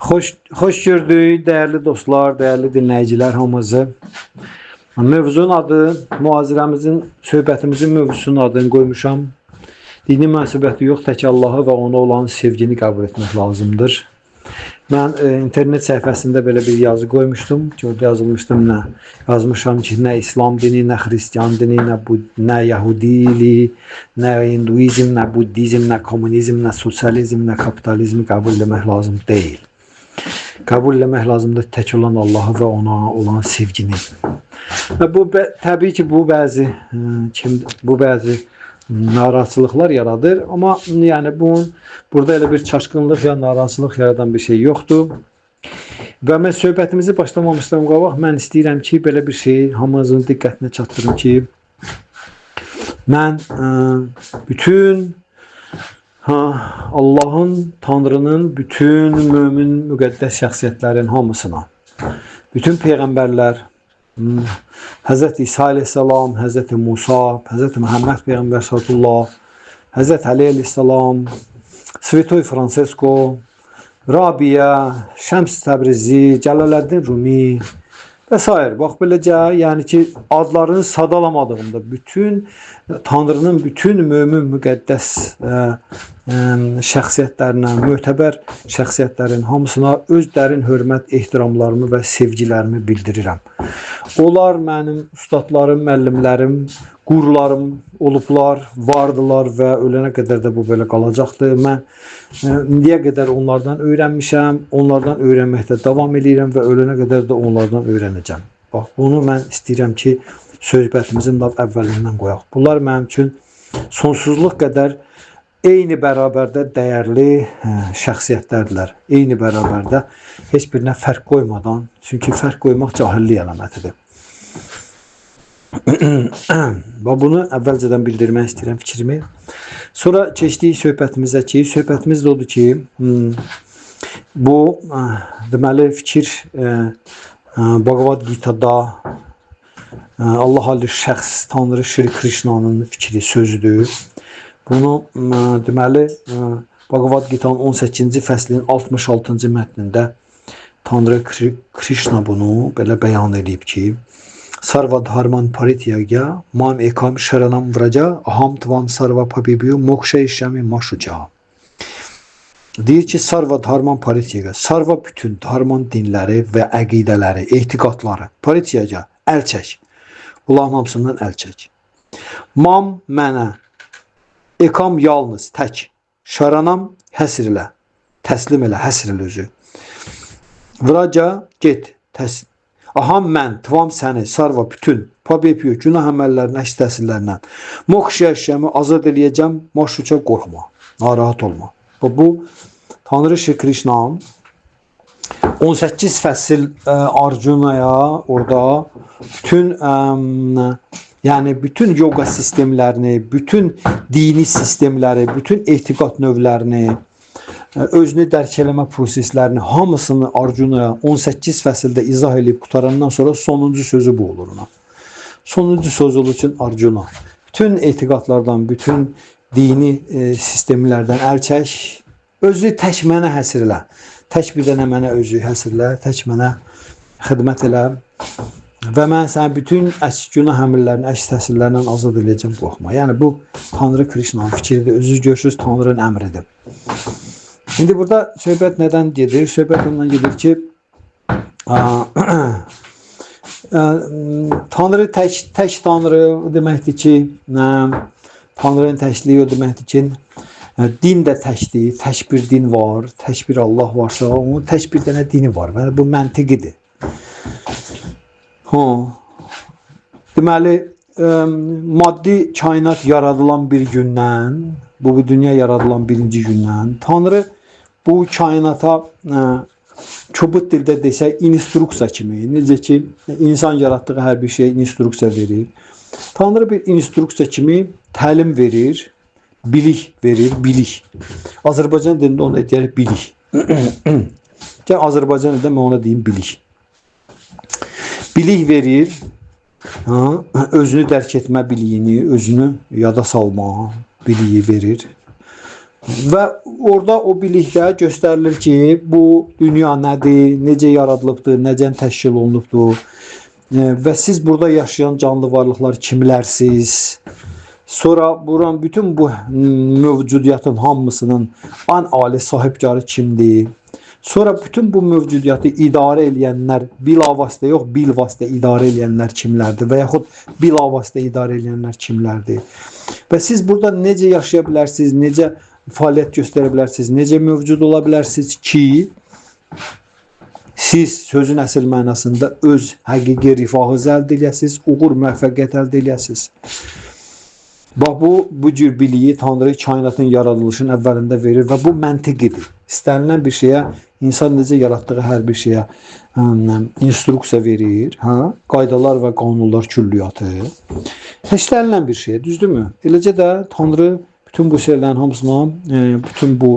Xoş gördük dəyərli dostlar, dəyərli dinləyicilər hamınızı. Mövzunun adı, mühazirəmizin, söhbətimizin mövzusunun adını qoymuşam. Dini münasibəti yox, tək Allahı və ona olan sevgini qəbul etmək lazımdır. Mən internet səhifəsində belə bir yazı qoymuşdum ki, orada yazılmışdım nə? Yazmışam ki, nə İslam dini, nə Xristian dini, nə Yahudili, nə Hinduizm, nə Buddizm, nə kommunizm, nə sosializm, nə kapitalizmi qəbul etmək lazım deyil. Qəbul etmək lazımdır tək olan Allahı və ona olan sevgini. Və bu təbii ki, bu bəzi bu bəzi narahatçılıqlar yaradır. Amma yəni burada elə bir çaşqınlıq ya narahatçılıq yaradan bir şey yoxdur. Və mən söhbətimizi başlamamışdan qabaq mən istəyirəm ki, belə bir şeyi hamınızın diqqətinə çatdırım ki, mən bütün Allahın, Tanrının bütün mömin müqəddəs şəxsiyyətlərin hamısına, bütün peyğəmbərlər, Həzrəti İsa əleyhissalam, Həzrəti Musa, Həzrəti Məhəmməd peyğəmbər sallallahu, Həzrəti Əli əleyhissalam, Svetoy Fransesko, Rabia, Şəms Təbrizi, Cəlaləddin Rumi və s. Bax beləcə, yəni ki, adlarını sadalamadığımda bütün Tanrının bütün mömin müqəddəs şəxsiyyətlərinə, mötəbər şəxsiyyətlərin hamısına öz dərin hörmət, ehtiramlarımı və sevgilərimi bildirirəm. Onlar mənim ustadlarım, müəllimlərim, qurlarım olublar, vardılar və ölənə qədər də bu belə qalacaqdır. Mən indiyə qədər onlardan öyrənmişəm, onlardan öyrənməkdə davam eləyirəm və ölənə qədər də onlardan öyrənəcəm. Bax, bunu mən istəyirəm ki, söhbətimizin lap əvvəlindən qoyaq. Bunlar mənim üçün sonsuzluq qədər eyni bərabərdə dəyərli şəxsiyyətlərdirlər. Eyni bərabərdə heç birinə fərq qoymadan, çünki fərq qoymaq cahillik əlamətidir. Və bunu əvvəlcədən bildirmək istəyirəm fikrimi. Sonra keçdik söhbətimizə ki, söhbətimiz də odur ki, bu deməli fikir Bhagavad Gita-da Allah ali şəxs Tanrı Şri Krishnanın fikri, sözüdür. Bunu deməli Bhagavad Gita'nın 18-ci fəslinin 66-cı mətnində Tanrı Krishna bunu belə bəyan edib ki, Sarva dharman parityagya mam ekam sharanam vraja aham tvam sarva pabibyu moksha işyami maşuca. Deyir ki, sarva dharman parityagya, sarva bütün dharman dinləri və əqidələri, etiqadları, parityagya, əl çək. Bunların hamısından əl çək. Mam mənə, ekam yalnız, tək, şaranam həsr elə, təslim elə, həsr elə özü. Vraca get, aham mən, tvam səni, sarva bütün, pabepyo, günah əməllərin əks təsirlərindən, moksha əşyamı azad eləyəcəm, maşuça qorxma, narahat olma. Bu Tanrı Şri Krishna'nın 18 fəsil Arjunaya orada bütün yəni bütün yoga sistemlərini, bütün dini sistemləri, bütün etiqad növlərini, özünü dərk eləmə proseslərini hamısını Arjunaya 18 fəsildə izah edib qutarandan sonra sonuncu sözü bu olur ona. Sonuncu söz olur üçün Arjuna. Bütün etiqadlardan, bütün dini sistemlərdən əl çək. Özü tək mənə həsr elə. Tək bir dənə mənə özü həsr elə, tək mənə xidmət elə. Və mən səni bütün günah əmrlərini, əks təsirlərindən azad eləyəcəm, qorxma. Yəni bu Tanrı Krishnanın fikridir. Özünüz görürsünüz, Tanrının əmridir. İndi burada söhbət nədən gedir? Söhbət ondan gedir ki, Tanrı tək Tanrı o deməkdir ki, Tanrının təkliyi o deməkdir ki, din də təkdir, tək bir din var, tək bir Allah varsa, onun tək bir dənə dini var. Yəni bu məntiqidir. Ha. Deməli, maddi kainat yaradılan bir gündən, bu dünya yaradılan birinci gündən Tanrı bu kainata kobud dildə desək instruksiya kimi, necə ki insan yaratdığı hər bir şeyə instruksiya verir. Tanrı bir instruksiya kimi təlim verir, bilik verir, bilik. Azərbaycan dilində ona deyirik bilik. Gəl Azərbaycan dilində mən ona deyim bilik. Bilik verir, ha, özünü dərk etmə biliyini, özünü yada salma biliyi verir. Və orada o bilikdə göstərilir ki, bu dünya nədir, necə yaradılıbdır, necə təşkil olunubdur və siz burada yaşayan canlı varlıqlar kimlərsiz? Sonra buranın bütün bu mövcudiyyatın hamısının ən ali sahibkarı kimdir? Sonra bütün bu mövcudiyyatı idarə eləyənlər bilavasitə yox, bilvasitə idarə eləyənlər kimlərdir və yaxud bilavasitə idarə eləyənlər kimlərdir? Və siz burada necə yaşaya bilərsiniz, necə fəaliyyət göstərə bilərsiniz, necə mövcud ola bilərsiniz ki, siz sözün əsl mənasında öz həqiqi rifahınızı əldə eləyəsiniz, uğur, müvəffəqiyyət əldə eləyəsiniz. Bax bu cür biliyi Tanrı kainatın yaradılışının əvvəlində verir və bu məntiqidir. İstənilən bir şeyə, insan necə yaratdığı hər bir şeyə instruksiya verir, hə? Qaydalar və qanunlar küllüyyatı. İstənilən bir şeyə, düzdürmü? Eləcə də Tanrı bütün bu şeylərin hamısına, bütün bu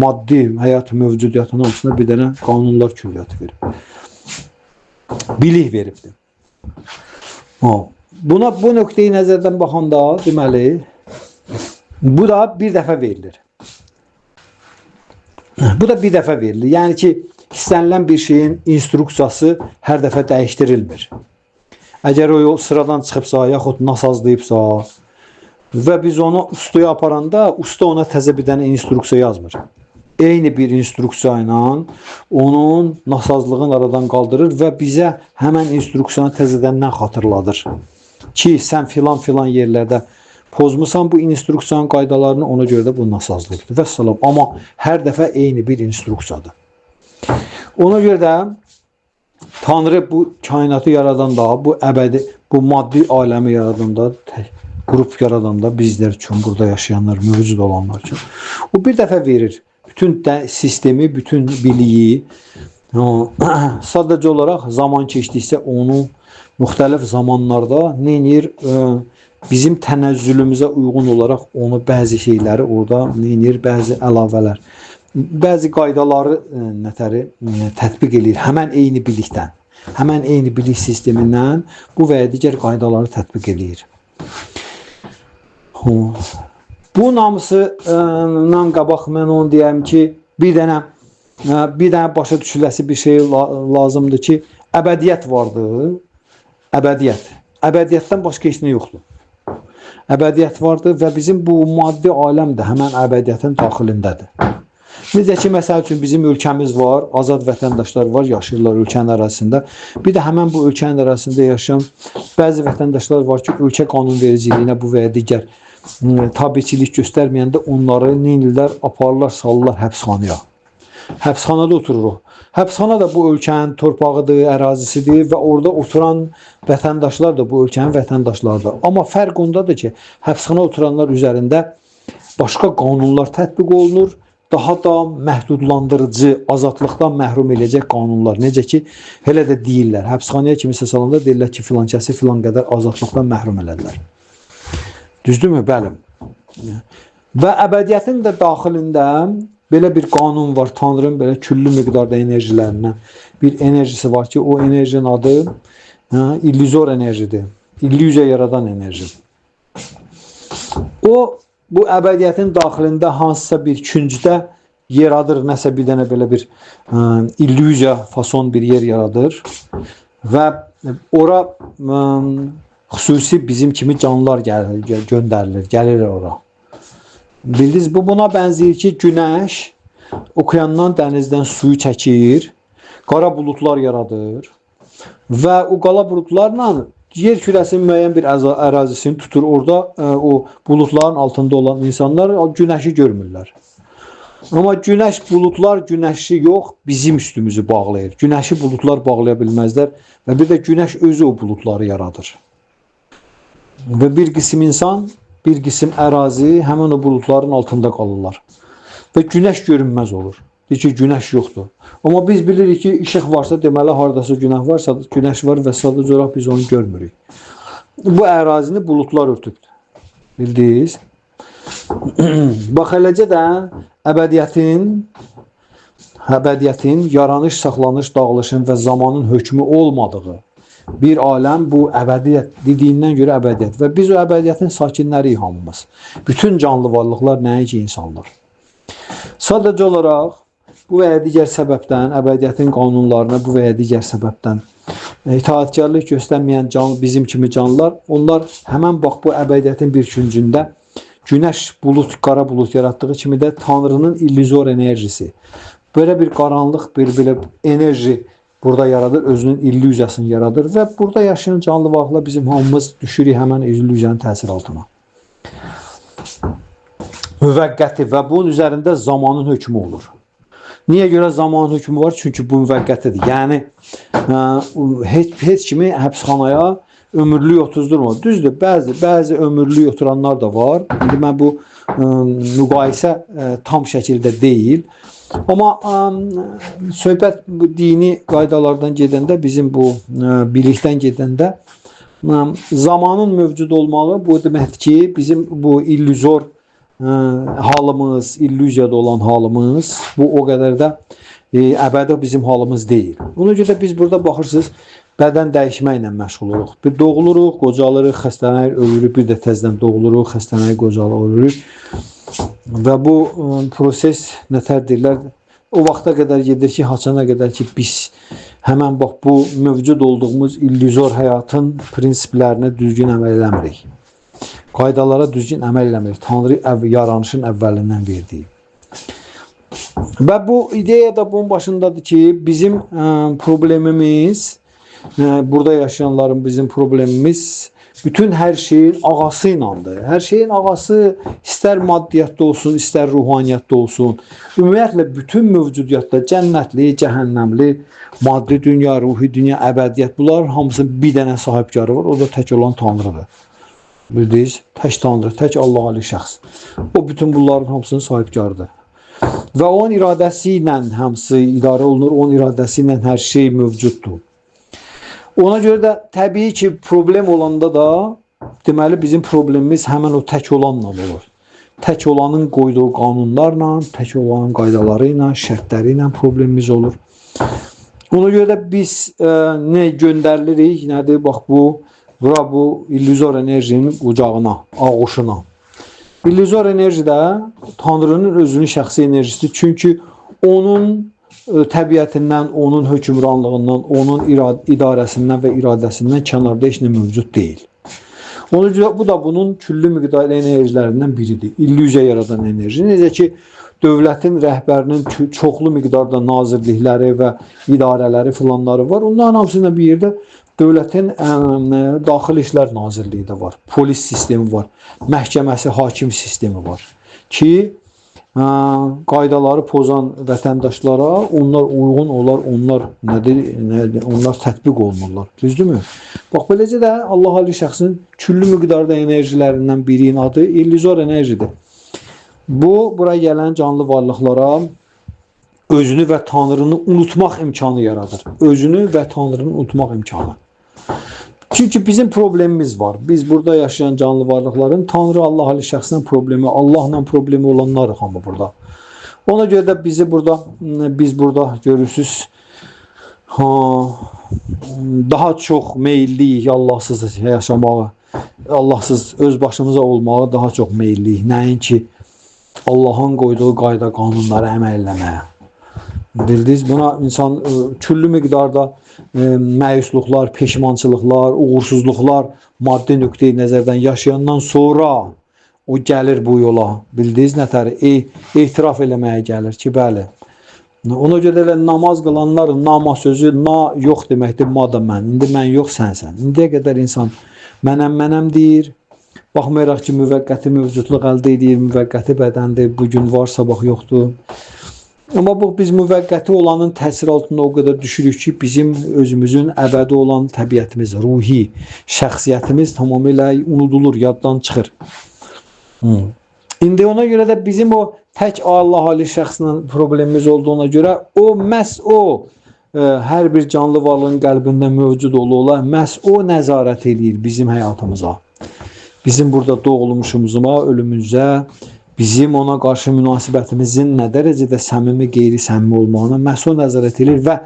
maddi həyat mövcudiyyatının hamısına bir dənə qanunlar küllüyyatı verir. Bilik veribdir. O. Buna bu nöqteyi nəzərdən baxanda, deməli, bu da bir dəfə verilir. Bu da bir dəfə verilir. Yəni ki, istənilən bir şeyin instruksiyası hər dəfə dəyişdirilmir. Əgər o yol sıradan çıxıbsa, yaxud nasazlayıbsa və biz onu ustaya aparanda, usta ona təzə bir dənə instruksiya yazmır. Eyni bir instruksiya ilə onun nasazlığını aradan qaldırır və bizə həmən instruksiyanı təzədəndən xatırladır. Ki, sən filan-filan yerlərdə pozmusan bu instruksiyanın qaydalarını, ona görə də bu nasazlıqdır. Vəssalam. Amma hər dəfə eyni bir instruksiyadır. Ona görə də Tanrı bu kainatı yaradanda, bu əbədi, bu maddi aləmi yaradanda, qrup yaradanda bizlər üçün, burada yaşayanlar, mövcud olanlar üçün, o bir dəfə verir. Bütün sistemi, bütün biliyi, sadəcə olaraq zaman keçdikcə onu müxtəlif zamanlarda nə edir? Bizim tənəzzülümüzə uyğun olaraq onu bəzi şeyləri orada nə edir? Bəzi əlavələr, bəzi qaydaları nətəri tətbiq eləyir. Həmən eyni bilikdən, həmən eyni bilik sistemindən bu və ya digər qaydaları tətbiq eləyir. Bu hamısından qabaq mən onu deyəm ki, bir dənə başa düşüləsi bir şey lazımdır ki, əbədiyyət vardır. Əbədiyyət. Əbədiyyətdən başqa heç nə yoxdur. Əbədiyyət vardır və bizim bu maddi aləm də həmən əbədiyyətin daxilindədir. Necə ki, məsəl üçün bizim ölkəmiz var, azad vətəndaşlar var, yaşayırlar ölkənin ərazisində. Bir də həmən bu ölkənin ərazisində yaşayan bəzi vətəndaşlar var ki, ölkə qanunvericiliyinə bu və ya digər tabiçilik göstərməyəndə onları neynirlər, aparırlar, salırlar həbsxanaya. Həbsxanada otururuq. Həbsxana da bu ölkənin torpağıdır, ərazisidir və orada oturan vətəndaşlar da bu ölkənin vətəndaşlarıdır. Amma fərq ondadır ki, həbsxana oturanlar üzərində başqa qanunlar tətbiq olunur, daha da məhdudlandırıcı, azadlıqdan məhrum eləyəcək qanunlar. Necə ki, elə də deyirlər. Həbsxanaya kimisə salanda deyirlər ki, filan kəsi filan qədər azadlıqdan məhrum elədilər. Düzdürmü? Bəli. Və əbədiyyətin də daxilində belə bir qanun var. Tanrının belə küllü miqdarda enerjilərindən bir enerjisi var ki, o enerjinin adı illüzor enerjidir. İllüziya yaradan enerji. O, bu əbədiyyətin daxilində hansısa bir küncdə yaradır, nəsə bir dənə belə bir illüziya fason bir yer yaradır və ora xüsusi bizim kimi canlılar gəlir, göndərilir, gəlir ora. Bildiniz, bu buna bənzəyir ki, günəş okeandan, dənizdən suyu çəkir, qara buludlar yaradır və o qara buludlarla yer kürəsinin müəyyən bir ərazisini tutur. Orada o buludların altında olan insanlar günəşi görmürlər. Amma günəş, buludlar günəşi yox, bizim üstümüzü bağlayır. Günəşi buludlar bağlaya bilməzlər və bir də günəş özü o buludları yaradır. Və bir qism insan, bir qism ərazi həmin o buludların altında qalırlar. Və günəş görünməz olur. Deyir ki, günəş yoxdur. Amma biz bilirik ki, işıq varsa, deməli, haradasa günəş varsa, günəş var və sadəcə olaraq biz onu görmürük. Bu ərazini buludlar örtübdür. Bildiniz? Bax, eləcə də əbədiyyətin yaranış, saxlanış, dağılışın və zamanın hökmü olmadığı Bir aləm bu əbədiyyət dediyindən görə əbədiyyət və biz o əbədiyyətin sakinləriyik hamımız. Bütün canlı varlıqlar, nəinki insanlar. Sadəcə olaraq bu və ya digər səbəbdən, əbədiyyətin qanunlarına bu və ya digər səbəbdən itaatkarlıq göstərməyən can, bizim kimi canlılar, onlar həmən bax bu əbədiyyətin bir küncündə günəş bulud, qara bulud yaratdığı kimi də Tanrının illüzor enerjisi. Belə bir qaranlıq, bir belə enerji burada yaradır, özünün illüziyasını yaradır və burada yaşayan canlı varlıqlar bizim hamımız düşürük həmən illüziyanın təsir altına. Müvəqqəti və bunun üzərində zamanın hökmü olur. Niyə görə zamanın hökmü var? Çünki bu müvəqqətidir. Yəni heç kimi həbsxanaya ömürlük otuzdurmur. Düzdür, bəzi ömürlük oturanlar da var. İndi mən bu müqayisə tam şəkildə deyil. Amma söhbət bu dini qaydalardan gedəndə, bizim bu bilikdən gedəndə zamanın mövcud olmağı bu deməkdir ki, bizim bu illüzor halımız, illüziyada olan halımız bu o qədər də əbədi bizim halımız deyil. Ona görə də biz burada baxırsınız, bədən dəyişməklə məşğul oluruq. Bir doğuluruq, qocalırıq, xəstələnirik, ölürük, bir də təzədən doğuluruq, xəstələnirik, qocalırıq, ölürük. Və bu proses nətər deyirlər, o vaxta qədər gedir ki, haçana qədər ki biz həmən bax bu mövcud olduğumuz illüzor həyatın prinsiplərinə düzgün əməl eləmirik. Qaydalara düzgün əməl eləmirik. Tanrı yaranışın əvvəlindən verdiyi. Və bu ideya da bunun başındadır ki, bizim problemimiz, burada yaşayanların bizim problemimiz bütün hər şeyin ağası iləndir. Hər şeyin ağası istər maddiyyatda olsun, istər ruhaniyyatda olsun. Ümumiyyətlə bütün mövcudiyyatda cənnətli, cəhənnəmli, maddi dünya, ruhi dünya, əbədiyyət, bunların hamısının bir dənə sahibkarı var. O da tək olan Tanrıdır. Bildiniz? Tək Tanrı, tək Allah ali şəxs. O bütün bunların hamısının sahibkarıdır. Və onun iradəsi ilə hamısı idarə olunur, onun iradəsi ilə hər şey mövcuddur. Ona görə də təbii ki, problem olanda da deməli bizim problemimiz həmən o tək olanla olur. Tək olanın qoyduğu qanunlarla, tək olanın qaydaları ilə, şərtləri ilə problemimiz olur. Ona görə də biz nə göndərilirik, nədir? Bax bu, bura bu illüzor enerjinin qucağına, ağuşuna. İllüzor enerji də Tanrının özünün şəxsi enerjisidir. Çünki onun təbiətindən, onun hökmranlığından, onun idarəsindən və iradəsindən kənarda heç nə mövcud deyil. Ona görə bu da bunun küllü miqdarlı enerjilərindən biridir. İllüziya yaradan enerji. Necə ki, dövlətin rəhbərinin çoxlu miqdarda nazirlikləri və idarələri filanları var. Onların hamısında bir yerdə dövlətin Daxili İşlər Nazirliyi də var. Polis sistemi var. Məhkəməsi, hakim sistemi var. Ki, qaydaları pozan vətəndaşlara onlar uyğun olar, onlar nədir, onlar tətbiq olunurlar. Düzdürmü? Bax beləcə də Allah ali şəxsin küllü miqdarda enerjilərindən birinin adı illüzor enerjidir. Bu, bura gələn canlı varlıqlara özünü və Tanrını unutmaq imkanı yaradır. Özünü və Tanrını unutmaq imkanı. Çünki bizim problemimiz var. Biz burada yaşayan canlı varlıqların Tanrı Allah ali şəxslə problemi, Allahla problemi olanlarıq hamı burada. Ona görə də bizi burada, biz burada görürsünüz, daha çox meyilliyik Allahsız yaşamağa, Allahsız öz başımıza olmağa daha çox meyilliyik. Nəinki Allahın qoyduğu qayda qanunlara əməl eləməyə. Bildiniz, buna insan küllü miqdarda məyusluqlar, peşmançılıqlar, uğursuzluqlar maddi nöqteyi nəzərdən yaşayandan sonra o gəlir bu yola. Bildiniz nətər? Etiraf eləməyə gəlir ki, bəli. Ona görə elə namaz qılanlar nama sözü na yox deməkdir, ma da mən. İndi mən yox, sənsən. İndiyə qədər insan mənəm, mənəm deyir. Baxmayaraq ki, müvəqqəti mövcudluq əldə edir, müvəqqəti bədəndir, bu gün var, sabah yoxdur. Amma bu biz müvəqqəti olanın təsiri altında o qədər düşürük ki, bizim özümüzün əbədi olan təbiətimiz, ruhi şəxsiyyətimiz tamamilə unudulur, yaddan çıxır. İndi ona görə də bizim o tək Allah ali şəxslə problemimiz olduğuna görə o məhz o hər bir canlı varlığın qəlbində mövcud ola, məhz o nəzarət eləyir bizim həyatımıza. Bizim burada doğulmuşumuza, ölümümüzə, bizim ona qarşı münasibətimizin nə dərəcədə səmimi, qeyri-səmimi olmağına məhz o nəzarət edir və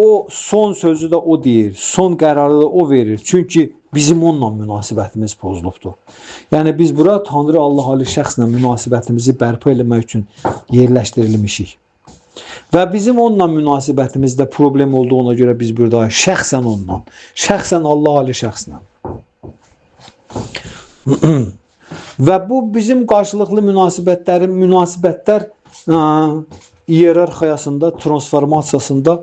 O son sözü də o deyir, son qərarı da o verir. Çünki bizim onunla münasibətimiz pozulubdur. Yəni biz bura Tanrı Allah ali şəxslə münasibətimizi bərpa eləmək üçün yerləşdirilmişik. Və bizim onunla münasibətimizdə problem olduğuna görə biz buradayıq. Şəxsən onunla, şəxsən Allah ali şəxslə. Və bu bizim qarşılıqlı münasibətlər iyerarxiyasında, transformasiyasında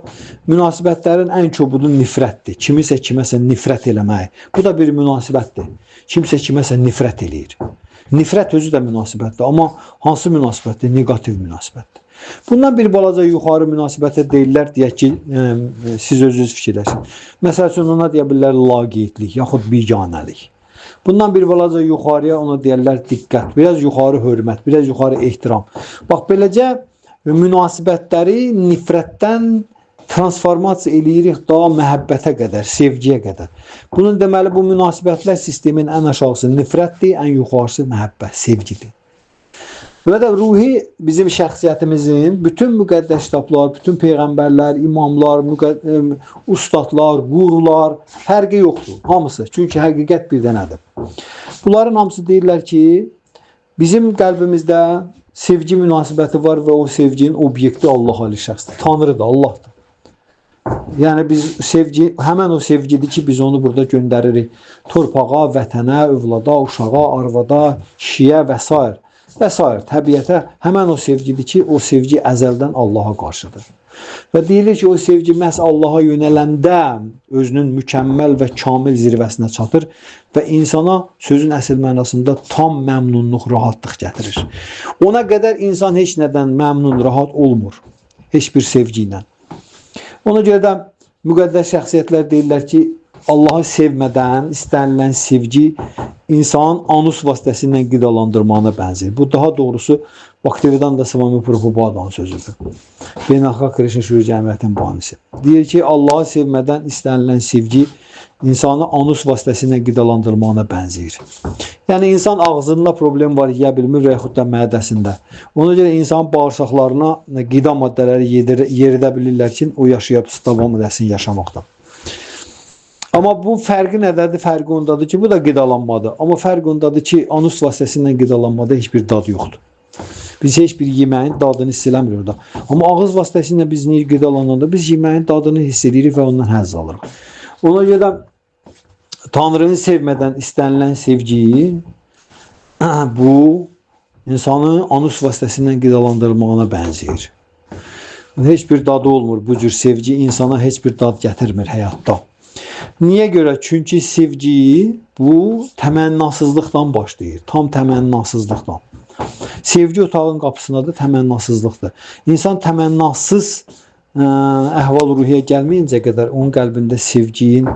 münasibətlərin ən çobudu nifrətdir. Kimisə kiməsə nifrət eləmək. Bu da bir münasibətdir. Kimsə kiməsə nifrət eləyir. Nifrət özü də münasibətdir. Amma hansı münasibətdir? Neqativ münasibətdir. Bundan bir balaca yuxarı münasibətə deyirlər, deyək ki, siz özünüz fikirləşin. Məsəl üçün ona deyə bilərlər laqeydlik, yaxud biganəlik. Bundan bir balaca yuxarıya ona deyərlər diqqət, biraz yuxarı hörmət, biraz yuxarı ehtiram. Bax, beləcə münasibətləri nifrətdən transformasiya eləyirik daha məhəbbətə qədər, sevgiyə qədər. Bunun deməli, bu münasibətlər sistemin ən aşağısı nifrətdir, ən yuxarısı məhəbbət, sevgidir. Və də ruhi bizim şəxsiyyətimizin bütün müqəddəs kitablar, bütün peyğəmbərlər, imamlar, ustadlar, qurular, fərqi yoxdur. Hamısı. Çünki həqiqət bir dənədir. Bunların hamısı deyirlər ki, bizim qəlbimizdə sevgi münasibəti var və o sevginin obyekti Allah ali şəxsdir. Tanrıdır, Allahdır. Yəni biz sevgi, həmən o sevgidir ki, biz onu burada göndəririk torpağa, vətənə, övlada, uşağa, arvada, kişiyə və s. və s. Təbiətə həmən o sevgidir ki, o sevgi əzəldən Allaha qarşıdır. Və deyilir ki, o sevgi məhz Allaha yönələndə özünün mükəmməl və kamil zirvəsinə çatır və insana sözün əsl mənasında tam məmnunluq, rahatlıq gətirir. Ona qədər insan heç nədən məmnun, rahat olmur. Heç bir sevgi ilə. Ona görə də müqəddəs şəxsiyyətlər deyirlər ki, Allahı sevmədən istənilən sevgi insanın anus vasitəsilə qidalandırmağına bənzəyir. Bu daha doğrusu Bhaktivedanta Swami Prabhupada'nın sözüdür. Beynəlxalq Krishna Şuur Cəmiyyətinin banisi. Deyir ki, Allahı sevmədən istənilən sevgi insanı anus vasitəsilə qidalandırmağına bənzəyir. Yəni insan ağzında problem var, yeyə bilmir və yaxud da mədəsində. Ona görə insanın bağırsaqlarına qida maddələri yeridə bilirlər ki, o yaşayıb davam edəsin yaşamaqda. Amma bu fərqi nədədir? Fərqi ondadır ki, bu da qidalanmadır. Amma fərq ondadır ki, anus vasitəsilə qidalanmada heç bir dad yoxdur. Biz heç bir yeməyin dadını hiss eləmirik orada. Amma ağız vasitəsilə biz niyə qidalananda biz yeməyin dadını hiss edirik və ondan həzz alırıq. Ona görə də Tanrını sevmədən istənilən sevgiyi bu insanı anus vasitəsilə qidalandırmağına bənzəyir. Heç bir dadı olmur bu cür sevgi insana heç bir dad gətirmir həyatda. Niyə görə? Çünki sevgi bu təmənnasızlıqdan başlayır. Tam təmənnasızlıqdan. Sevgi otağın qapısındadır, təmənnasızlıqdır. İnsan təmənnasız əhval-ruhiyyə gəlməyincə qədər onun qəlbində sevgiyin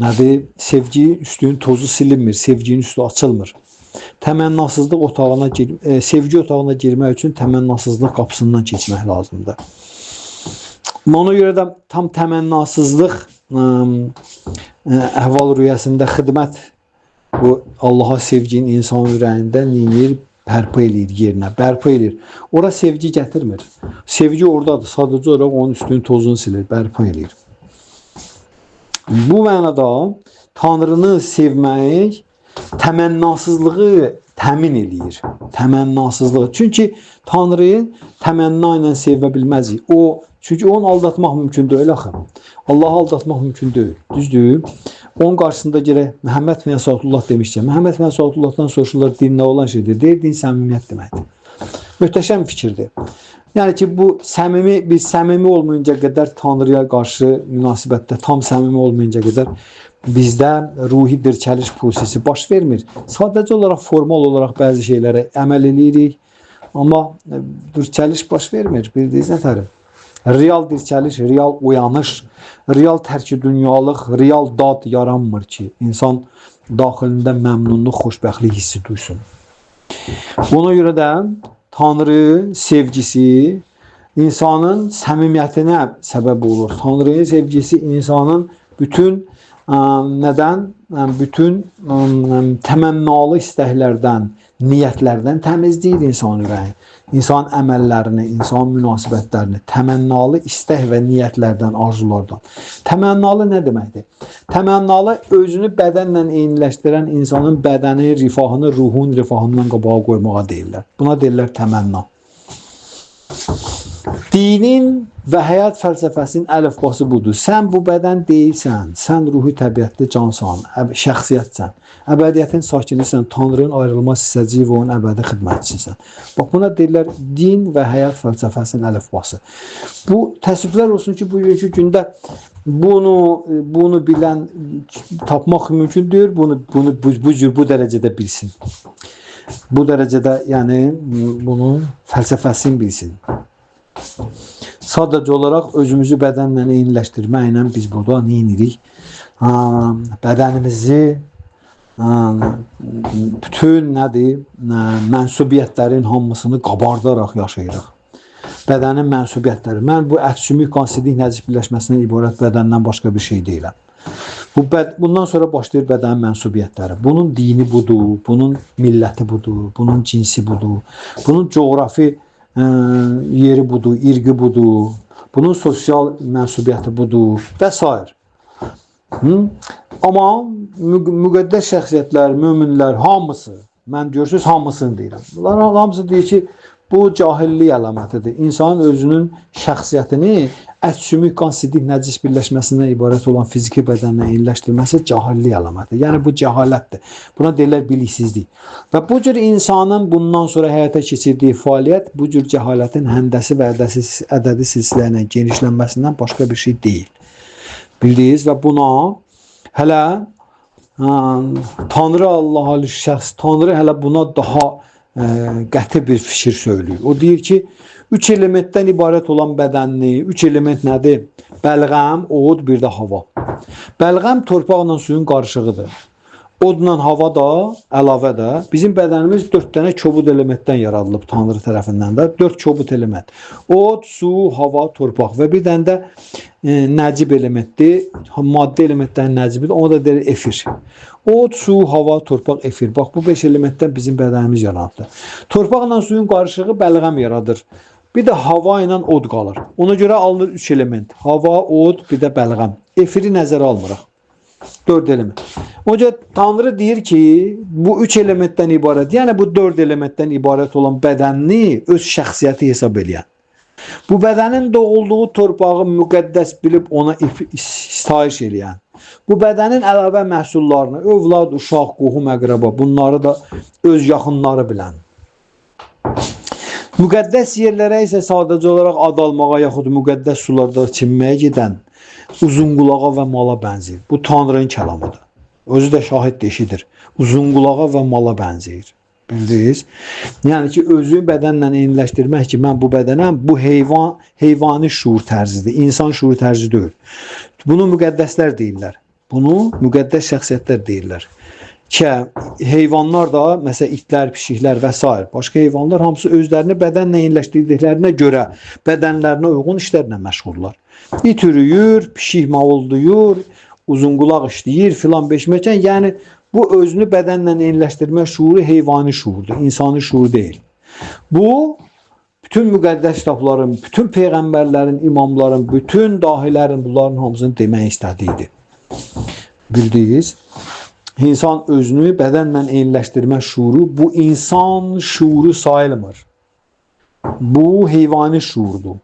nədir? Sevgi üstünün tozu silinmir, sevginin üstü açılmır. Təmənnasızlıq otağına sevgi otağına girmək üçün təmənnasızlıq qapısından keçmək lazımdır. Ona görə də tam təmənnasızlıq əhval-ruhiyyəsində xidmət bu Allaha sevginin insanın ürəyində neyir? Bərpa eləyir yerinə, bərpa eləyir. Ora sevgi gətirmir. Sevgi oradadır. Sadəcə olaraq onun üstünün tozunu silir, bərpa eləyir. Bu mənada Tanrını sevmək təmənnasızlığı təmin eləyir. Təmənnasızlığı. Çünki Tanrıyı təmənna ilə sevə bilməzik. O, çünki onu aldatmaq mümkün deyil axı. Allahı aldatmaq mümkün deyil. Düzdür? Onun qarşısında gərək Məhəmməd Məsuatullah demişdi. Məhəmməd Məsuatullahdan soruşurlar din nə olan şeydir? Deyir, din səmimiyyət deməkdir. Möhtəşəm fikirdir. Yəni ki, bu səmimi, biz səmimi olmayınca qədər Tanrıya qarşı münasibətdə tam səmimi olmayınca qədər bizdə ruhi dirçəliş prosesi baş vermir. Sadəcə olaraq formal olaraq bəzi şeylərə əməl eləyirik, amma dirçəliş baş vermir. Bildiyiniz nətərim? Real dirçəliş, real uyanış, real tərki dünyalıq, real dad yaranmır ki, insan daxilində məmnunluq, xoşbəxtlik hissi duysun. Ona görə də Tanrı sevgisi insanın səmimiyyətinə səbəb olur. Tanrının sevgisi insanın bütün Nədən? Bütün təmənnalı istəklərdən, niyyətlərdən təmizləyir insan ürəyi. İnsan əməllərini, insan münasibətlərini təmənnalı istək və niyyətlərdən, arzulardan. Təmənnalı nə deməkdir? Təmənnalı özünü bədənlə eyniləşdirən insanın bədəni, rifahını, ruhun rifahından qabağa qoymağa deyirlər. Buna deyirlər təmənna. Dinin və həyat fəlsəfəsinin əlifbası budur. Sən bu bədən deyilsən, sən ruhi təbiətli cansan, şəxsiyyətsən, əbədiyyətin sakinisən, Tanrının ayrılmaz hissəciyi və onun əbədi xidmətçisən. Bax, buna deyirlər din və həyat fəlsəfəsinin əlifbası. Bu, təəssüflər olsun ki, bugünkü gündə bunu bilən tapmaq mümkün deyil, bunu bu cür, bu dərəcədə bilsin. Bu dərəcədə, yəni bunun fəlsəfəsini bilsin. Sadəcə olaraq özümüzü bədənlə eyniləşdirməklə biz burada nə edirik? Bədənimizi bütün nədir? Mənsubiyyətlərin hamısını qabardaraq yaşayırıq. Bədənin mənsubiyyətləri. Mən bu ət, sümük, qan, sidik, nəcis birləşməsindən ibarət bədəndən başqa bir şey deyiləm. Bundan sonra başlayır bədən mənsubiyyətləri. Bunun dini budur, bunun milləti budur, bunun cinsi budur, bunun coğrafi yeri budur, irqi budur, bunun sosial mənsubiyyəti budur və s. Amma müqəddəs şəxsiyyətlər, möminlər hamısı, mən görürsünüz hamısını deyirəm. Bunların hamısı deyir ki, bu cahillik əlamətidir. İnsanın özünün şəxsiyyətini ət, sümük, qan, sidik, nəcis birləşməsindən ibarət olan fiziki bədənlə eyniləşdirməsi cahillik əlamətidir. Yəni bu cəhalətdir. Buna deyirlər biliksizlik. Və bu cür insanın bundan sonra həyata keçirdiyi fəaliyyət bu cür cəhalətin həndəsi və ədədi silsilə ilə genişlənməsindən başqa bir şey deyil. Bildiniz və buna hələ Tanrı Allah şəxs, Tanrı hələ buna daha qəti bir fikir söylüyor. O deyir ki, 3 elementdən ibarət olan bədənini, 3 element nədir? Bəlğəm, od, bir də hava. Bəlğəm torpaqla suyun qarışığıdır. Odla hava da əlavə də bizim bədənimiz 4 dənə kobud elementdən yaradılıb Tanrı tərəfindən də. 4 kobud element. Od, su, hava, torpaq və bir dənə də nəcib elementdir. Maddi elementlərin nəcibidir. Ona da deyir efir. Od, su, hava, torpaq, efir. Bax bu 5 elementdən bizim bədənimiz yaranıbdır. Torpaqla suyun qarışığı bəlğəm yaradır. Bir də hava ilə od qalır. Ona görə alınır 3 element. Hava, od, bir də bəlğəm. Efiri nəzərə almırıq. 4 element. Ona görə Tanrı deyir ki, bu 3 elementdən ibarət, yəni bu 4 elementdən ibarət olan bədənini öz şəxsiyyəti hesab eləyən. Bu bədənin doğulduğu torpağı müqəddəs bilib ona sitayiş eləyən. Bu bədənin əlavə məhsullarını, övlad, uşaq, qohum, əqrəba, bunları da öz yaxınları bilən. Müqəddəs yerlərə isə sadəcə olaraq ad almağa yaxud müqəddəs sularda çimməyə gedən uzunqulağa və mala bənzəyir. Bu Tanrının kəlamıdır. Özü də şahid eşidir. Uzunqulağa və mala bənzəyir. Bildiniz? Yəni ki, özü bədənlə eyniləşdirmək ki, mən bu bədənəm, bu heyvani şuur tərzidir. İnsan şuur tərzi deyil. Bunu müqəddəslər deyirlər. Bunu müqəddəs şəxsiyyətlər deyirlər. Ki, heyvanlar da, məsələn, itlər, pişiklər və s. başqa heyvanlar hamısı özlərini bədənlə eyniləşdirdiklərinə görə bədənlərinə uyğun işlərlə məşğuldurlar. İt ürüyür, pişik mavulduyur, uzunqulaq işləyir, filan beşməkən. Yəni, bu özünü bədənlə eyniləşdirmə şuuru heyvani şuurdur, insani şuur deyil. Bu, bütün müqəddəs kitabların, bütün peyğəmbərlərin, imamların, bütün dahilərin, bunların hamısını demək istədiyidir. Bildiniz? İnsan özünü bədənlə eyniləşdirmə şuuru, bu insan şuuru sayılmır. Bu heyvani şuurdur.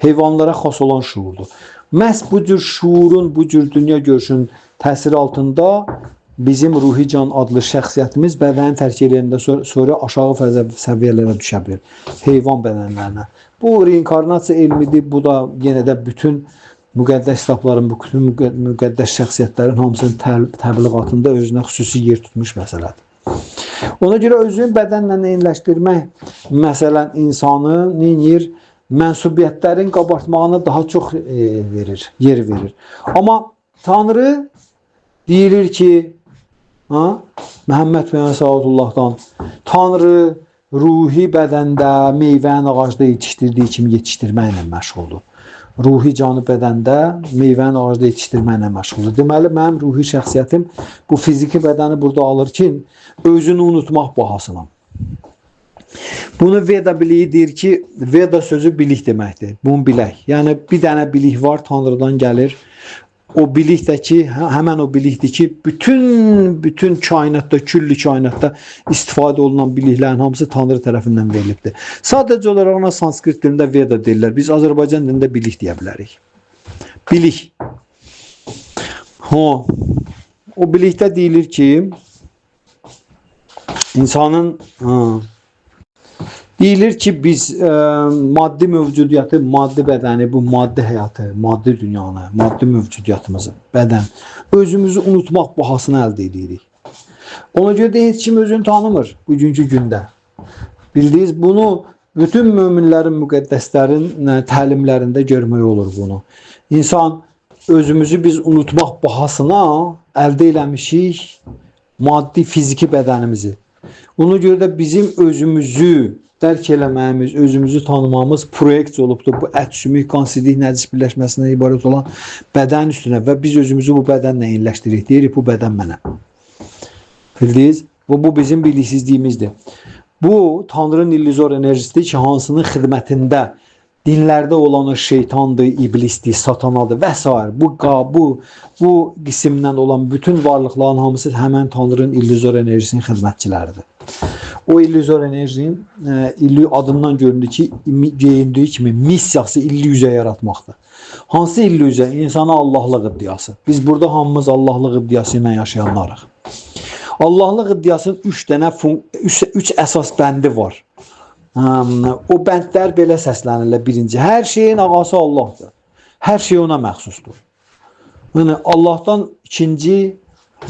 Heyvanlara xas olan şuurdur. Məhz bu cür şuurun, bu cür dünya görüşünün təsiri altında bizim ruhi can adlı şəxsiyyətimiz bədəni tərk edəndə sonra aşağı səviyyələrə düşə bilir. Heyvan bədənlərinə. Bu reinkarnasiya elmidir. Bu da yenə də bütün müqəddəs kitabların, bütün müqəddəs şəxsiyyətlərin hamısının təbliğatında özünə xüsusi yer tutmuş məsələdir. Ona görə özünü bədənlə eyniləşdirmək, məsələn, insanı neyir? Mənsubiyyətlərin qabartmağına daha çox verir, yer verir. Amma Tanrı deyilir ki, ha, Məhəmməd Peyğəmbər sallallahu Tanrı ruhi bədəndə meyvəni ağacda yetişdirdiyi kimi yetişdirməklə məşğuldur. Ruhi canı bədəndə meyvəni ağacda yetişdirməklə məşğuldur. Deməli, mənim ruhi şəxsiyyətim bu fiziki bədəni burada alır ki, özünü unutmaq bahasına. Bunu Veda biliyi deyir ki, Veda sözü bilik deməkdir. Bunu bilək. Yəni, bir dənə bilik var, Tanrıdan gəlir. O bilik də ki, həmən o bilikdir ki, bütün kainatda, küllü kainatda istifadə olunan biliklərin hamısı Tanrı tərəfindən verilibdir. Sadəcə olaraq ona Sanskrit dilində Veda deyirlər. Biz Azərbaycan dilində bilik deyə bilərik. Bilik. Ha. O bilikdə deyilir ki, insanın deyilir ki, biz maddi mövcudiyyatı, maddi bədəni, bu maddi həyatı, maddi dünyanı, maddi mövcudiyyatımızı, bədən, özümüzü unutmaq bahasına əldə edirik. Ona görə də heç kim özünü tanımır bugünkü gündə. Bildiniz, bunu bütün möminlərin, müqəddəslərin təlimlərində görmək olur bunu. İnsan özümüzü biz unutmaq bahasına əldə eləmişik maddi, fiziki bədənimizi. Ona görə də bizim özümüzü dərk eləməyimiz, özümüzü tanımamız proyekt olubdur. Bu ət, sümük, qan, sidik, nəcis birləşməsindən ibarət olan bədən üstünə və biz özümüzü bu bədənlə eyniləşdiririk. Deyirik, bu bədən mənə. Bildiniz? Bu bizim biliksizliyimizdir. Bu, Tanrının illüzor enerjisidir ki, hansının xidmətində dinlərdə olan o şeytandır, iblisdir, satanadır və s. Bu qismdən olan bütün varlıqların hamısı həmən Tanrının illüzor enerjisinin xidmətçiləridir. O illüzor enerjinin adından göründü ki, geyindiyi kimi missiyası illüziya yaratmaqdır. Hansı illüziya? İnsana Allahlıq iddiası. Biz burada hamımız Allahlıq iddiası ilə yaşayanlarıq. Allahlıq iddiasının üç əsas bəndi var. O bəndlər belə səslənirlər. Birinci, hər şeyin ağası Allahdır. Hər şey ona məxsusdur. Yəni Allahdan ikinci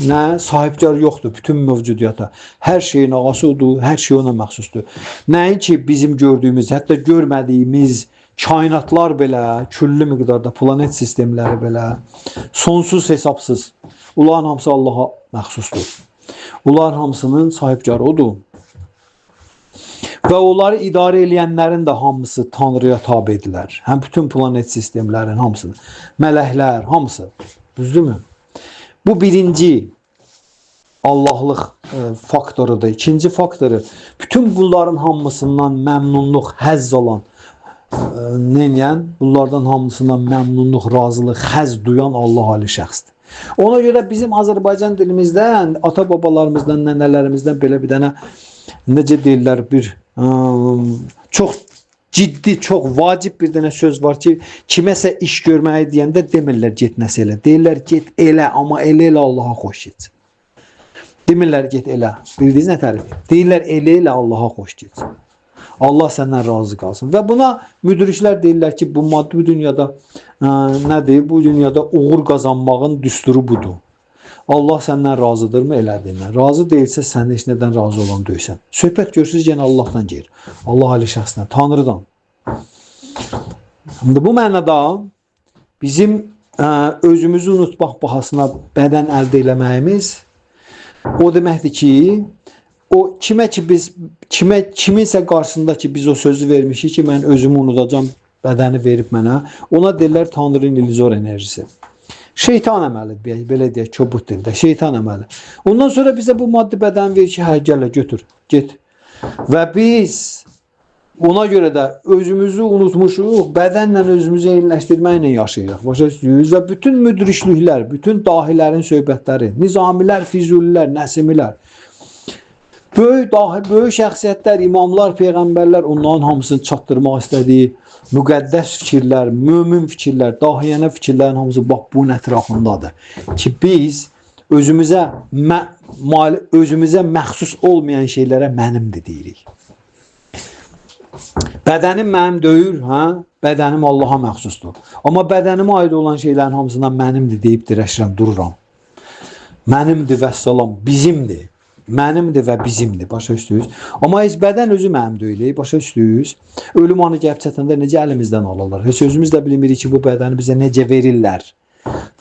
nə sahibkar yoxdur bütün mövcudiyyata. Hər şeyin ağası odur, hər şey ona məxsusdur. Nəinki bizim gördüyümüz, hətta görmədiyimiz kainatlar belə, küllü miqdarda planet sistemləri belə, sonsuz hesabsız. Onların hamısı Allaha məxsusdur. Onların hamısının sahibkarı odur. Və onları idarə eləyənlərin də hamısı Tanrıya tabedirlər. Həm bütün planet sistemlərin hamısını. Mələklər, hamısı. Düzdürmü? Bu birinci Allahlıq faktorudur. İkinci faktoru, bütün bunların hamısından məmnunluq, həzz olan, neynəyən? Bunlardan hamısından məmnunluq, razılıq, həzz duyan Allah ali şəxsdir. Ona görə bizim Azərbaycan dilimizdən, ata-babalarımızdan, nənələrimizdən belə bir dənə, necə deyirlər, bir çox ciddi, çox vacib bir dənə söz var ki, kiməsə iş görməyi deyəndə demirlər get nəsə elə. Deyirlər get elə, amma elə elə Allaha xoş getsin. Demirlər get elə. Bildiniz nə tərif? Deyirlər elə elə Allaha xoş getsin. Allah səndən razı qalsın. Və buna müdriklər deyirlər ki, bu maddi dünyada nədir? Bu dünyada uğur qazanmağın düsturu budur. Allah səndən razıdırmı elədiyindən? Razı deyilsə, sən heç nədən razı olan deyilsən. Söhbət görürsünüz, yenə Allahdan gedir. Allah ali şəxsindən, Tanrıdan. İndi bu mənada bizim özümüzü unutmaq bahasına bədən əldə eləməyimiz o deməkdir ki, o kimə ki biz kimə kiminsə qarşısında ki biz o sözü vermişik ki, mən özümü unudacam, bədəni verib mənə, ona deyirlər Tanrının illüzor enerjisi. Şeytan əməli, belə deyək, kobud dildə, şeytan əməli. Ondan sonra bizə bu maddi bədən verir ki, hə, gəl, götür, get. Və biz ona görə də özümüzü unutmuşuq, bədənlə özümüzü eyniləşdirməklə yaşayırıq. Başa düşdünüz? Və bütün müdrikliklər, bütün dahilərin söhbətləri, nizamilər, füzulilər, nəsimilər, böyük dahi, böyük şəxsiyyətlər, imamlar, peyğəmbərlər, onların hamısını çatdırmaq istədiyi müqəddəs fikirlər, mömin fikirlər, dahiyənə fikirlərin hamısı bax bunun ətrafındadır. Ki biz özümüzə özümüzə məxsus olmayan şeylərə mənimdir deyirik. Bədənim mənim deyil, hə? Bədənim Allaha məxsusdur. Amma bədənimə aid olan şeylərin hamısından mənimdir deyib dirəşirəm, dururam. Mənimdir vəssalam, bizimdir. Mənimdir və bizimdir, başa düşdünüz? Amma heç bədən özü mənim deyil, başa düşdünüz? Ölüm anı gəlib çatanda necə əlimizdən alırlar? Heç özümüz də bilmirik ki, bu bədəni bizə necə verirlər.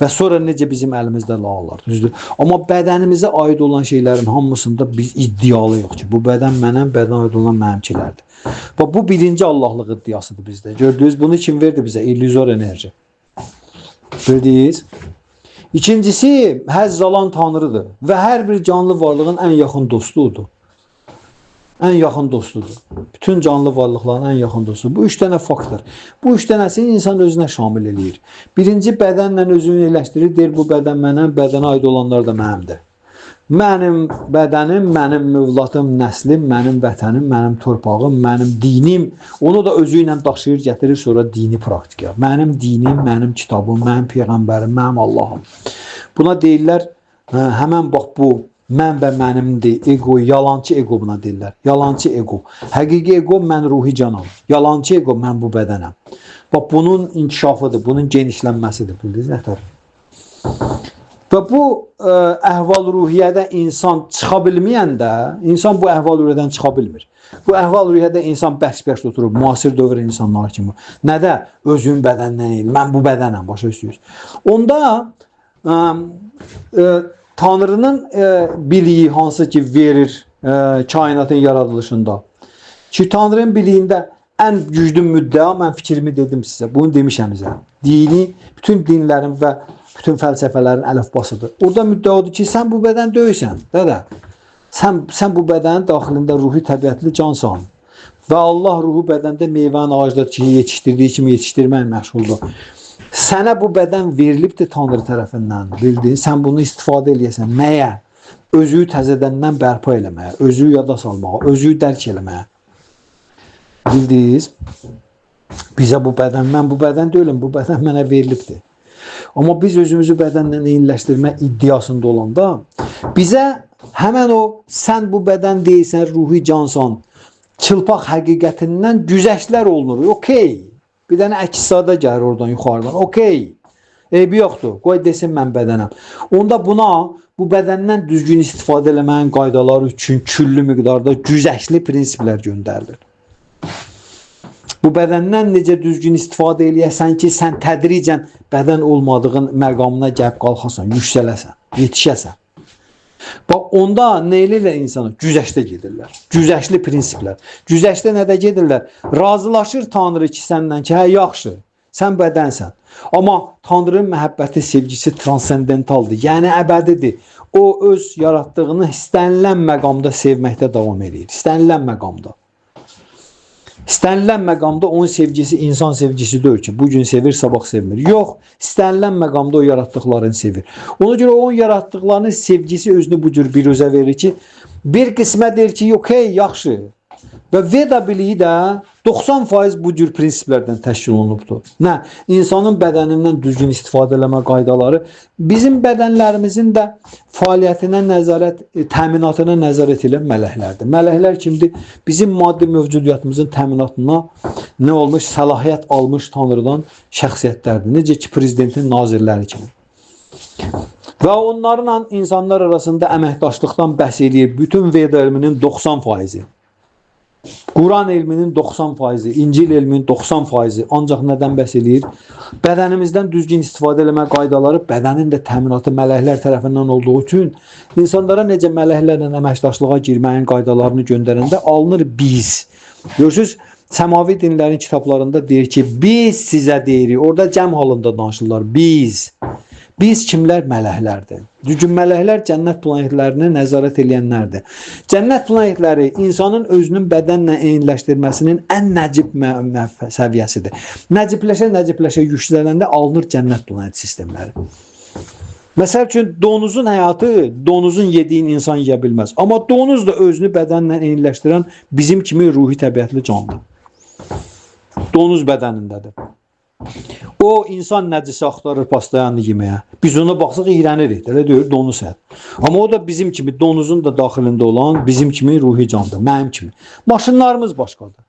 Və sonra necə bizim əlimizdə la olar, düzdür? Amma bədənimizə aid olan şeylərin hamısında biz iddialıyıq ki, bu bədən mənəm, bədən aid olan mənimkilərdir. Bax, bu birinci Allahlıq iddiasıdır bizdə. Gördünüz, bunu kim verdi bizə? İllüzor enerji. Bildiniz? İkincisi, həzz alan Tanrıdır və hər bir canlı varlığın ən yaxın dostudur. Ən yaxın dostudur. Bütün canlı varlıqların ən yaxın dostudur. Bu üç dənə faktor. Bu üç dənəsini insan özünə şamil eləyir. Birinci, bədənlə özünü eləşdirir, deyir bu bədən mənəm, bədənə aid olanlar da mənimdir. Mənim bədənim, mənim övladım, nəslim, mənim vətənim, mənim torpağım, mənim dinim. Onu da özü ilə daşıyır, gətirir sonra dini praktikaya. Mənim dinim, mənim kitabım, mənim peyğəmbərim, mənim Allahım. Buna deyirlər, həmən bax bu mən və mənimdir, ego, yalancı ego buna deyirlər. Yalancı ego. Həqiqi ego mən ruhi canam. Yalancı ego mən bu bədənəm. Bax bunun inkişafıdır, bunun genişlənməsidir. Bildiniz nətər? Və bu əhval-ruhiyyədə insan çıxa bilməyəndə, insan bu əhval-ruhiyyədən çıxa bilmir. Bu əhval-ruhiyyədə insan bəs-bəs oturub, müasir dövr insanları kimi. Nədə? Özünün bədənindən, mən bu bədənəm, başa düşürsünüz. Onda Tanrının biliyi hansı ki verir kainatın yaradılışında. Ki Tanrının biliyində ən güclü müddəa, mən fikrimi dedim sizə, bunu demişəm sizə. Dini, bütün dinlərin və bütün fəlsəfələrin əlifbasıdır. Orada müddəa odur ki, sən bu bədən deyilsən, dədə. Sən bu bədənin daxilində ruhi təbiətli cansan. Və Allah ruhu bədəndə meyvəni ağacda yetişdirdiyi kimi yetişdirməklə məşğuldur. Sənə bu bədən verilibdir Tanrı tərəfindən, bildin? Sən bunu istifadə eləyəsən. Nəyə? Özüyü təzədəndən bərpa eləməyə, özüyü yada salmağa, özüyü dərk eləməyə. Bildiniz? Bizə bu bədən, mən bu bədən deyiləm, bu bədən mənə verilibdir. Amma biz özümüzü bədənlə eyniləşdirmə iddiasında olanda bizə həmən o sən bu bədən deyilsən, ruhi cansan, çılpaq həqiqətindən güzəştlər olunur. Okey. Bir dənə əks-sada gəlir oradan yuxarıdan. Okey. Eybi yoxdur. Qoy desin mən bədənəm. Onda buna bu bədəndən düzgün istifadə eləməyin qaydaları üçün küllü miqdarda güzəştli prinsiplər göndərilir. Bu bədəndən necə düzgün istifadə eləyəsən ki, sən tədricən bədən olmadığın məqamına gəlib qalxasan, yüksələsən, yetişəsən. Bax, onda nə eləyirlər insanı? Güzəştə gedirlər. Güzəştli prinsiplər. Güzəştə nədə gedirlər? Razılaşır Tanrı ki, səndən ki, hə, yaxşı, sən bədənsən. Amma Tanrının məhəbbəti, sevgisi transendentaldır, yəni əbədidir. O, öz yaratdığını istənilən məqamda sevməkdə davam eləyir. İstənilən məqamda. İstənilən məqamda onun sevgisi insan sevgisi deyil ki, bugün sevir, sabah sevmir. Yox, istənilən məqamda o yaratdıqlarını sevir. Ona görə onun yaratdıqlarının sevgisi özünü bu cür biruzə verir ki, bir qismə deyir ki, okey, yaxşı. Və Veda biliyi də 90% bu cür prinsiplərdən təşkil olunubdur. Nə? İnsanın bədənindən düzgün istifadə eləmə qaydaları, bizim bədənlərimizin də fəaliyyətinə nəzarət, təminatına nəzarət edən mələklərdir. Mələklər kimdir? Bizim maddi mövcudiyyatımızın təminatına nə olmuş? Səlahiyyət almış Tanrıdan şəxsiyyətlərdir. Necə ki, prezidentin nazirləri kimi. Və onlarla insanlar arasında əməkdaşlıqdan bəhs eləyir bütün Veda elminin 90%. Quran elminin 90%, İncil elminin 90% ancaq nədən bəhs eləyir? Bədənimizdən düzgün istifadə eləmə qaydaları bədənin də təminatı mələklər tərəfindən olduğu üçün insanlara necə mələklərlə əməkdaşlığa girməyin qaydalarını göndərəndə alınır biz. Görürsünüz, səmavi dinlərin kitablarında deyir ki, biz sizə deyirik. Orada cəm halında danışırlar. Biz. Biz kimlər? Mələklərdir. Çünki mələklər cənnət planetlərini nəzarət eləyənlərdir. Cənnət planetləri insanın özünün bədənlə eyniləşdirməsinin ən nəcib səviyyəsidir. Nəcibləşə, nəcibləşə yüksələndə alınır cənnət planet sistemləri. Məsəl üçün, donuzun həyatı, donuzun yediyini insan yeyə bilməz. Amma donuz da özünü bədənlə eyniləşdirən bizim kimi ruhi təbiətli canlıdır. Donuz bədənindədir. O insan nəcisi axtarır pastayanı yeməyə. Biz ona baxsaq iyrənirik. Elə deyil, donuz həyat. Amma o da bizim kimi, donuzun da daxilində olan bizim kimi ruhi candır, mənim kimi. Maşınlarımız başqadır.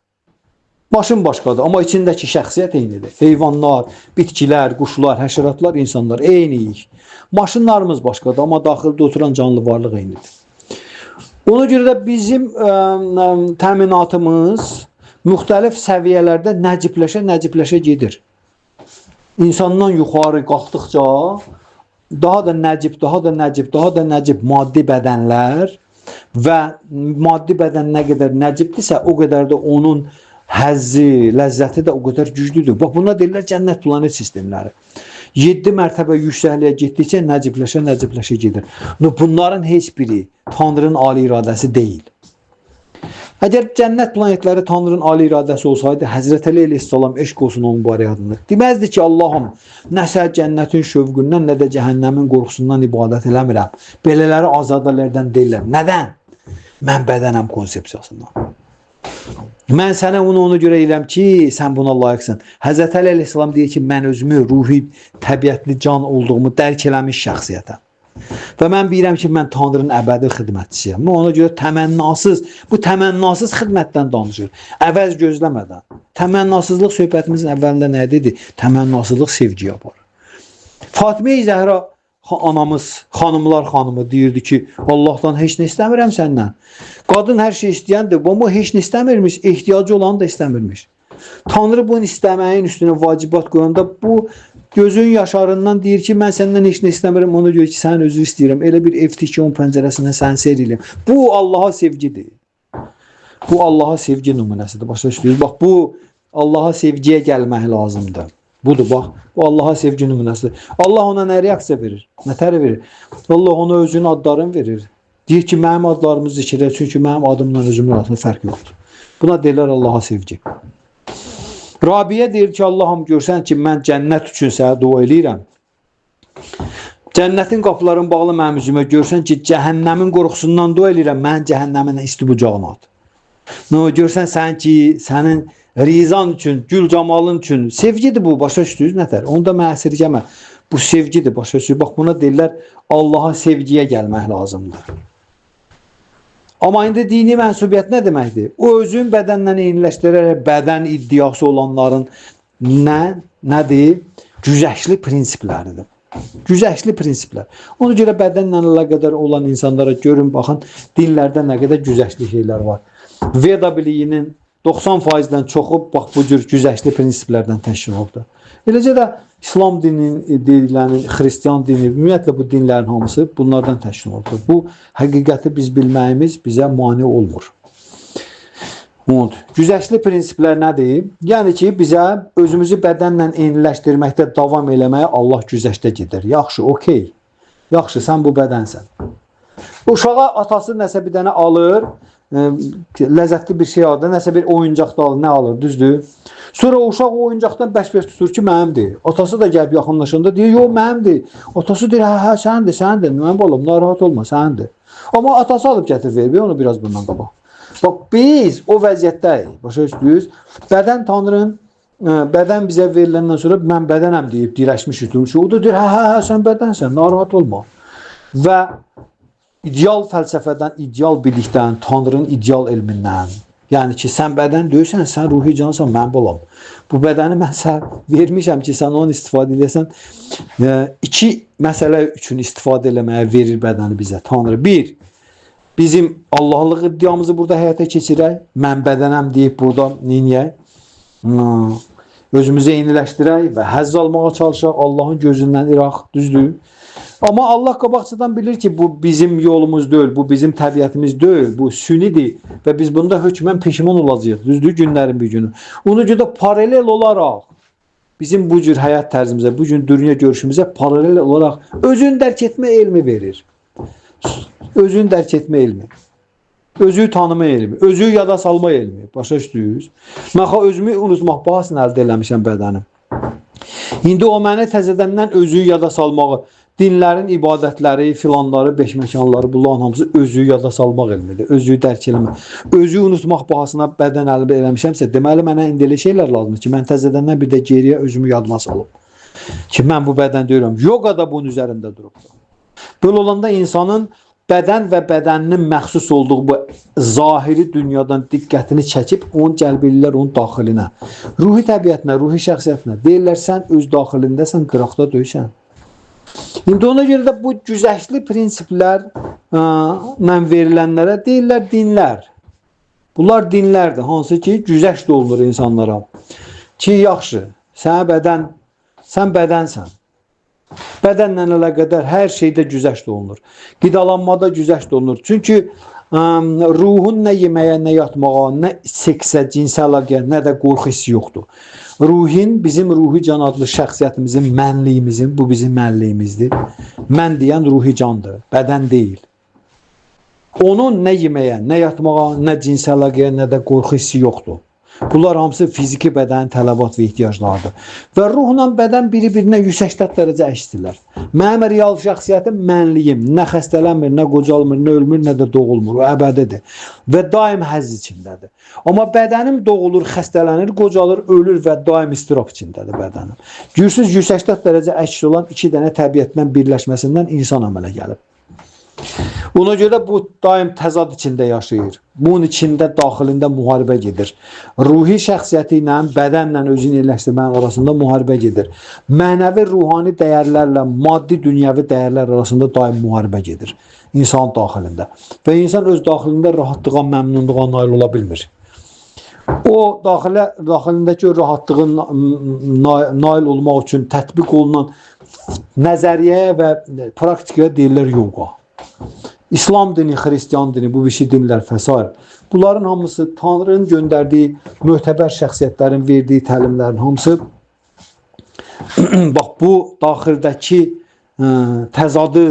Maşın başqadır, amma içindəki şəxsiyyət eynidir. Heyvanlar, bitkilər, quşlar, həşəratlar, insanlar eyniyik. Maşınlarımız başqadır, amma daxildə oturan canlı varlıq eynidir. Ona görə də bizim təminatımız müxtəlif səviyyələrdə nəcibləşə, nəcibləşə gedir. İnsandan yuxarı qalxdıqca daha da nəcib, daha da nəcib, daha da nəcib maddi bədənlər və maddi bədən nə qədər nəcibdirsə, o qədər də onun həzzi, ləzzəti də o qədər güclüdür. Bax, buna deyirlər cənnət planet sistemləri. 7 mərtəbə yüksəkliyə getdikcə nəcibləşə, nəcibləşə gedir. Bunların heç biri Tanrının ali iradəsi deyil. Əgər cənnət planetləri Tanrının ali iradəsi olsaydı, Həzrət Əli əleyhissalam eşq olsun onun mübarək adına. Deməzdi ki, Allahım, nə sən cənnətin şövqündən, nə də cəhənnəmin qorxusundan ibadət eləmirəm. Belələri azadələrdən deyirlər. Nədən? Mən bədənəm konsepsiyasından. Mən sənə onu ona görə eləm ki, sən buna layiqsən. Həzrət Əli əleyhissalam deyir ki, mən özümü ruhi, təbiətli can olduğumu dərk eləmiş şəxsiyyətəm. Və mən bilirəm ki, mən Tanrının əbədi xidmətçisiyəm. Mən ona görə təmənnasız, bu təmənnasız xidmətdən danışır. Əvəz gözləmədən. Təmənnasızlıq söhbətimizin əvvəlində nə dedi? Təmənnasızlıq sevgiyə aparır. Fatimə-i Zəhra anamız, xanımlar xanımı deyirdi ki, Allahdan heç nə istəmirəm səndən. Qadın hər şey istəyəndir, amma heç nə istəmirmiş, ehtiyacı olanı da istəmirmiş. Tanrı bunu istəməyin üstünə vacibat qoyanda bu gözün yaşarından deyir ki, mən səndən heç nə istəmirəm, ona görə ki, sənin özü istəyirəm. Elə bir ev ki, onun pəncərəsindən səni seyr eləyim. Bu Allaha sevgidir. Bu Allaha sevgi nümunəsidir. Başa düşdünüz? Bax, bu Allaha sevgiyə gəlmək lazımdır. Budur, bax. Bu Allaha sevgi nümunəsidir. Allah ona nə reaksiya verir? Nə tərə verir? Allah ona özünün adlarını verir. Deyir ki, mənim adlarımı zikr et, çünki mənim adımla özümün arasında fərq yoxdur. Buna deyirlər Allaha sevgi. Rabiyə deyir ki, Allahım görsən ki, mən cənnət üçün sənə dua eləyirəm. Cənnətin qapılarını bağlı mənim üzümə, görsən ki, cəhənnəmin qorxusundan dua eləyirəm, mən cəhənnəmin isti bucağına at. No, görsən sən ki, sənin rizan üçün, gül camalın üçün sevgidir bu, başa düşdünüz nətər? Onu da mənə əsirgəmə. Bu sevgidir, başa düşdünüz. Bax, buna deyirlər Allaha sevgiyə gəlmək lazımdır. Amma indi dini mənsubiyyət nə deməkdir? O özün bədənlə eyniləşdirərək bədən iddiası olanların nədir? Güzəştli prinsipləridir. Güzəştli prinsiplər. Ona görə bədənlə əlaqədar olan insanlara görün, baxın, dinlərdə nə qədər güzəştli şeylər var. Veda biliyinin 90%-dən çoxu bax bu cür güzəştli prinsiplərdən təşkil olubdur. Eləcə də İslam dininin, deyilənin, Xristian dini, ümumiyyətlə bu dinlərin hamısı bunlardan təşkil olubdur. Bu həqiqəti biz bilməyimiz bizə mane olmur. Unut. Güzəştli prinsiplər nədir? Yəni ki, bizə özümüzü bədənlə eyniləşdirməkdə davam eləməyə Allah güzəştə gedir. Yaxşı, okey. Yaxşı, sən bu bədənsən. Uşağa atası nəsə bir dənə alır, ləzzətli bir şey alır, nəsə bir oyuncaq da alır, nə alır, düzdür? Sonra uşaq o oyuncaqdan bəş-bəş tutur ki, mənimdir. Atası da gəlib yaxınlaşanda deyir, yox, mənimdir. Atası deyir, hə, hə, sənindir, sənindir, mənim balım, narahat olma, sənindir. Amma atası alıb gətirib verib onu biraz bundan qabaq. Bax, biz o vəziyyətdəyik, başa düşdünüz? Bədən Tanrının, bədən bizə veriləndən sonra mən bədənəm deyib dirəşmişik, durmuşuq. O da deyir, hə, hə, hə, sən bədənsən, narahat olma. Və ideal fəlsəfədən, ideal bilikdən, Tanrının ideal elmindən, yəni ki, sən bədən deyilsən, sən ruhi cansan, mən balam. Bu bədəni mən sənə vermişəm ki, sən onu istifadə edəsən. İki məsələ üçün istifadə eləməyə verir bədəni bizə Tanrı. Bir, bizim Allahlıq iddiamızı burada həyata keçirək, mən bədənəm deyib burada neyniyək? Özümüzü eyniləşdirək və həzz almağa çalışaq, Allahın gözündən iraq, düzdür? Amma Allah qabaqcadan bilir ki, bu bizim yolumuz deyil, bu bizim təbiətimiz deyil, bu sünidir və biz bunda hökmən peşiman olacağıq, düzdür, günlərin bir günü. Ona görə də paralel olaraq bizim bu cür həyat tərzimizə, bu cür dünya görüşümüzə paralel olaraq özünü dərk etmə elmi verir. Özünü dərk etmə elmi. Özü tanıma elmi, özü yada salma elmi. Başa düşdünüz? Mən xə özümü unutmaq bahasını əldə eləmişəm bədənim. İndi o məni təzədəndən özü yada salmağı, dinlərin ibadətləri, filanları, beş məkanları, bunların hamısı özü yada salmaq elmidir. Özü dərk eləmə. Özü unutmaq bahasına bədən əldə eləmişəmsə, deməli mənə indi elə şeylər lazımdır ki, mən təzədəndən bir də geriyə özümü yadıma salım. Ki mən bu bədən deyirəm. Yoga da bunun üzərində durubdur. Belə olanda insanın bədən və bədəninin məxsus olduğu bu zahiri dünyadan diqqətini çəkib onu cəlb edirlər onun daxilinə. Ruhi təbiətinə, ruhi şəxsiyyətinə. Deyirlər sən öz daxilindəsən, qıraqda deyilsən. İndi ona görə də bu güzəştli prinsiplərlə verilənlərə deyirlər dinlər. Bunlar dinlərdir, hansı ki güzəşt olunur insanlara. Ki yaxşı, sənə bədən, sən bədənsən. Bədənlə əlaqədar hər şeydə güzəşt olunur. Qidalanmada güzəşt olunur. Çünki ruhun nə yeməyə, nə yatmağa, nə seksə, cinsi əlaqəyə, nə də qorxu hissi yoxdur. Ruhin, bizim ruhi can adlı şəxsiyyətimizin, mənliyimizin, bu bizim mənliyimizdir. Mən deyən ruhi candır, bədən deyil. Onun nə yeməyə, nə yatmağa, nə cinsi əlaqəyə, nə də qorxu hissi yoxdur. Bunlar hamısı fiziki bədənin tələbat və ehtiyaclarıdır. Və ruhla bədən biri-birinə 180 dərəcə əksdirlər. Mənim real şəxsiyyətim mənliyim. Nə xəstələnmir, nə qocalmır, nə ölmür, nə də doğulmur. O əbədidir. Və daim həzz içindədir. Amma bədənim doğulur, xəstələnir, qocalır, ölür və daim istirab içindədir bədənim. Görürsünüz, 180 dərəcə əks olan iki dənə təbiətlə birləşməsindən insan əmələ gəlib. Ona görə bu daim təzad içində yaşayır. Bunun içində, daxilində müharibə gedir. Ruhi şəxsiyyəti ilə, bədənlə özünü yerləşdirmənin arasında müharibə gedir. Mənəvi, ruhani dəyərlərlə maddi, dünyəvi dəyərlər arasında daim müharibə gedir insanın daxilində. Və insan öz daxilində rahatlığa, məmnunluğa nail ola bilmir. O daxilindəki o rahatlığın nail olmaq üçün tətbiq olunan nəzəriyyəyə və praktikaya deyirlər yoga. İslam dini, Xristian dini, bu bir şey dinlər fəsair. Bunların hamısı Tanrının göndərdiyi mötəbər şəxsiyyətlərin verdiyi təlimlərin hamısı bax bu daxildəki təzadı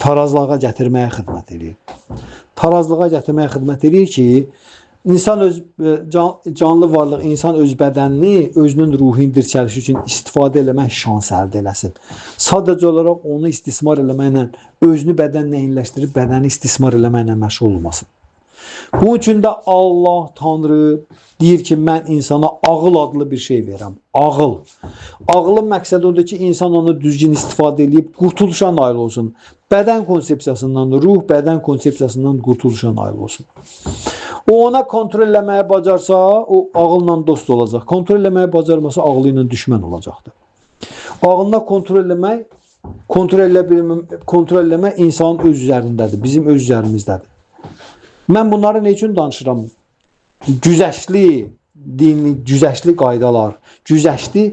tarazlığa gətirməyə xidmət eləyir. Tarazlığa gətirməyə xidmət eləyir ki, insan öz canlı varlıq, insan öz bədənini özünün ruhini dirçəlişi üçün istifadə eləmək şans əldə eləsin. Sadəcə olaraq onu istismar eləməklə, özünü bədənlə eyniləşdirib bədəni istismar eləməklə məşğul olmasın. Bunun üçün də Allah, Tanrı deyir ki, mən insana ağıl adlı bir şey verirəm. Ağıl. Ağılın məqsədi odur ki, insan onu düzgün istifadə edib qurtuluşa nail olsun. Bədən konsepsiyasından, ruh bədən konsepsiyasından qurtuluşa nail olsun. O ona kontrol eləməyə bacarsa, o ağılla dost olacaq. Kontrol eləməyə bacarmasa, ağlı ilə düşmən olacaqdır. Ağılına kontrol eləmək, kontrol eləmək insanın öz üzərindədir, bizim öz üzərimizdədir. Mən bunları nə üçün danışıram? Güzəştli dini, güzəştli qaydalar, güzəşti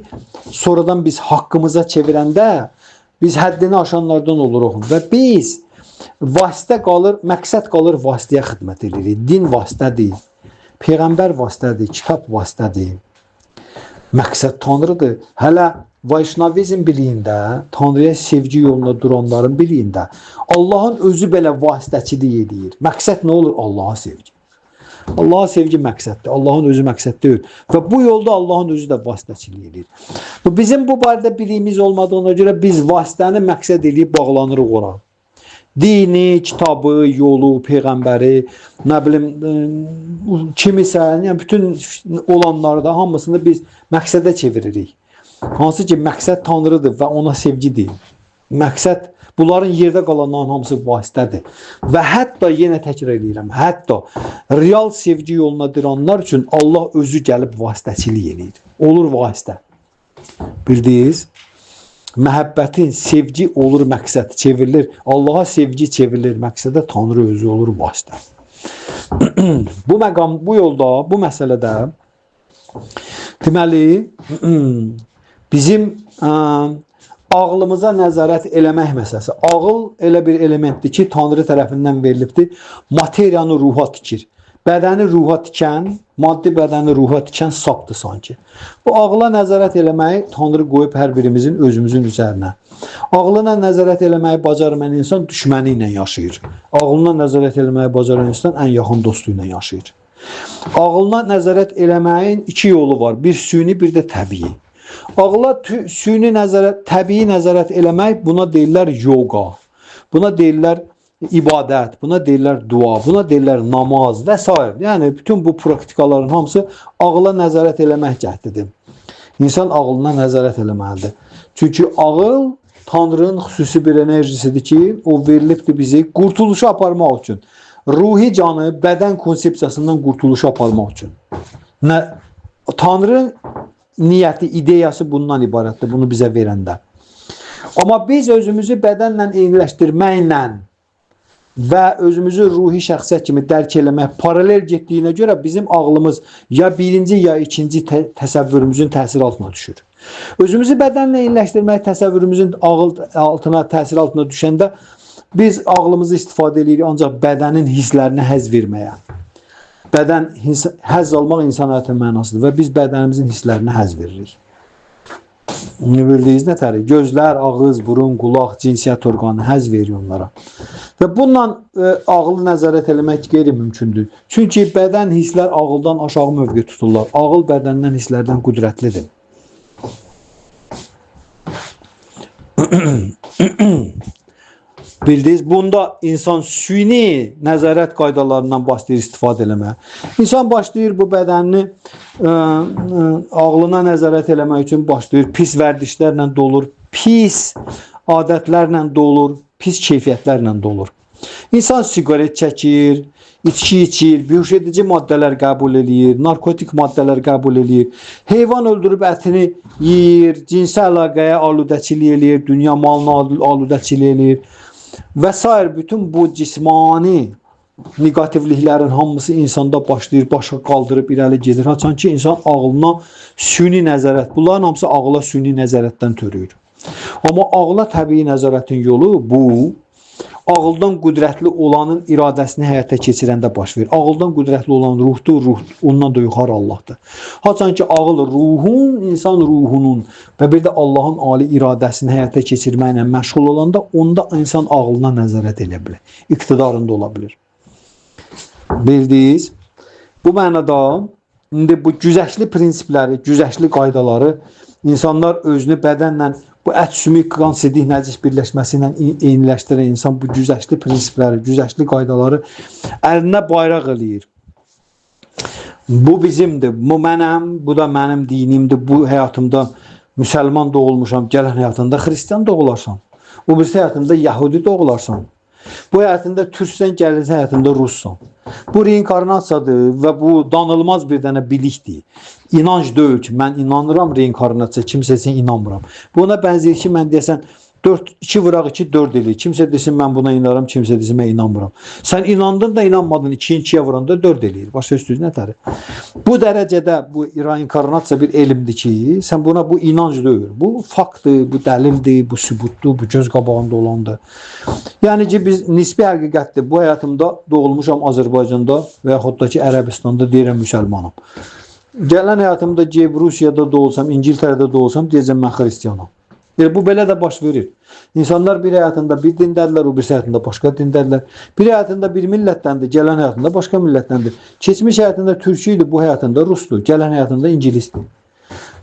sonradan biz haqqımıza çevirəndə biz həddini aşanlardan oluruq və biz vasitə qalır, məqsəd qalır, vasitəyə xidmət edirik. Din vasitə deyil, Peyğəmbər vasitədir, kitab vasitədir. Məqsəd Tanrıdır. Hələ Vaishnavizm biliyində, Tanrıya sevgi yolunda duranların biliyində Allahın özü belə vasitəçilik edir. Məqsəd nə olur? Allaha sevgi. Allaha sevgi məqsəddir. Allahın özü məqsəd deyil. Və bu yolda Allahın özü də vasitəçilik edir. Bizim bu barədə biliyimiz olmadığına görə biz vasitəni məqsəd eləyib bağlanırıq ora. Dini, kitabı, yolu, peyğəmbəri, nə bilim, kimisə, yəni bütün olanları da hamısını biz məqsədə çeviririk. Hansı ki, məqsəd Tanrıdır və ona sevgidir. Məqsəd, bunların yerdə qalanların hamısı vasitədir. Və hətta, yenə təkrar edirəm, hətta real sevgi yoluna duranlar üçün Allah özü gəlib vasitəçilik eləyir. Olur vasitə. Bildiniz? Məhəbbətin, sevgi olur məqsəd, çevrilir. Allaha sevgi çevrilir məqsədə, Tanrı özü olur vasitə. Bu məqam, bu yolda, bu məsələdə deməli, bizim ağlımıza nəzarət eləmək məsələsi. Ağıl elə bir elementdir ki, Tanrı tərəfindən verilibdir. Materiyanı ruha tikir. Bədəni ruha tikən, maddi bədəni ruha tikən sapdır sanki. Bu ağla nəzarət eləməyi Tanrı qoyub hər birimizin özümüzün üzərinə. Ağlına nəzarət eləməyi bacarmayan insan düşməni ilə yaşayır. Ağlına nəzarət eləməyi bacaran insan ən yaxın dostu ilə yaşayır. Ağlına nəzarət eləməyin iki yolu var. Bir süni, bir də təbii. Ağla süni nəzarət, təbii nəzarət eləmək, buna deyirlər yoga. Buna deyirlər ibadət, buna deyirlər dua, buna deyirlər namaz və s. Yəni bütün bu praktikaların hamısı ağla nəzarət eləmək cəhdidir. İnsan ağlına nəzarət eləməlidir. Çünki ağıl Tanrının xüsusi bir enerjisidir ki, o verilibdir bizi qurtuluşa aparmaq üçün. Ruhi canı bədən konsepsiyasından qurtuluşa aparmaq üçün. Tanrının niyyəti, ideyası bundan ibarətdir, bunu bizə verəndə. Amma biz özümüzü bədənlə eyniləşdirməklə və özümüzü ruhi şəxsiyyət kimi dərk eləmək paralel getdiyinə görə bizim ağlımız ya birinci, ya ikinci təsəvvürümüzün təsiri altına düşür. Özümüzü bədənlə eyniləşdirmək təsəvvürümüzün ağıl altına, təsiri altına düşəndə biz ağlımızı istifadə edirik ancaq bədənin hisslərinə həzz verməyə. Bədən həzz almaq insan həyatının mənasıdır və biz bədənimizin hisslərinə həzz veririk. Bildiyiniz nətəri? Gözlər, ağız, burun, qulaq, cinsiyyət orqanı həzz verir onlara. Və bununla ağlı nəzarət eləmək qeyri-mümkündür. Çünki bədən, hisslər ağıldan aşağı mövqe tuturlar. Ağıl bədəndən, hisslərdən qüdrətlidir. Bildiniz, bunda insan süni nəzarət qaydalarından başlayır istifadə eləməyə. İnsan başlayır bu bədənini ağlına nəzarət eləmək üçün başlayır, pis vərdişlərlə dolur, pis adətlərlə dolur, pis keyfiyyətlərlə dolur. İnsan siqaret çəkir, içki içir, bihuş edici maddələr qəbul eləyir, narkotik maddələr qəbul eləyir, heyvan öldürüb ətini yeyir, cinsi əlaqəyə aludəçilik eləyir, dünya malına aludəçilik eləyir və sair. Bütün bu cismani neqativliklərin hamısı insanda başlayır, başa qaldırıb irəli gedir. Haçan ki, insan ağlına süni nəzarət, bunların hamısı ağla süni nəzarətdən törüyür. Amma ağla təbii nəzarətin yolu bu, ağıldan qüdrətli olanın iradəsini həyata keçirəndə baş verir. Ağıldan qüdrətli olan ruhdur, ruh ondan da yuxarı Allahdır. Haçan ki, ağıl ruhun, insan ruhunun və bir də Allahın ali iradəsini həyata keçirməklə məşğul olanda, onda insan ağlına nəzarət edə bilər, iqtidarında ola bilir. Bildiniz? Bu mənada indi bu güzəştli prinsipləri, güzəştli qaydaları insanlar özünü bədənlə, bu ət, sümük, qan, sidik, nəcis birləşməsi ilə eyniləşdirən insan bu güzəştli prinsipləri, güzəştli qaydaları əlinə bayraq eləyir. Bu bizimdir, bu mənəm, bu da mənim dinimdir, bu həyatımda müsəlman doğulmuşam, gələn həyatında xristian doğularsan. O birisi həyatında yahudi doğularsan. Bu həyatında türksən, gəlirsən həyatında russan. Bu reinkarnasiyadır və bu danılmaz bir dənə bilikdir. İnanc deyil ki, mən inanıram reinkarnasiya, kimsə desin inanmıram. Buna bənzəyir ki, mən deyəsən 4, 2 vuraq 2, 4 eləyir. Kimsə desin mən buna inanıram, kimsə desin mən inanmıram. Sən inandın da inanmadın, 2-ni 2-yə vuranda 4 eləyir. Başa düşdünüz nətəri? Bu dərəcədə bu reinkarnasiya bir elmdir ki, sən buna bu inanc deyil. Bu faktdır, bu dəlildir, bu sübutdur, bu göz qabağında olandır. Yəni ki, biz nisbi həqiqətdir. Bu həyatımda doğulmuşam Azərbaycanda və yaxud da ki, Ərəbistanda deyirəm müsəlmanam. Gələn həyatımda gedib Rusiyada doğulsam, İngiltərədə doğulsam, deyəcəm mən xristianam. Yəni, bu belə də baş verir. İnsanlar bir həyatında bir dindədirlər, o birisi həyatında başqa dindədirlər. Bir həyatında bir millətdəndir, gələn həyatında başqa millətdəndir. Keçmiş həyatında türk idi, bu həyatında rusdur, gələn həyatında ingilisdir.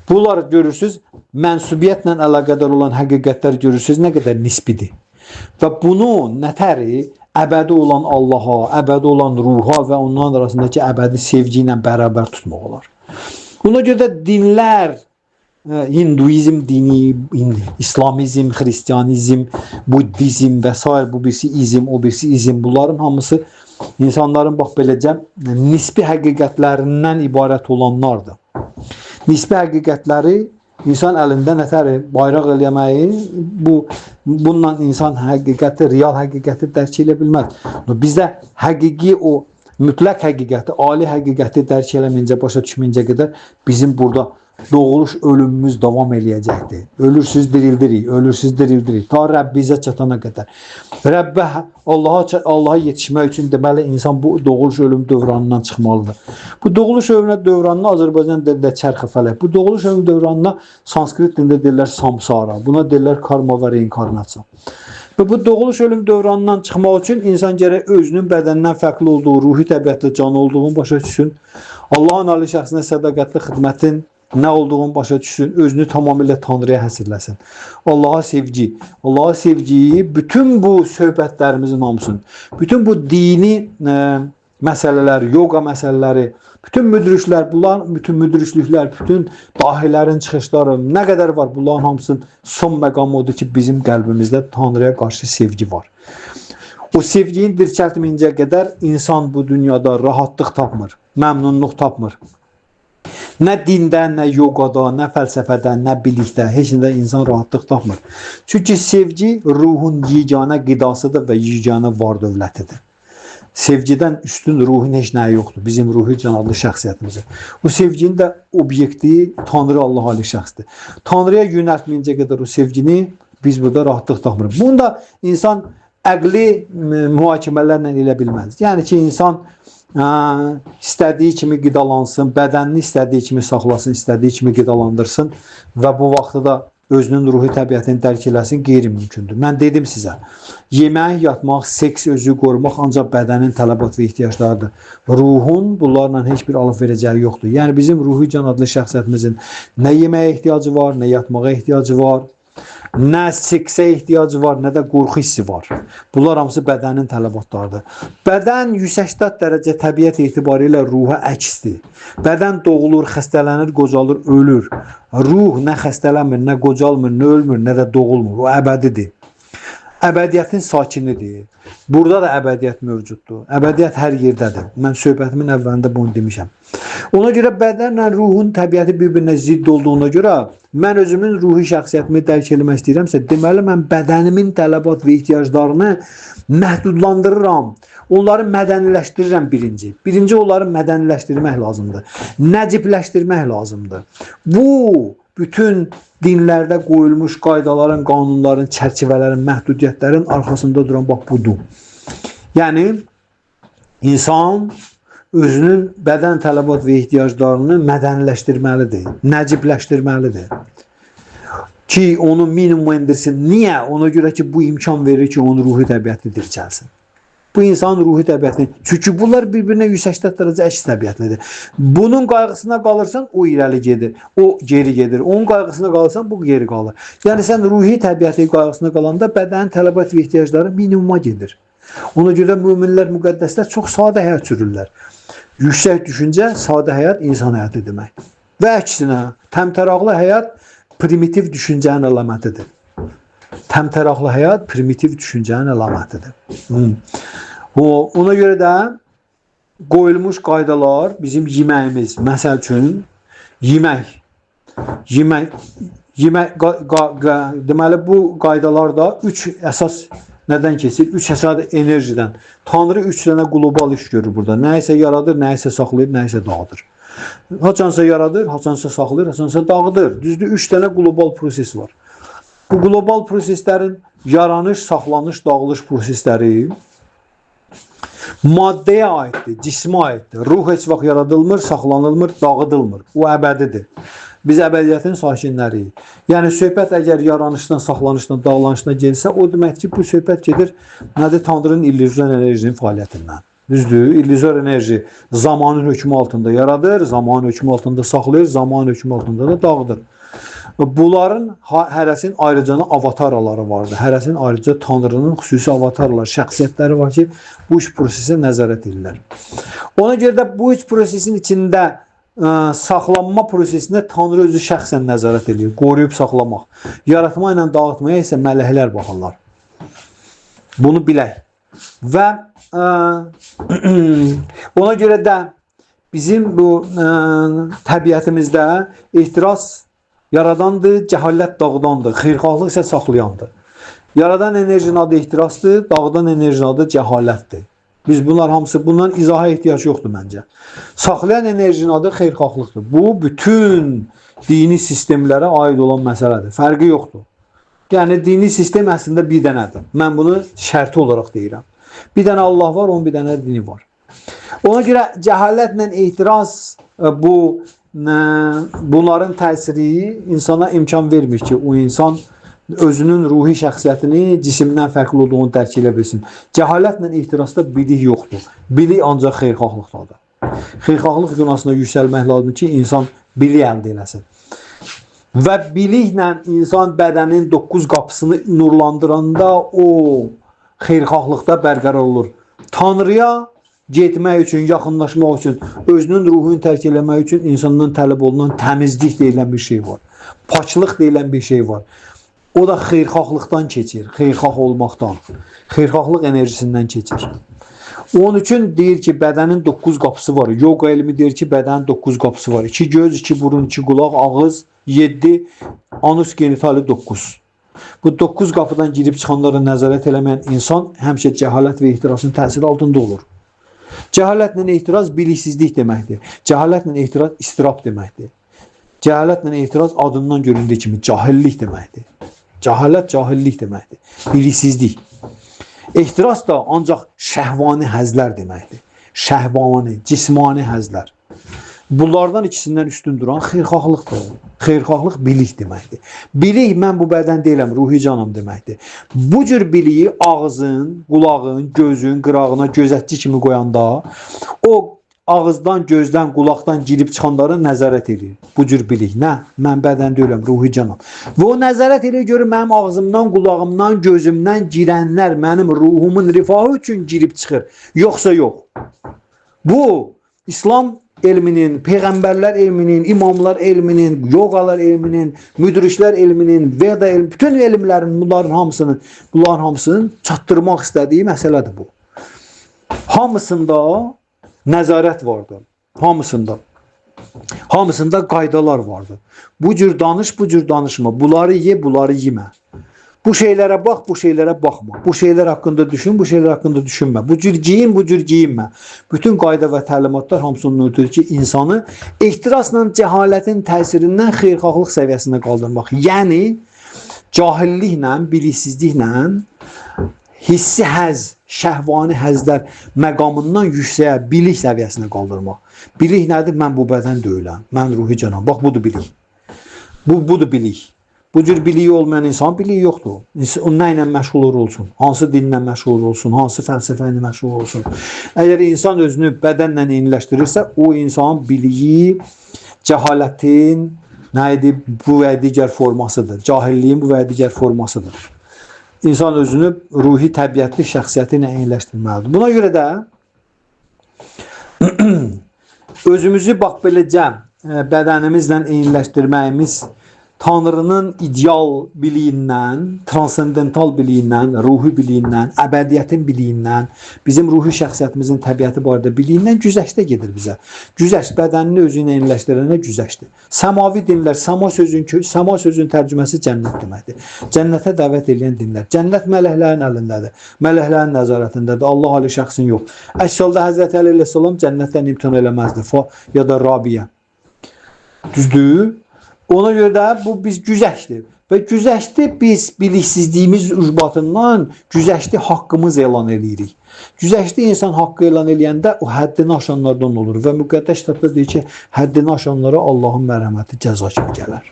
Bunlar görürsünüz, mənsubiyyətlə əlaqədar olan həqiqətlər görürsünüz, nə qədər nisbidir. Və bunu nətəri əbədi olan Allaha, əbədi olan ruha və onların arasındakı əbədi sevgi ilə bərabər tutmaq olar. Buna görə də dinlər, Hinduizm dini, İslamizm, Xristianizm, Buddizm və s. bu birisi izm, o birisi izm, bunların hamısı insanların bax beləcə nisbi həqiqətlərindən ibarət olanlardır. Nisbi həqiqətləri insan əlində nətəri bayraq eləməyi, bununla insan həqiqəti, real həqiqəti dərk eləyə bilməz. Bizdə həqiqi o mütləq həqiqəti, ali həqiqəti dərk eləməyincə, başa düşməyincə qədər bizim burada doğuluş ölümümüz davam eləyəcəkdir. Ölürsüz dirildirik, ölürsüz dirildirik. Ta Rəbbizə çatana qədər. Rəbbə, Allaha yetişmək üçün deməli insan bu doğuluş ölüm dövranından çıxmalıdır. Bu doğuluş ölüm dövranına Azərbaycan dilində çərxi fələk. Bu doğuluş ölüm dövranına Sanskrit dilində deyirlər samsara. Buna deyirlər karma və reinkarnasiya. Və bu doğuluş ölüm dövranından çıxmaq üçün insan gərək özünün bədənindən fərqli olduğu, ruhi təbiətli can olduğunu başa düşsün. Allahın ali şəxsinə sədaqətli xidmətin nə olduğunu başa düşsün, özünü tamamilə Tanrıya həsrləsin. Allaha sevgi, Allaha sevgiyi bütün bu söhbətlərimizin hamısını, bütün bu dini məsələlər, yoga məsələləri, bütün müdriklər, bunların bütün müdrikliklər, bütün dahilərin çıxışları nə qədər var, bunların hamısının son məqamı odur ki, bizim qəlbimizdə Tanrıya qarşı sevgi var. O sevgini dirçəltməyincə qədər insan bu dünyada rahatlıq tapmır, məmnunluq tapmır. Nə dində, nə yoqada, nə fəlsəfədə, nə bilikdə, heç nədə insan rahatlıq tapmır. Çünki sevgi ruhun yeganə qidasıdır və yeganə var dövlətidir. Sevgidən üstün ruhun heç nəyi yoxdur. Bizim ruhi can adlı şəxsiyyətimizin. O sevginin də obyekti Tanrı Allah ali şəxsdir. Tanrıya yönəltməyincə qədər o sevgini biz burada rahatlıq tapmırıq. Bunu da insan əqli mühakimələrlə elə bilməz. Yəni ki, insan istədiyi kimi qidalansın, bədənini istədiyi kimi saxlasın, istədiyi kimi qidalandırsın və bu vaxtda da özünün ruhi təbiətini dərk eləsin, qeyri-mümkündür. Mən dedim sizə, yemək, yatmaq, seks, özü qorumaq ancaq bədənin tələbat və ehtiyaclarıdır. Ruhun bunlarla heç bir alıb verəcəyi yoxdur. Yəni bizim ruhi can adlı şəxsiyyətimizin nə yeməyə ehtiyacı var, nə yatmağa ehtiyacı var, nə seksə ehtiyacı var, nə də qorxu hissi var. Bunlar hamısı bədənin tələbatlarıdır. Bədən 180 dərəcə təbiət etibarilə ruha əksdir. Bədən doğulur, xəstələnir, qocalır, ölür. Ruh nə xəstələnmir, nə qocalmır, nə ölmür, nə də doğulmur. O əbədidir. Əbədiyyətin sakinidir. Burada da əbədiyyət mövcuddur. Əbədiyyət hər yerdədir. Mən söhbətimin əvvəlində bunu demişəm. Ona görə bədənlə ruhun təbiəti bir-birinə zidd olduğuna görə mən özümün ruhi şəxsiyyətimi dərk eləmək istəyirəmsə, deməli mən bədənimin tələbat və ehtiyaclarını məhdudlandırıram. Onları mədəniləşdirirəm birinci. Birinci onları mədəniləşdirmək lazımdır. Nəcibləşdirmək lazımdır. Bu bütün dinlərdə qoyulmuş qaydaların, qanunların, çərçivələrin, məhdudiyyətlərin arxasında duran bax budur. Yəni insan özünün bədən tələbat və ehtiyaclarını mədəniləşdirməlidir, nəcibləşdirməlidir. Ki onu minimuma endirsin. Niyə? Ona görə ki bu imkan verir ki onun ruhi təbiəti dirçəlsin. Bu insanın ruhi təbiətini. Çünki bunlar bir-birinə 180 dərəcə əks təbiətlidir. Bunun qayğısına qalırsan, o irəli gedir, o geri gedir. Onun qayğısına qalırsan, bu geri qalır. Yəni sən ruhi təbiəti qayğısına qalanda bədənin tələbat və ehtiyacları minimuma gedir. Ona görə möminlər, müqəddəslər çox sadə həyat sürürlər. Yüksək düşüncə, sadə həyat insan həyatı demək. Və əksinə, təmtəraqlı həyat primitiv düşüncənin əlamətidir. Təmtəraqlı həyat primitiv düşüncənin əlamətidir. Ona görə də qoyulmuş qaydalar bizim yeməyimiz, məsəl üçün yemək, deməli bu qaydalar da 3 əsas nədən keçir? 3 əsas enerjidən. Tanrı 3 dənə qlobal iş görür burada. Nə isə yaradır, nə isə saxlayır, nə isə dağıdır. Haçansa yaradır, haçansa saxlayır, haçansa dağıdır. Düzdür, 3 dənə qlobal proses var. Bu qlobal proseslərin yaranış, saxlanış, dağılış prosesləri maddəyə aiddir, cismə aiddir. Ruh heç vaxt yaradılmır, saxlanılmır, dağıdılmır. O əbədidir. Biz əbədiyyətin sakinləriyik. Yəni söhbət əgər yaranışdan, saxlanışdan, dağılanışdan gelsə, o deməkdir ki, bu söhbət gedir nədir? Tanrının illüzor enerjinin fəaliyyətindən. Düzdür? İllüzor enerji zamanın hökmü altında yaradır, zamanın hökmü altında saxlayır, zamanın hökmü altında da dağıdır. Bunların hərəsinin ayrıca avataraları vardır. Hərəsinin ayrıca Tanrının xüsusi avatarları, şəxsiyyətləri var ki, bu iş prosesinə nəzarət edirlər. Ona görə də bu iş prosesin içində saxlanma prosesində Tanrı özü şəxsən nəzarət edir, qoruyub saxlamaq. Yaratma ilə dağıtmaya isə mələklər baxırlar. Bunu bilək. Və ona görə də bizim bu təbiətimizdə ehtiras yaradandır, cəhalət dağıdandır, xeyirxahlıq isə saxlayandır. Yaradan enerjinin adı ehtirasdır, dağıdan enerjinin adı cəhalətdir. Biz bunlar hamısı, bundan izaha ehtiyac yoxdur məncə. Saxlayan enerjinin adı xeyirxahlıqdır. Bu bütün dini sistemlərə aid olan məsələdir. Fərqi yoxdur. Yəni dini sistem əslində bir dənədir. Mən bunu şərti olaraq deyirəm. Bir dənə Allah var, onun bir dənə dini var. Ona görə cəhalətlə ehtiras bunların təsiri insana imkan vermir ki, o insan özünün ruhi şəxsiyyətini cisimdən fərqli olduğunu dərk edə bilsin. Cəhalətlə ehtirasda bilik yoxdur. Bilik ancaq xeyirxahlıqdadır. Xeyirxahlıq günahsına yüksəlmək lazımdır ki, insan bilik əldə eləsin. Və biliklə insan bədənin 9 qapısını nurlandıranda o xeyirxahlıqda bərqərar olur. Tanrıya getmək üçün, yaxınlaşmaq üçün, özünün ruhunu tərk eləmək üçün insandan tələb olunan təmizlik deyilən bir şey var. Paklıq deyilən bir şey var. O da xeyirxahlıqdan keçir, xeyirxah olmaqdan, xeyirxahlıq enerjisindən keçir. Onun üçün deyir ki, bədənin 9 qapısı var. Yoga elmi deyir ki, bədənin 9 qapısı var. 2 göz, 2 burun, 2 qulaq, ağız, 7, anus genitali 9. Bu 9 qapıdan girib çıxanlara nəzarət eləməyən insan həmişə cəhalət və ehtirasın təsiri altında olur. Cəhalətlə ehtiras biliksizlik deməkdir. Cəhalətlə ehtiras istirab deməkdir. Cəhalətlə ehtiras adından göründüyü kimi cahillik deməkdir. Cəhalət cahillik deməkdir. Biliksizlik. Ehtiras da ancaq şəhvani həzlər deməkdir. Şəhvani, cismani həzlər. Bunlardan ikisindən üstün duran xeyirxahlıqdır. Xeyirxahlıq bilik deməkdir. Bilik mən bu bədən deyiləm, ruhi canım deməkdir. Bu cür biliyi ağzın, qulağın, gözün qırağına gözətçi kimi qoyanda o ağızdan, gözdən, qulaqdan girib çıxanları nəzarət eləyir. Bu cür bilik. Nə? Mən bədən deyiləm, ruhi canım. Və o nəzarət eləyir, görür mənim ağzımdan, qulağımdan, gözümdən girənlər mənim ruhumun rifahı üçün girib çıxır. Yoxsa yox. Bu İslam elminin, peyğəmbərlər elminin, imamlar elminin, yogalar elminin, müdriklər elminin, Veda elmi, bütün elmlərin bunların hamısının çatdırmaq istədiyi məsələdir bu. Hamısında nəzarət vardır. Hamısında. Hamısında qaydalar vardır. Bu cür danış, bu cür danışma. Bunları ye, bunları yemə. Bu şeylərə bax, bu şeylərə baxma. Bu şeylər haqqında düşün, bu şeylər haqqında düşünmə. Bu cür geyin, bu cür geyinmə. Bütün qayda və təlimatlar hamısı ondan ötürü ki, insanı ehtirasla cəhalətin təsirindən xeyirxahlıq səviyyəsinə qaldırmaq. Yəni cahilliklə, biliksizliklə hissi həz, şəhvani həzlər məqamından yüksəyə, bilik səviyyəsinə qaldırmaq. Bilik nədir? Mən bu bədən deyiləm. Mən ruhi canam. Bax budur bilik. Bu budur bilik. Bu cür biliyi olmayan insan biliyi yoxdur. O nə ilə məşğul olur olsun, hansı dinlə məşğul olsun, hansı fəlsəfə ilə məşğul olsun. Əgər insan özünü bədənlə eyniləşdirirsə, o insanın biliyi cəhalətin nə idi, bu və digər formasıdır. Cahilliyin bu və digər formasıdır. İnsan özünü ruhi təbiətli şəxsiyyəti ilə eyniləşdirməlidir. Buna görə də özümüzü bax beləcə bədənimizlə eyniləşdirməyimiz Tanrının ideal biliyindən, transendental biliyindən, ruhi biliyindən, əbədiyyətin biliyindən, bizim ruhi şəxsiyyətimizin təbiəti barədə biliyindən güzəştə gedir bizə. Güzəşt bədənini özü ilə eyniləşdirənə güzəştdir. Səmavi dinlər, səma sözünün tərcüməsi cənnət deməkdir. Cənnətə dəvət edən dinlər. Cənnət mələklərin əlindədir. Mələklərin nəzarətindədir. Allah ali şəxsin yox. Əks halda Həzrəti Əli əleyhissalam cənnətdən imtina eləməzdi. Fa ya da Rabiyə. Düzdür? Ona görə də bu biz güzəştdir. Və güzəşti biz biliksizliyimiz ucbatından güzəşti haqqımız elan eləyirik. Güzəşti insan haqqı elan eləyəndə o həddini aşanlardan olur və müqəddəs kitabda deyir ki, həddini aşanlara Allahın mərhəməti cəza kimi gələr.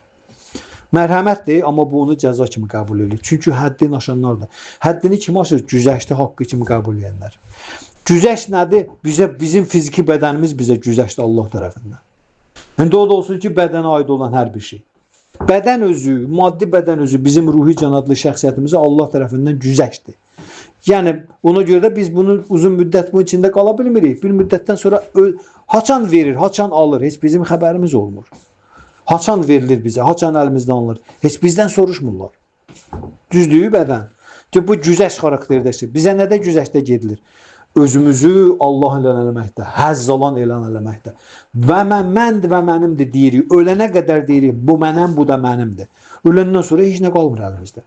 Mərhəmətdir, amma bu onu cəza kimi qəbul edir. Çünki həddini aşanlardır. Həddini kim aşır? Güzəşti haqqı kimi qəbul edənlər. Güzəşt nədir? Bizə bizim fiziki bədənimiz bizə güzəşti Allah tərəfindən. İndi o da olsun ki, bədənə aid olan hər bir şey. Bədən özü, maddi bədən özü bizim ruhi can adlı şəxsiyyətimizə Allah tərəfindən güzəştdir. Yəni ona görə də biz bunun uzun müddət bunun içində qala bilmirik. Bir müddətdən sonra haçan verir, haçan alır, heç bizim xəbərimiz olmur. Haçan verilir bizə, haçan əlimizdən alınır. Heç bizdən soruşmurlar. Düzdür bədən. Ki bu güzəşt xarakterdədir. Bizə nədə güzəştdə gedilir? Özümüzü Allah elan eləməkdə, həzz alan elan eləməkdə. Və mən məndir və mənimdir deyirik. Ölənə qədər deyirik, bu mənəm, bu da mənimdir. Öləndən sonra heç nə qalmır əlimizdə.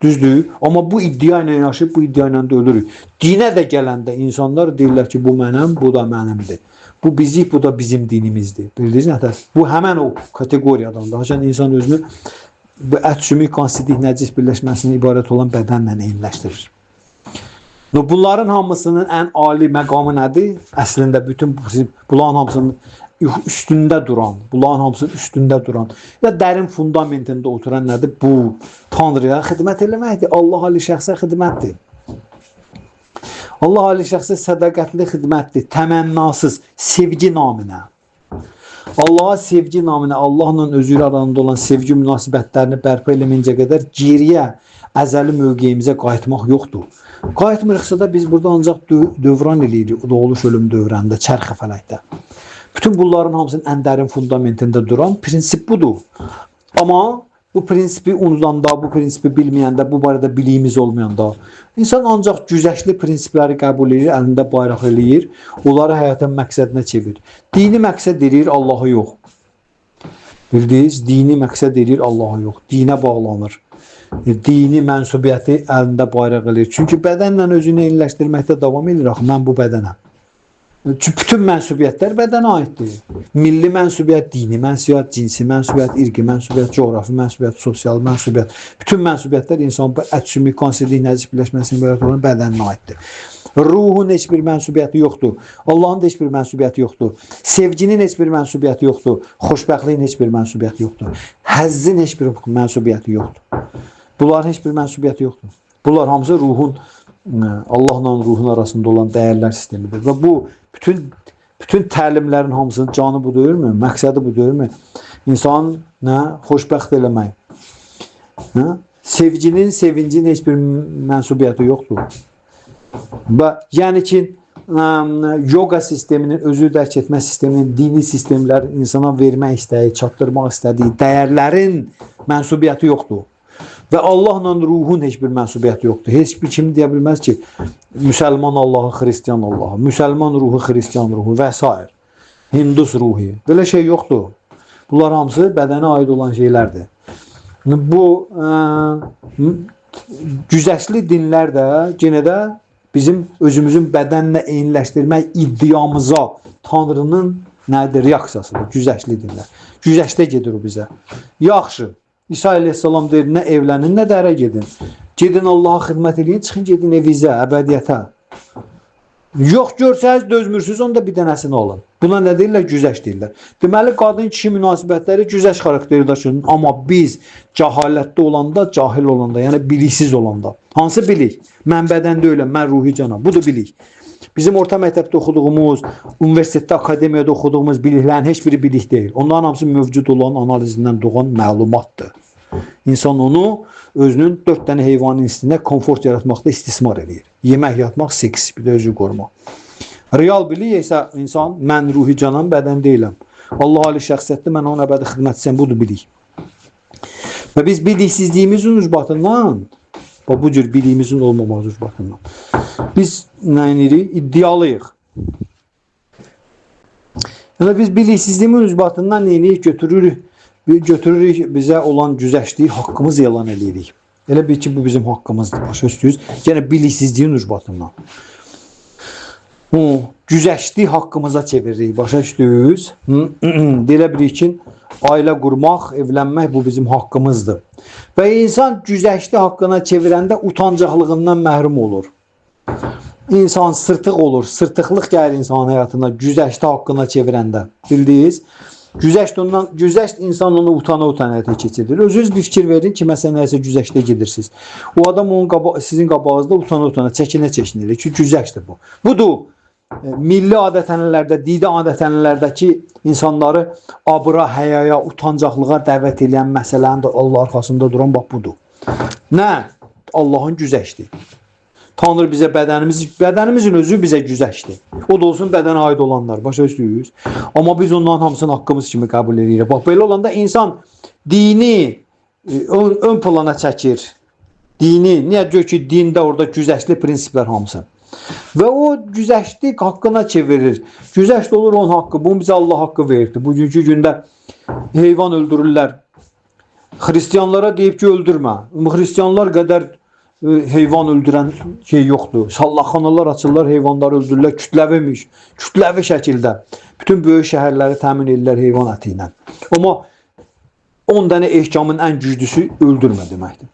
Düzdür? Amma bu iddia ilə yaşayıb, bu iddia ilə də ölürük. Dinə də gələndə insanlar deyirlər ki, bu mənəm, bu da mənimdir. Bu bizik, bu da bizim dinimizdir. Bildiniz nə? Bu həmən o kateqoriyadandır. Haçan insan özünü bu ət, sümük, qan, sidik, nəcis birləşməsindən ibarət olan bədənlə eyniləşdirir. No, bunların hamısının ən ali məqamı nədir? Əslində bütün bunların hamısının üstündə duran, bunların hamısının üstündə duran ya dərin fundamentində oturan nədir? Bu Tanrıya xidmət eləməkdir. Allah ali şəxsə xidmətdir. Allah ali şəxsə sədaqətli xidmətdir, təmənnasız, sevgi naminə. Allaha sevgi naminə, Allahla özü ilə arasında olan sevgi münasibətlərini bərpa eləməyincə qədər geriyə əzəli mövqeyimizə qayıtmaq yoxdur. Qayıtmırıqsa da biz burada ancaq dövran eləyirik, doğuluş ölüm dövrəndə, çərx fələkdə. Bütün bunların hamısının ən dərin fundamentində duran prinsip budur. Amma Bu prinsipi unudanda, bu prinsipi bilməyəndə, bu barədə biliyimiz olmayanda, insan ancaq güzəştli prinsipləri qəbul edir, əlində bayraq eləyir, onları həyatın məqsədinə çevirir. Dini məqsəd eləyir, Allahı yox. Bildiniz, dini məqsəd eləyir, Allahı yox. Dinə bağlanır. Dini mənsubiyyəti əlində bayraq eləyir. Çünki bədənlə özünü eyniləşdirməkdə davam edir. Axı mən bu bədənəm. Çünki bütün mənsubiyyətlər bədənə aiddir. Milli mənsubiyyət, dini mənsubiyyət, cinsi mənsubiyyət, irqi mənsubiyyət, coğrafi mənsubiyyət, sosial mənsubiyyət. Bütün mənsubiyyətlər insan bu ət, sümük, kanserlik, nəcis birləşməsindən ibarət olan bədəninə aiddir. Ruhun heç bir mənsubiyyəti yoxdur. Allahın da heç bir mənsubiyyəti yoxdur. Sevginin heç bir mənsubiyyəti yoxdur. Xoşbəxtliyin heç bir mənsubiyyəti yoxdur. Həzzin heç bir mənsubiyyəti yoxdur. Bunların heç bir mənsubiyyəti yoxdur. Bunlar hamısı ruhun, Allahla ruhun arasında olan dəyərlər sistemidir. Və bu bütün təlimlərin hamısının canı bu deyilmi? Məqsədi bu deyilmi? İnsanı nə xoşbəxt eləmək. Hə? Sevginin, sevincin heç bir mənsubiyyəti yoxdur. Və yəni ki, yoga sisteminin, özü dərk etmə sisteminin, dini sistemlər insana vermək istədiyi, çatdırmaq istədiyi dəyərlərin mənsubiyyəti yoxdur. Və Allahla ruhun heç bir mənsubiyyəti yoxdur. Heç bir kim deyə bilməz ki, müsəlman Allahı, xristian Allahı, müsəlman ruhu, xristian ruhu və s. Hindus ruhi. Belə şey yoxdur. Bunlar hamısı bədənə aid olan şeylərdir. Bu güzəştli dinlər də yenə də bizim özümüzün bədənlə eyniləşdirmək iddiamıza Tanrının nədir? Reaksiyasıdır. Güzəştli dinlər. Güzəştə gedir o bizə. Yaxşı. İsa əleyhissalam deyir, nə evlənin, nə də ərə gedin. Gedin Allaha xidmət eləyin, çıxın gedin evinizə, əbədiyyətə. Yox görsəniz dözmürsünüz, onda bir dənəsini alın. Buna nə deyirlər? Güzəşt deyirlər. Deməli, qadın-kişi münasibətləri güzəşt xarakteri daşıyır. Amma biz cəhalətdə olanda, cahil olanda, yəni biliksiz olanda. Hansı bilik? Mən bədən deyiləm, mən ruhi canam. Budur bilik. Bizim orta məktəbdə oxuduğumuz, universitetdə, akademiyada oxuduğumuz biliklərin heç biri bilik deyil. Onların hamısı mövcud olan analizindən doğan məlumatdır. İnsan onu özünün 4 dənə heyvanın üstündə komfort yaratmaqda istismar eləyir. Yemək, yatmaq, seks, bir də özü qorumaq. Real bilik isə insan, mən ruhi canam, bədən deyiləm. Allah ali şəxsiyyətdir, mən onun əbədi xidmətçisiyəm, budur bilik. Və biz biliksizliyimizin ucbatından, və bu cür biliyimizin olmaması ucbatından, biz nə edirik? İddialıyıq. Yəni biz biliksizliyimizin ucbatından nə edirik? Götürürük bizə olan güzəştliyi haqqımız elan eləyirik. Elə bil ki, bu bizim haqqımızdır. Başa düşdünüz? Yəni biliksizliyin ucbatından. Güzəştli haqqımıza çeviririk. Başa düşdünüz? Elə bilirik ki, ailə qurmaq, evlənmək bu bizim haqqımızdır. Və insan güzəştli haqqına çevirəndə utancaqlığından məhrum olur. İnsan sırtıq olur. Sırtıqlıq gəlir insanın həyatına güzəştli haqqına çevirəndə. Bildiniz? Güzəşt insan onu utana-utana həyata keçirir. Özünüz bir fikir verin ki, məsələn, nəsə güzəştə gedirsiniz. O adam onun sizin qabağınızda utana-utana, çəkinə-çəkinə eləyir ki, güzəştdir bu. Budur. Milli adət-ənənələrdə, dini adət-ənənələrdəki insanları abıra, həyaya, utancaqlığa dəvət edən məsələnin də Allah arxasında duran bax budur. Nə? Allahın güzəşti. Tanrı bizə bədənimizin özü bizə güzəştdir. O da olsun bədənə aid olanlar, başa düşdünüz? Amma biz onların hamısını haqqımız kimi qəbul edirik. Bax belə olanda insan dini ön plana çəkir. Dini, niyə diyor ki, dində orada güzəştli prinsiplər hamısı. Və o güzəştli haqqına çevirir. Güzəşt olur onun haqqı. Bunu bizə Allah haqqı veribdir. Bugünkü gündə heyvan öldürürlər. Xristianlara deyib ki, öldürmə. Xristianlar qədər heyvan öldürən şey yoxdur. Sallaxanalar açırlar, heyvanları öldürürlər kütləvi şəkildə. Bütün böyük şəhərləri təmin edirlər heyvan əti ilə. Amma 10 dənə ehkamın ən güclüsü öldürmə deməkdir.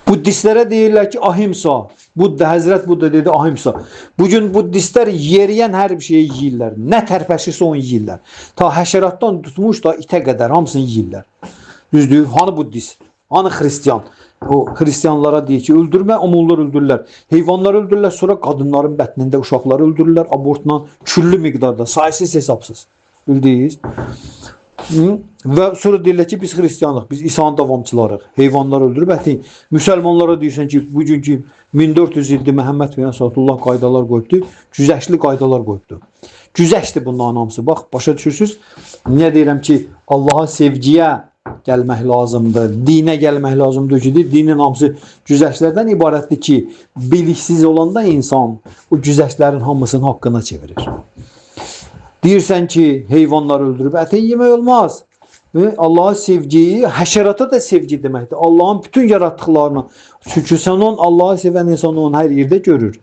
Buddistlərə deyirlər ki, ahimsa. Budda, Həzrət Budda dedi ahimsa. Bugün buddistlər yeriyən hər bir şeyi yeyirlər. Nə tərpəşirsə onu yeyirlər. Ta həşəratdan tutmuş da itə qədər hamısını yeyirlər. Düzdür? Hanı buddist? Hanı xristian? O xristianlara deyir ki, öldürmə, amma onlar öldürürlər. Heyvanları öldürürlər, sonra qadınların bətnində uşaqları öldürürlər abortla küllü miqdarda, saysız hesabsız. Bildiniz? Və sonra deyirlər ki, biz xristianıq, biz İsa'nın davamçılarıq. Heyvanları öldürüb əti. Müsəlmanlara deyirsən ki, bugünkü 1400 ildir Məhəmməd Peyğəmbər qaydalar qoyubdu, güzəştli qaydalar qoyubdu. Güzəştdir bunların hamısı. Bax, başa düşürsüz? Niyə deyirəm ki, Allaha sevgiyə gəlmək lazımdır, dinə gəlmək lazımdır ki, dinin hamısı güzəştlərdən ibarətdir ki, biliksiz olanda insan o güzəştlərin hamısını haqqına çevirir. Deyirsən ki, heyvanları öldürüb ətin yemək olmaz. Allah'a sevgi, həşərata da sevgi deməkdir. Allahın bütün yaratdıqlarına. Çünki sən onun Allahı sevən insanı onun hər yerdə görür.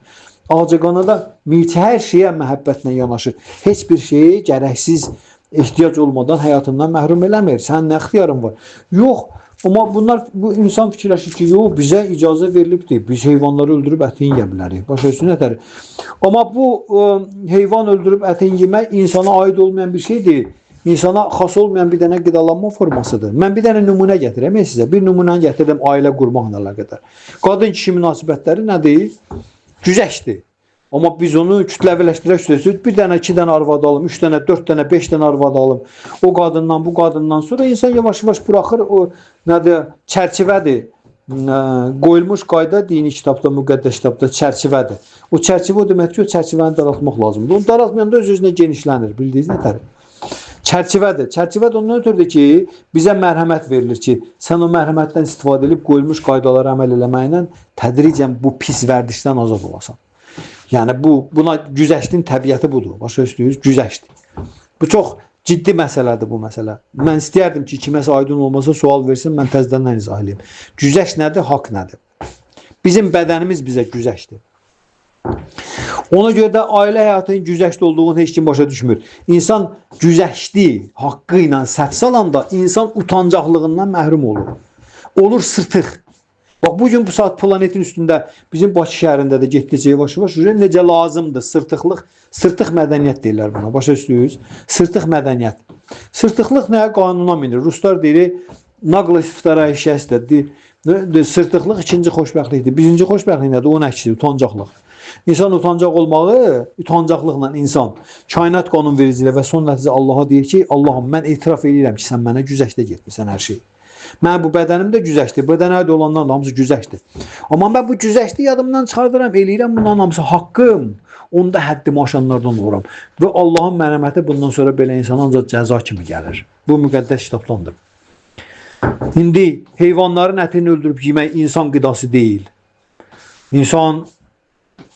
Ağcaqanada mirçə hər şeyə məhəbbətlə yanaşır. Heç bir şeyi gərəksiz ehtiyac olmadan həyatından məhrum eləmir. Sənin nə ixtiyarın var? Yox. Amma bunlar, bu insan fikirləşir ki, yox, bizə icazə verilibdir. Biz heyvanları öldürüb ətini yeyə bilərik. Başa düşün nətər? Amma bu heyvan öldürüb ətini yemək insana aid olmayan bir şeydir. İnsana xas olmayan bir dənə qidalanma formasıdır. Mən bir dənə nümunə gətirəm sizə. Bir nümunə gətirdim ailə qurmaqla əlaqədar. Qadın-kişi münasibətləri nədir? Güzəştdir. Amma biz onu kütləviləşdirək, bir dənə, iki dənə arvad alım, üç dənə, dörd dənə, beş dənə arvad alım. O qadından, bu qadından sonra insan yavaş-yavaş buraxır o nədir? Çərçivədir. Qoyulmuş qayda dini kitabda, müqəddəs kitabda çərçivədir. O çərçivə o deməkdir ki, o çərçivəni daraltmaq lazımdır. Onu daraltmayanda öz-özünə genişlənir, bildiyiniz nətər? Çərçivədir. Çərçivə də ondan ötürdür ki, bizə mərhəmət verilir ki, sən o mərhəmətdən istifadə edib qoyulmuş qaydalara əməl eləməklə tədricən bu pis vərdişdən azad olasan. Yəni buna güzəştin təbiəti budur. Başa düşdünüz? Güzəşt. Bu çox ciddi məsələdir bu məsələ. Mən istəyərdim ki, kiməsə aydın olmasa sual versin, mən təzədən izah eləyim. Güzəşt nədir, haqq nədir? Bizim bədənimiz bizə güzəştdir. Ona görə də ailə həyatının güzəşt olduğunu heç kim başa düşmür. İnsan güzəşti haqqı ilə səhv salanda insan utancaqlığından məhrum olur. Olur sırtıq. Bax, bugün bu saat planetin üstündə bizim Bakı şəhərində də getdikcə yavaş-yavaş necə lazımdır sırtıqlıq, sırtıq mədəniyyət deyirlər buna. Başa düşdünüz? Sırtıq mədəniyyət. Sırtıqlıq nəyə qanuna minir? Ruslar deyir, naql iftara şəstə. Sırtıqlıq ikinci xoşbəxtlikdir. Birinci xoşbəxtlik nədir? Onun əksi, utancaqlıq. İnsan utancaq olmağı, utancaqlıqla insan kainat qanunvericiliği və son nəticə Allaha deyir ki, Allahım mən etiraf edirəm ki, sən mənə güzəştə getmisən hər şey. Mən bu bədənim də güzəştdir. Bədənə aid olandan da hamısı güzəştdir. Amma mən bu güzəşti yadımdan çıxardıram, eləyirəm bunların hamısı haqqım. Onda həddimi aşanlardan oluram. Və Allahın mərhəməti bundan sonra belə insana ancaq cəza kimi gəlir. Bu müqəddəs kitabdandır. İndi heyvanların ətini öldürüb yemək insan qidası deyil. İnsan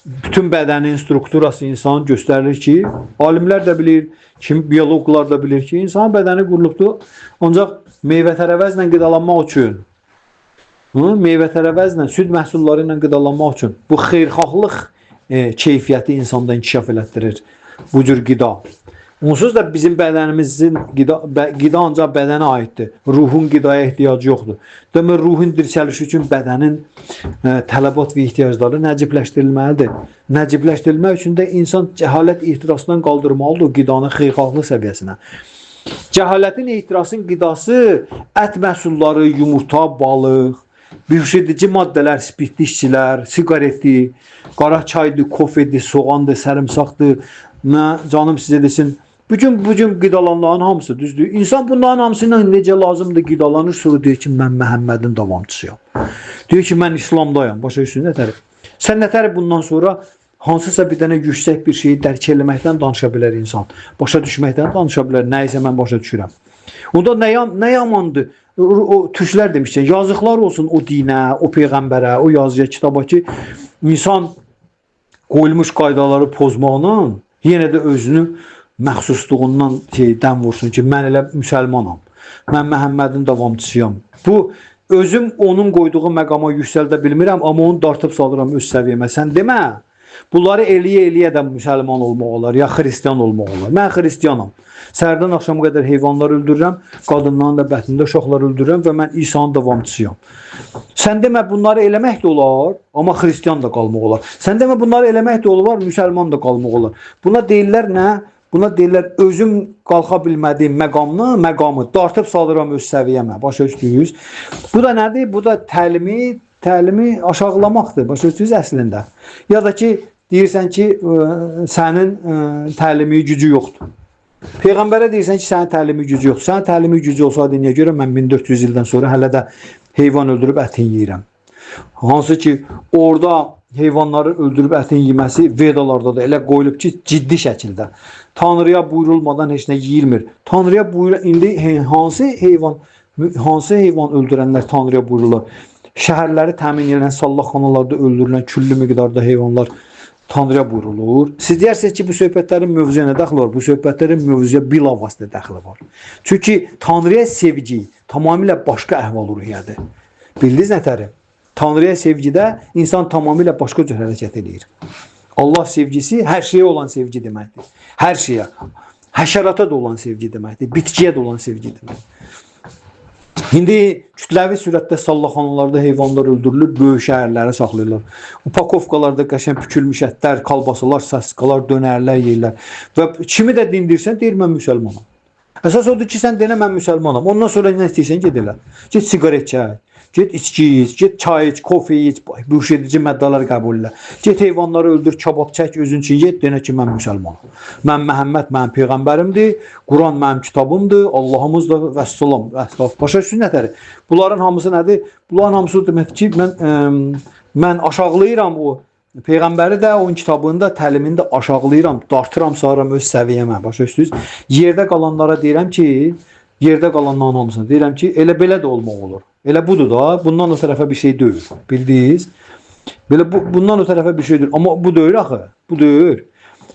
bütün bədənin strukturası insanın göstərir ki, alimlər də bilir, kim bioloqlar da bilir ki, insanın bədəni qurulubdur. Ancaq meyvə-tərəvəzlə qidalanmaq üçün, meyvə-tərəvəzlə, süd məhsulları ilə qidalanmaq üçün bu xeyirxahlıq keyfiyyəti insanda inkişaf elətdirir bu cür qida. Onsuz da bizim bədənimizin qida ancaq bədənə aiddir. Ruhun qidaya ehtiyacı yoxdur. Demək, ruhun dirçəlişi üçün bədənin tələbat və ehtiyacları nəcibləşdirilməlidir. Nəcibləşdirilmək üçün də insan cəhalət ehtirasından qaldırmalıdır o qidanı xeyirxahlıq səviyyəsinə. Cəhalətin ehtirasın qidası ət məhsulları, yumurta, balıq, bihuşedici maddələr, spirtli içkilər, siqaretdir, qara çaydır, kofedir, soğandır, sərimsaqdır. Nə canım sizə desin. Bugün qidalanların hamısı düzdür. İnsan bunların hamısı ilə necə lazımdır qidalanır, sonra deyir ki, mən Məhəmmədin davamçısıyam. Deyir ki, mən İslamdayam. Başa düşdün nətər? Sən nətər bundan sonra hansısa bir dənə yüksək bir şeyi dərk eləməkdən danışa bilər insan. Başa düşməkdən danışa bilər. Nə isə mən başa düşürəm. Onda nə yamandır? O türklər demişlər, yazıqlar olsun o dinə, o peyğəmbərə, o yazıya, kitaba ki, insan qoyulmuş qaydaları pozmaqla yenə də özünü məxsusluğundan dəm vursun ki, mən elə müsəlmanam, mən Məhəmmədin davamçısıyam. Bu, özüm onun qoyduğu məqama yüksəldə bilmirəm, amma onu dartıb salıram öz səviyyəmə. Sən demə, bunları eləyə-eləyə də müsəlman olmaq olar, ya xristian olmaq olar. Mən xristianam. Səhərdən axşama qədər heyvanları öldürürəm, qadınların da bətnində uşaqları öldürürəm və mən İsa'nın davamçısıyam. Sən demə, bunları eləmək də olar, amma xristian da qalmaq olar. Sən demə, bunları eləmək də olar, müsəlman da qalmaq olar. Buna deyirlər nə? Buna deyirlər, özüm qalxa bilmədiyim məqamı dartıb salıram öz səviyyəmə. Başa düşdünüz? Bu da nədir? Bu da təlimi aşağılamaqdır. Başa düşdünüz əslində. Ya da ki, deyirsən ki, sənin təlimi gücü yoxdur. Peyğəmbərə deyirsən ki, sənin təlimi gücü yoxdur. Sənin təlimi gücü olsaydı niyə görə mən 1400 ildən sonra hələ də heyvan öldürüb ətini yeyirəm? Hansı ki, orada heyvanları öldürüb ətini yeməsi Vedalarda da elə qoyulub ki, ciddi şəkildə. Tanrıya buyurulmadan heç nə yeyilmir. Tanrıya buyur, indi hansı heyvan Hansı heyvan öldürənlər Tanrıya buyururlar? Şəhərləri təmin edən sallaqxanalarda öldürülən küllü miqdarda heyvanlar Tanrıya buyurulur. Siz deyirsiniz ki, bu söhbətlərin mövzuya nə dəxli var? Bu söhbətlərin mövzuya bilavasitə dəxli var. Çünki Tanrıya sevgi tamamilə başqa əhval-ruhiyyədir. Bildiniz nətəri? Tanrıya sevgidə insan tamamilə başqa cür hərəkət eləyir. Allah sevgisi hər şeyə olan sevgi deməkdir. Hər şeyə. Həşərata da olan sevgi deməkdir. Bitkiyə də olan sevgi deməkdir. İndi kütləvi sürətdə sallaqxanalarda heyvanlar öldürülür, böyük şəhərlərə saxlayırlar. Upakovkalarda qəşəng bükülmüş ətlər, kalbasalar, saskalar, dönərlər yeyirlər. Və kimi də dindirsən, deyir mən müsəlmanam. Əsas odur ki, sən denə mən müsəlmanam. Ondan sonra nə istəyirsən ged elə. Get siqaret çək, get içki iç, get çay iç, kofe iç, bürüş edici maddələr qəbul elə. Get heyvanları öldür, kabab çək özün üçün yed, denə ki mən müsəlmanam. Mən Məhəmməd mənim peyğəmbərimdir, Quran mənim kitabımdır, Allahımız da vəssalam, vəssalam. Başa düşdün nətəri? Bunların hamısı nədir? Bunların hamısı deməkdir ki, mən aşağılayıram o peyğəmbəri də, onun kitabını da, təlimini də aşağılayıram, dartıram, sarıram öz səviyyəmə. Başa düşdünüz? Yerdə qalanlara deyirəm ki, yerdə qalanların hamısına deyirəm ki, elə belə də olmaq olur. Elə budur da, bundan o tərəfə bir şey deyil. Bildiniz? Belə bundan o tərəfə bir şey deyil. Amma bu deyil axı. Bu deyil.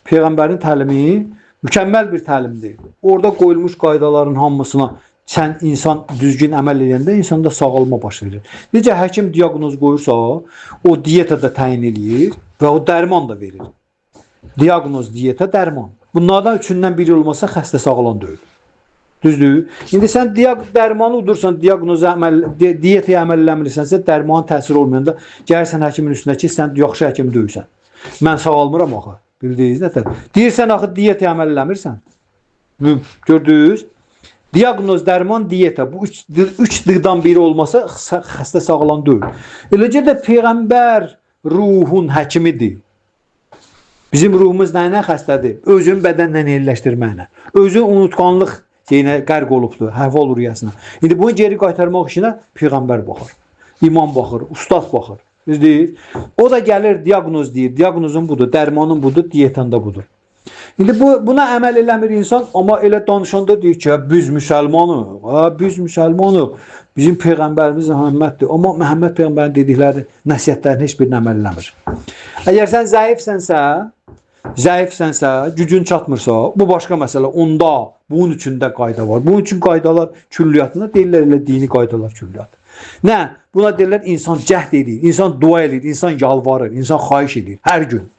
Peyğəmbərin təlimi mükəmməl bir təlimdir. Orada qoyulmuş qaydaların hamısına sən insan düzgün əməl edəndə insanda sağalma baş verir. Necə həkim diaqnoz qoyursa, o diyeta da təyin eləyir və o dərman da verir. Diaqnoz, diyeta, dərman. Bunlardan üçündən biri olmasa xəstə sağalan deyil. Düzdür? İndi sən dərmanı udursan, diaqnoza əməl, diyetaya əməl eləmirsənsə, dərmanın təsiri olmayanda gəlirsən həkimin üstünə ki, sən yaxşı həkim deyilsən. Mən sağalmıram axı. Bildiniz nətər? Deyirsən axı diyetaya əməl eləmirsən. Gördünüz? Diaqnoz, dərman, diyeta. Bu üç D-dan biri olmasa xəstə sağalan deyil. Eləcə də peyğəmbər ruhun həkimidir. Bizim ruhumuz nə ilə xəstədir? Özün bədənlə eyniləşdirməklə. Özün unutqanlıq şeyinə qərq olubdur, əhval-ruhiyyəsinə. İndi bunu geri qaytarmaq işinə peyğəmbər baxır. İmam baxır, ustad baxır. Düz deyir. O da gəlir, diaqnoz deyir. Diaqnozun budur, dərmanın budur, diyetan da budur. İndi buna əməl eləmir insan, amma elə danışanda deyir ki, biz müsəlmanıq, ha, biz müsəlmanıq, bizim peyğəmbərimiz Məhəmməddir. Amma Məhəmməd peyğəmbərin dedikləri nəsihətlərin heç birinə əməl eləmir. Əgər sən zəifsənsə, gücün çatmırsa, bu başqa məsələ. Onda bunun üçün də qayda var. Bunun üçün qaydalar külliyyatına deyirlər elə dini qaydalar külliyyatı. Nə? Buna deyirlər insan cəhd edir, insan dua edir, insan yalvarır, insan xahiş edir hər gün.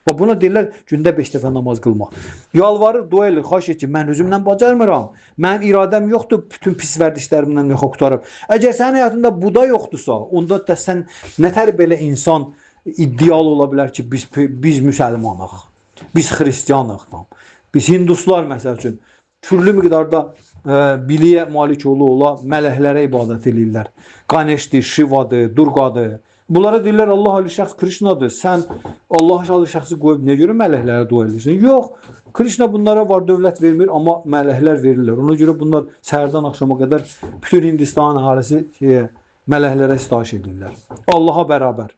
Və buna deyirlər gündə 5 dəfə namaz qılmaq. Yalvarır, dua edir, xahiş edir ki, mən özümlə bacarmıram. Mənim iradəm yoxdur bütün pis vərdişlərimdən yoxa qurtarıb. Əgər sənin həyatında bu da yoxdursa, onda da sən nətər belə insan iddialı ola bilər ki, biz müsəlmanıq, biz xristianıq tam. Biz hinduslar məsəl üçün türlü miqdarda biliyə malik ola mələklərə ibadət eləyirlər. Qaneşdir, Şivadır, Durqadır. Bunlara deyirlər Allah ali şəxs Krishnadır. Sən Allah ali şəxsi qoyub niyə görə mələklərə dua edirsən? Yox, Krishna bunlara var dövlət vermir, amma mələklər verirlər. Ona görə bunlar səhərdən axşama qədər bütün Hindistan əhalisi mələklərə sitayiş edirlər. Allaha bərabər.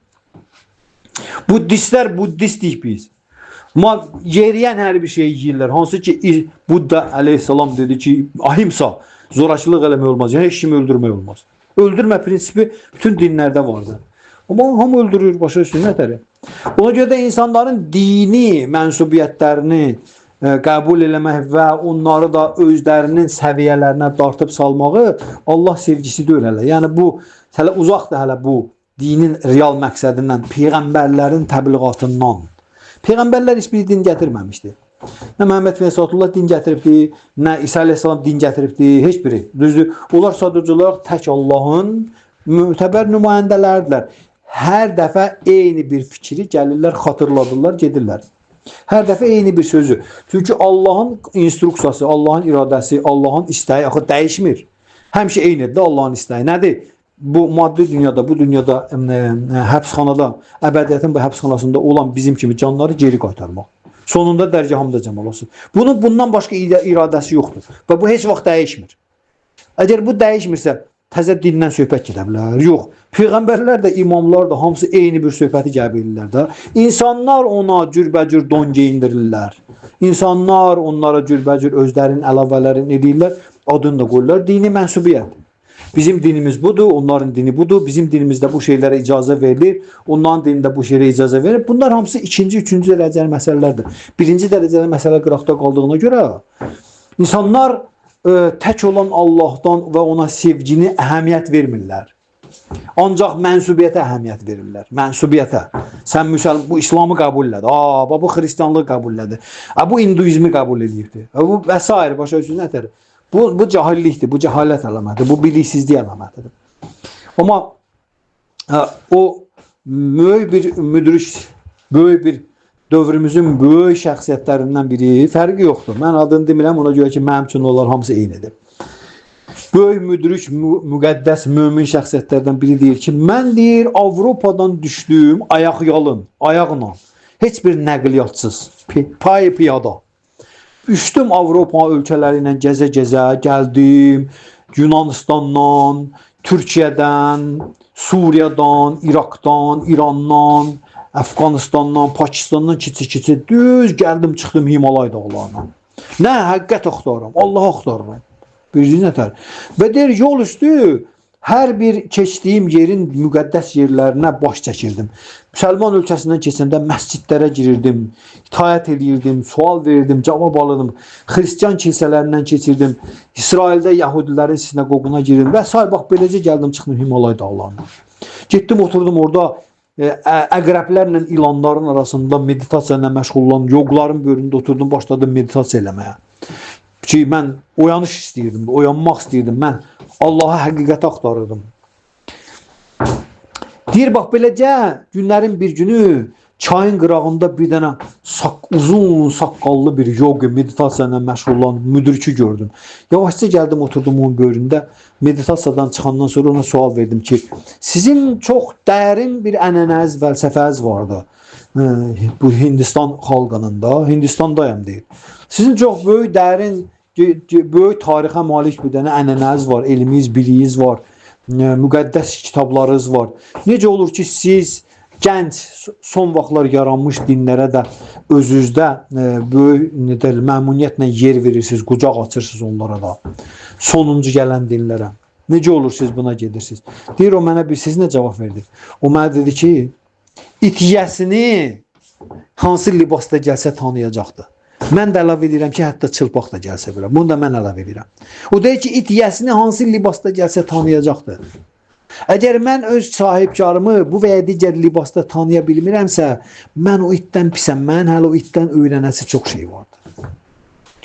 Buddistlər buddistik biz. Amma yeriyən hər bir şeyi yeyirlər. Hansı ki Budda əleyhissalam dedi ki, ahimsa, zorakılıq eləmək olmaz. Yəni heç kimi öldürmək olmaz. Öldürmə prinsipi bütün dinlərdə vardır. Amma hamı öldürür, başa düşdün nətəri? Ona görə də insanların dini mənsubiyyətlərini qəbul eləmək və onları da özlərinin səviyyələrinə dartıb salmağı Allah sevgisi deyil hələ. Yəni bu hələ uzaqdır hələ bu dinin real məqsədindən, peyğəmbərlərin təbliğatından. Peyğəmbərlər heç bir din gətirməmişdi. Nə Məhəmməd Fəsatullah din gətiribdi, nə İsa əleyhissalam din gətiribdi, heç biri. Düzdür? Onlar sadəcə olaraq tək Allahın mötəbər nümayəndələridirlər. Hər dəfə eyni bir fikri gəlirlər, xatırladırlar, gedirlər. Hər dəfə eyni bir sözü. Çünki Allahın instruksiyası, Allahın iradəsi, Allahın istəyi axı dəyişmir. Həmişə eynidir də Allahın istəyi. Nədir? Bu maddi dünyada, bu dünyada həbsxanada, əbədiyyətin bu həbsxanasında olan bizim kimi canları geri qaytarmaq. Sonunda dərgahımda cəmal olsun. Bunun bundan başqa iradəsi yoxdur və bu heç vaxt dəyişmir. Əgər bu dəyişmirsə, təzə dindən söhbət gedə bilər. Yox. Peyğəmbərlər də, imamlar da hamısı eyni bir söhbəti qəbul edirlər də. İnsanlar ona cürbəcür don geyindirirlər. İnsanlar onlara cürbəcür özlərinin əlavələrini edirlər, adını da qoyurlar. Dini mənsubiyyət. Bizim dinimiz budur, onların dini budur. Bizim dinimizdə bu şeylərə icazə verilir, onların dinində bu şeylərə icazə verilir. Bunlar hamısı ikinci, üçüncü dərəcəli məsələlərdir. Birinci dərəcəli məsələ qıraqda qaldığına görə insanlar tək olan Allahdan və ona sevgini əhəmiyyət vermirlər. Ancaq mənsubiyyətə əhəmiyyət verirlər. Mənsubiyyətə. Sən müsəlman, bu İslamı qəbul elədi. Aa, bax bu xristianlığı qəbul elədi. A, bu hinduizmi qəbul eləyibdi. A, bu və sair başa düşün nətər. Bu cahillikdir, bu cəhalət əlamətidir, bu biliksizlik əlamətidir. Amma o böyük bir müdrik, böyük bir dövrümüzün böyük şəxsiyyətlərindən biri, fərqi yoxdur. Mən adını demirəm, ona görə ki, mənim üçün onlar hamısı eynidir. Böyük müdrik, müqəddəs, mömin şəxsiyyətlərdən biri deyir ki, mən deyir Avropadan düşdüyüm ayaq yalın, ayaqla, heç bir nəqliyyatсız, pay piyada. Düşdüm Avropa ölkələri ilə gəzə-gəzə gəldim Yunanistandan, Türkiyədən, Suriyadan, İraqdan, İrandan, Əfqanistandan, Pakistandan keçə-keçə düz gəldim, çıxdım Himalay dağlarına. Nə həqiqət axtarıram, Allahı axtarıram. Bildiniz nətər? Və deyir yol üstü hər bir keçdiyim yerin müqəddəs yerlərinə baş çəkirdim. Müsəlman ölkəsindən keçəndə məscidlərə girirdim, itaət eləyirdim, sual verirdim, cavab alırdım. Xristian kilsələrindən keçirdim. İsraildə yəhudilərin sinagoguna girirdim və sair. Bax beləcə gəldim, çıxdım Himalay dağlarına. Getdim, oturdum orada əqrəblərlə ilanların arasında meditasiya ilə məşğul olan yoqların böyründə oturdum, başladım meditasiya eləməyə. Ki mən oyanış istəyirdim, oyanmaq istəyirdim. Mən Allaha həqiqəti axtarırdım. Deyir bax beləcə günlərin bir günü çayın qırağında bir dənə uzun saqqallı bir yogi meditasiya ilə məşğul olan müdriki gördüm. Yavaşca gəldim, oturdum onun böyründə. Meditasiyadan çıxandan sonra ona sual verdim ki, sizin çox dərin bir ənənəniz, fəlsəfəniz vardı. Bu Hindistan xalqının da, Hindistandayam deyir. Sizin çox böyük, dərin, böyük tarixə malik bir dənə ənənəniz var, elminiz, biliyiniz var, müqəddəs kitablarınız var. Necə olur ki, siz gənc, son vaxtlar yaranmış dinlərə də özünüzdə böyük nə deyirlər, məmnuniyyətlə yer verirsiniz, qucaq açırsınız onlara da. Sonuncu gələn dinlərə. Necə olur siz buna gedirsiniz? Deyir o mənə bir siz nə cavab verdi? O mənə dedi ki, it yiyəsini hansı libasda gəlsə tanıyacaqdır. Mən də əlavə edirəm ki, hətta çılpaq da gəlsə belə. Bunu da mən əlavə edirəm. O deyir ki, it yiyəsini hansı libasda gəlsə tanıyacaqdır. Əgər mən öz sahibkarımı bu və ya digər libasda tanıya bilmirəmsə, mən o itdən pisəm. Mən hələ o itdən öyrənəsi çox şey vardır.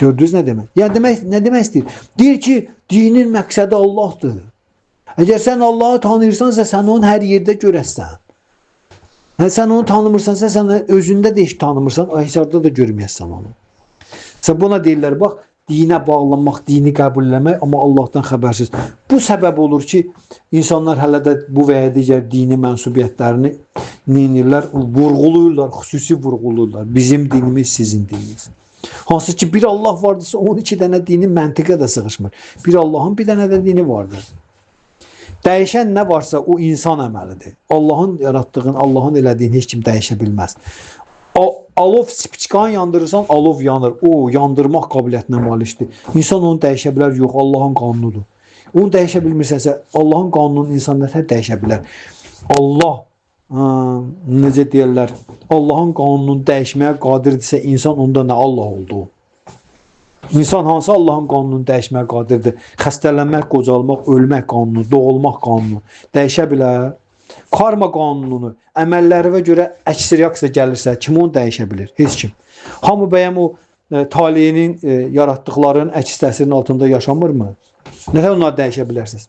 Gördünüz nə demək? Yəni demək nə demək istəyir? Deyir ki, dinin məqsədi Allahdır. Əgər sən Allahı tanıyırsansa, sən onu hər yerdə görəsən. Hə, sən onu tanımırsansa, sən özündə də heç tanımırsan, heç harda da görməyəsən onu. Sən buna deyirlər, bax, dinə bağlanmaq, dini qəbul eləmək, amma Allahdan xəbərsiz. Bu səbəb olur ki, insanlar hələ də bu və ya digər dini mənsubiyyətlərini neynirlər? Vurğuluyurlar, xüsusi vurğuluyurlar. Bizim dinimiz sizin dininiz. Hansı ki bir Allah vardısa 12 dənə dini məntiqə də sığışmır. Bir Allahın bir dənə də dini vardır. Dəyişən nə varsa o insan əməlidir. Allahın yaratdığını, Allahın elədiyini heç kim dəyişə bilməz. O alov spiçkanı yandırırsan, alov yanır. O yandırmaq qabiliyyətinə malikdir. İnsan onu dəyişə bilər, yox, Allahın qanunudur. Onu dəyişə bilmirsənsə, Allahın qanununu insan nətər dəyişə bilər? Allah necə deyirlər, Allahın qanununu dəyişməyə qadirdirsə, insan onda nə Allah oldu? İnsan hansı Allahın qanununu dəyişməyə qadirdir? Xəstələnmək, qocalmaq, ölmək qanunu, doğulmaq qanunu dəyişə bilər. Karma qanununu əməllərinə görə əks reaksiya gəlirsə, kim onu dəyişə bilir? Heç kim. Hamı bəyəm o taleyinin yaratdıqlarının əks təsirinin altında yaşamırmı? Nətər onları dəyişə bilərsiniz?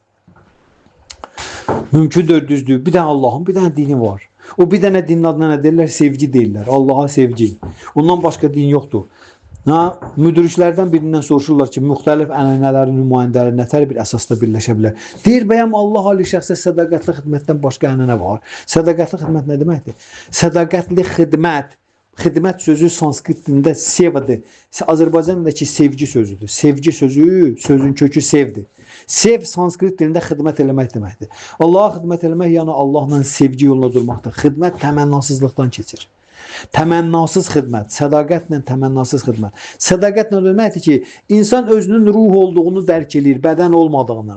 Mümkündür, düzdür. Bir dənə Allahın bir dənə dini var. O bir dənə dinin adına nə deyirlər? Sevgi deyirlər. Allaha sevgi. Ondan başqa din yoxdur. Ha, müdriklərdən birindən soruşurlar ki, müxtəlif ənənələrin nümayəndələri nətər bir əsasda birləşə bilər? Deyir, bəyəm Allah ali şəxsə sədaqətli xidmətdən başqa ənənə var. Sədaqətli xidmət nə deməkdir? Sədaqətli xidmət, xidmət sözü sanskrit dilində sevadır. Azərbaycan dilindəki sevgi sözüdür. Sevgi sözü, sözün kökü sevdir. Sev sanskrit dilində xidmət eləmək deməkdir. Allaha xidmət eləmək, yəni Allahla sevgi yolunda durmaqdır. Xidmət təmənnasızlıqdan keçir. Təmənnasız xidmət, sədaqətlə təmənnasız xidmət. Sədaqət nə deməkdir ki, insan özünün ruh olduğunu dərk eləyir, bədən olmadığını.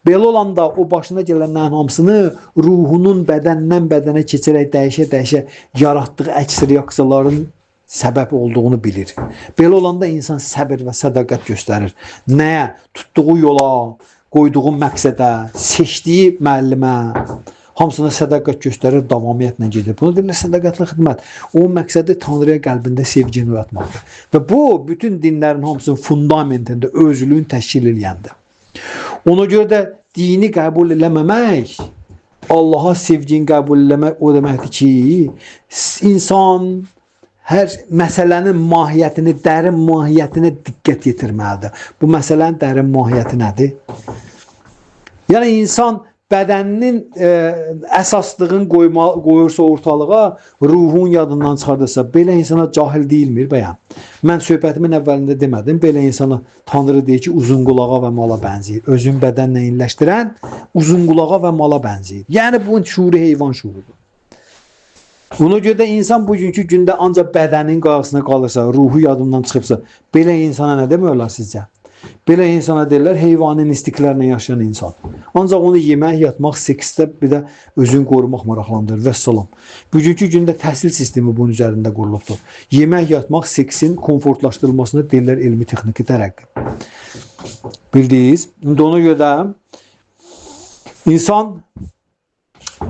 Belə olanda o başına gələnlərin hamısını ruhunun bədəndən bədənə keçərək dəyişə-dəyişə yaratdığı əks reaksiyaların səbəb olduğunu bilir. Belə olanda insan səbir və sədaqət göstərir. Nəyə? Tutduğu yola, qoyduğu məqsədə, seçdiyi müəllimə, hamısına sədaqət göstərir, davamiyyətlə gedir. Bunu deyirlər sədaqətli xidmət. Onun məqsədi Tanrıya qəlbində sevgini oyatmaqdır. Və bu bütün dinlərin hamısının fundamentində özlüyünü təşkil eləyəndir. Ona görə də dini qəbul eləməmək, Allaha sevgini qəbul eləmək o deməkdir ki, insan hər məsələnin mahiyyətini, dərin mahiyyətinə diqqət yetirməlidir. Bu məsələnin dərin mahiyyəti nədir? Yəni insan bədəninin əsaslığını qoyursa ortalığa, ruhun yadından çıxardırsa, belə insana cahil deyilmir bəyəm. Mən söhbətimin əvvəlində demədim, belə insana Tanrı deyir ki, uzun qulağa və mala bənzəyir. Özün bədənlə eyniləşdirən uzun qulağa və mala bənzəyir. Yəni bunun şuuru heyvan şuurudur. Ona görə də insan bugünkü gündə ancaq bədənin qayğısına qalırsa, ruhu yadından çıxıbsa, belə insana nə demək olar sizcə? Belə insana deyirlər heyvani instiktlərlə yaşayan insan. Ancaq onu yemək, yatmaq, seksdə bir də özünü qorumaq maraqlandırır. Vəssalam. Bugünkü gündə təhsil sistemi bunun üzərində qurulubdur. Yemək, yatmaq, seksin komfortlaşdırılmasını deyirlər elmi texniki tərəqqi. Bildiniz? İndi ona görə də insan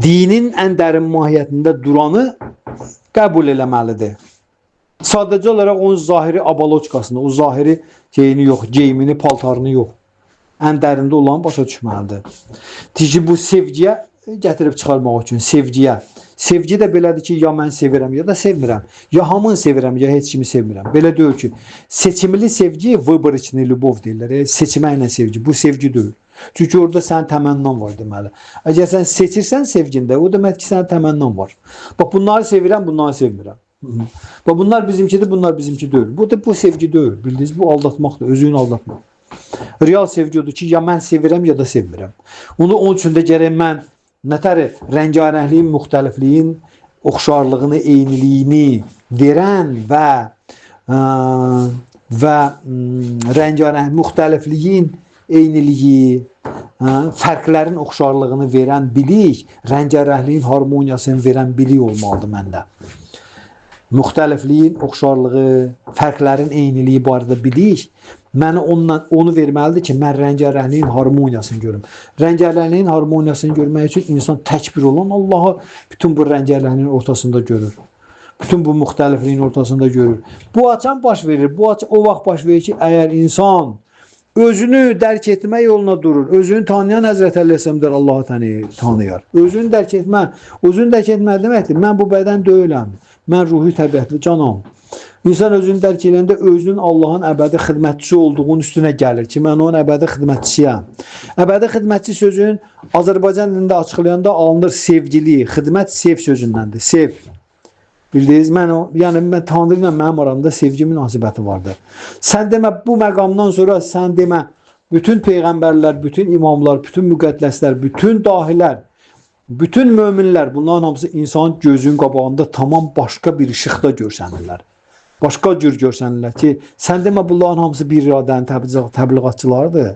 dinin ən dərin mahiyyətində duranı qəbul eləməlidir. Sadəcə olaraq onun zahiri abaloçkasını, o zahiri şeyini yox, geyimini, paltarını yox. Ən dərində olanı başa düşməlidir. Deyir ki, bu sevgiyə gətirib çıxarmaq üçün, sevgiyə. Sevgi də belədir ki, ya mən sevirəm, ya da sevmirəm. Ya hamını sevirəm, ya heç kimi sevmirəm. Belə deyil ki, seçimli sevgi, выборочный любовь deyirlər. Seçməklə sevgi, bu sevgi deyil. Çünki orada sənin təmənnan var deməli. Əgər sən seçirsən sevgində, o demək ki, sənin təmənnan var. Bax, bunları sevirəm, bunları sevmirəm. Bax, bunlar bizimkidir, bunlar bizimki deyil. Bu da bu sevgi deyil. Bildiniz, bu aldatmaqdır, özünü aldatmaq. Real sevgi odur ki, ya mən sevirəm, ya da sevmirəm. Onu onun üçün də gərək mən nətəri rəngarəngliyin, müxtəlifliyin oxşarlığını, eyniliyini verən və rəngarəng müxtəlifliyin eyniliyi, fərqlərin oxşarlığını verən bilik, rəngarəngliyin harmoniyasını verən bilik olmalıdır məndə. Müxtəlifliyin oxşarlığı, fərqlərin eyniliyi barədə bilik mənə onu verməlidir ki, mən rəngarəngliyin harmoniyasını görüm. Rəngarəngliyin harmoniyasını görmək üçün insan tək bir olan Allahı bütün bu rəngarəngliyin ortasında görür. Bütün bu müxtəlifliyin ortasında görür. Bu açan baş verir. Bu açan o vaxt baş verir ki, əgər insan özünü dərk etmə yoluna durur. Özünü tanıyan Həzrət Əleyhisselamdır Allahı tanıyar. Özünü dərk etmə, özünü dərk etmə deməkdir. Mən bu bədən deyiləm. Mən ruhi təbiətli canam. İnsan özünü dərk edəndə özünün Allahın əbədi xidmətçisi olduğunun üstünə gəlir ki, mən onun əbədi xidmətçisiyəm. Əbədi xidmətçi sözünün Azərbaycan dilində açıqlayanda alınır sevgili, xidmət sev sözündəndir. Sev. Bildiniz, yəni mən Tanrı ilə mənim aramda sevgi münasibəti vardır. Sən demə bu məqamdan sonra sən demə bütün peyğəmbərlər, bütün imamlar, bütün müqəddəslər, bütün dahilər, bütün möminlər, bunların hamısı insanın gözünün qabağında tamam başqa bir işıqda görsənirlər. Başqa cür görsənirlər ki, sən demə bunların hamısı bir iradənin təbliğatçılarıdır.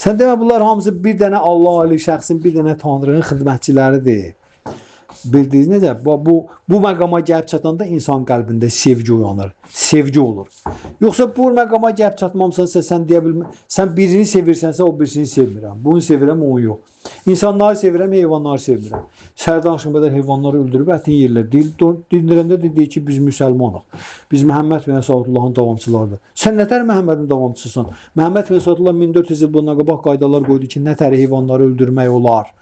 Sən demə bunlar hamısı bir dənə Allah ali şəxsin, bir dənə Tanrının xidmətçiləridir. Bildiniz necə? Bu məqama gəlib çatanda insan qəlbində sevgi oyanır, sevgi olur. Yoxsa bu məqama gəlib çatmamısansa sən deyə bilmə, sən birini sevirsənsə o birisini sevmirəm. Bunu sevirəm, onu yox. İnsanları sevirəm, heyvanları sevmirəm. Səhərdən axşama qədər heyvanları öldürüb ətini yeyirlər. Dindirəndə də deyir ki, biz müsəlmanıq. Biz Məhəmməd bin Əsədullahın davamçılarıdır. Sən nətər Məhəmmədin davamçısısan? Məhəmməd bin Əsədullah 1400 il bundan qabaq qaydalar qoydu ki, nətər heyvanları öldürmək olar,